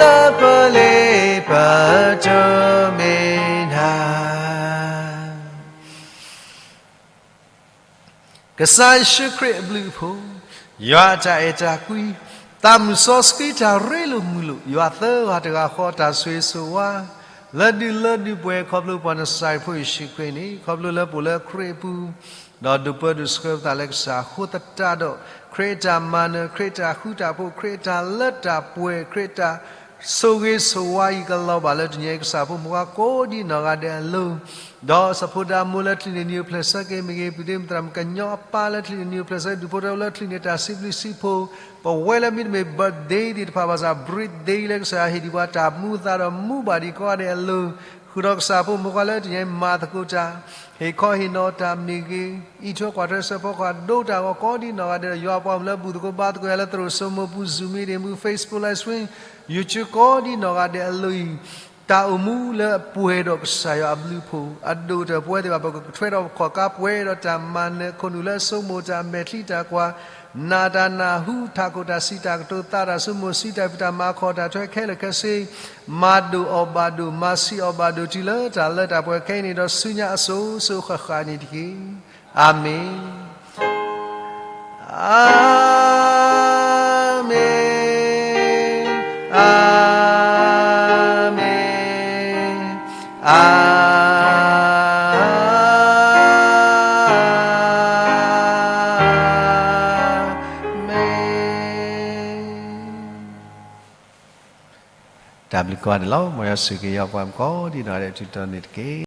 လၢပလ့ပတိၢ်မ့ၢ်နၤ ကစၢ်ယ့ၣ်ၡူးခရံာ်အဘျုးအဖှိၣ်, ယွၤအတၢ်အဲၣ်တၢ်ကွံ, သးမုၢ်စီဆှံတၢ်ရ့လိာ်မုာ်လိာ်, ယွၤသၢဂၤတဂၤဃီတၢ်ဆိၣ်ဂ့ၤဆိၣ်ဝါ, လၢဒုးလၢဒုးပှဲၤခီဖျိပှၤနစၢ်ဖိယ့ၣ်ၡူးခရံာ်န့ၣ် ခီဖျိလၢပအိၣ်လၢခရံာ်အပူၤ, ဒီးဒိးပၢဒိးဆှၢပသးလၢကစၢ်အဃိသတးဒီး ခရံာ်အတၢ်မၤနၢၤ, ခရံာ်အတၢ်ဃူတၢ်ဖိး, ခရံာ်အတၢ်လၢတၢ်ပှဲၤ, ခရံာ်အတၢ်ဆိၣ်ဂ့ၤဆိၣ်ဝါအံၤ ကလီၤဘၣ်လၢတနံၤအံၤကစၢ်ဖိမုၣ်ဖိကိးဒံနီၢ်ဂၤဒဲးအလိၤ ဒီးစီၤဖိဒါမိလၢချံးန့ၣ်နံၤအိၣ်ဖျဲၣ်ဆၢက့ၤမ့ၢ်ဂ့ၤ, ပုၢ်ဒ့မုၣ်သရၣ်မုၣ်ကညီအပၢ်လၢချံးန့ၣ်နံၤအိၣ်ဖျဲၣ်ဆၢက့ၤ, ဒူၣ်ဖိထၢဖိလၢချံးန့ၣ်တၢ်စံးဘျုးစံးဖှိၣ်, ပဝဲလၢမ့တမ့ၢ် birthday သ့ၣ်တဖၣ်ဘၣ်ဆၣ် birthday လၢကစၢ်ယွၤဟ့ၣ်ဒံးပှၤတၢ်မူအသးဒီးမူဘၣ်ဒံးကိးဂၤဒဲးအလိၤ, ဃုာ်ဒီးကစၢ်ဖိမုၣ်ဖိလၢတနံၤအံၤမၤသကိးတၢ်, ဟ့ၣ်ခီဟ့ၣ်နီၤတၢ်မ့ၢ်ဂ့ၤ, အံးထွဲကွၢ်ထွဲစၢဖီကွၢ်ဒိတၢ်အဂီၢ်ကိးဒံနီၢ်ဂၤဒဲးဒီး ယွၤပှၤမုၣ်လၢဘူၣ်သကိးဘါသကိးယၤလၢသရိာ်စိမိၤပူၤ Zoom meeting ပူၤ Facebook live stream, YouTube ကိးဒံနီၢ်ဂၤဒဲးအလိၤအံၤ, တၢ်အိၣ်မူလၢအပှဲၤဒီးကစၢ်ယွၤအဘျုးအဖှိၣ်, အဒိၣ်တၢ်ပဝဲသ့ၣ်တဖၣ် ပကထွဲဒီးခိးကါပှဲၤဒီးတၢ်မၤနၢၤခိၣ်နူာ်လၢအဆိကမိၣ်တၢ်မဲာ်ချံတၢ်ကွၢ်, နာ်တၢ်နၢ်ဟူထးခိၣ်တၢ်စံးတၢ်ကတိၤသးတၢ်ဆိကမိၣ်စံးတၢ်ဖံးတၢ်မၤခီၣ်တၢ်ထွဲခဲလၢာ်ခဲဆ့, မၤဒိၣ်အီၣ်ဘၣ်ဒိၣ် မၤဆံးအီၣ်ဘၣ်ဒိၣ်တုၤလၢတၢ်လၢတၢ်ပှဲၤခဲအံၤန့ၣ်ဒီး ဆူညါအစိၤစိၤဃၣ်ဃၣ်န့ၣ်တက့ၢ်. အၤမ့ၣ်. အၤမ့ၣ်, အၤမ့ၣ်, အၤမ့ၣ်. တၢ်ဘျုးကိးဂၤဒဲးလီၤ. မ်ယွၤဆိၣ်ဂ့ၤက့ၤယွၤပှၤမုၣ်ကိးဒံနီၢ်ဂၤဒဲး တုၤတတီၤန့ၣ်တက့ၢ်.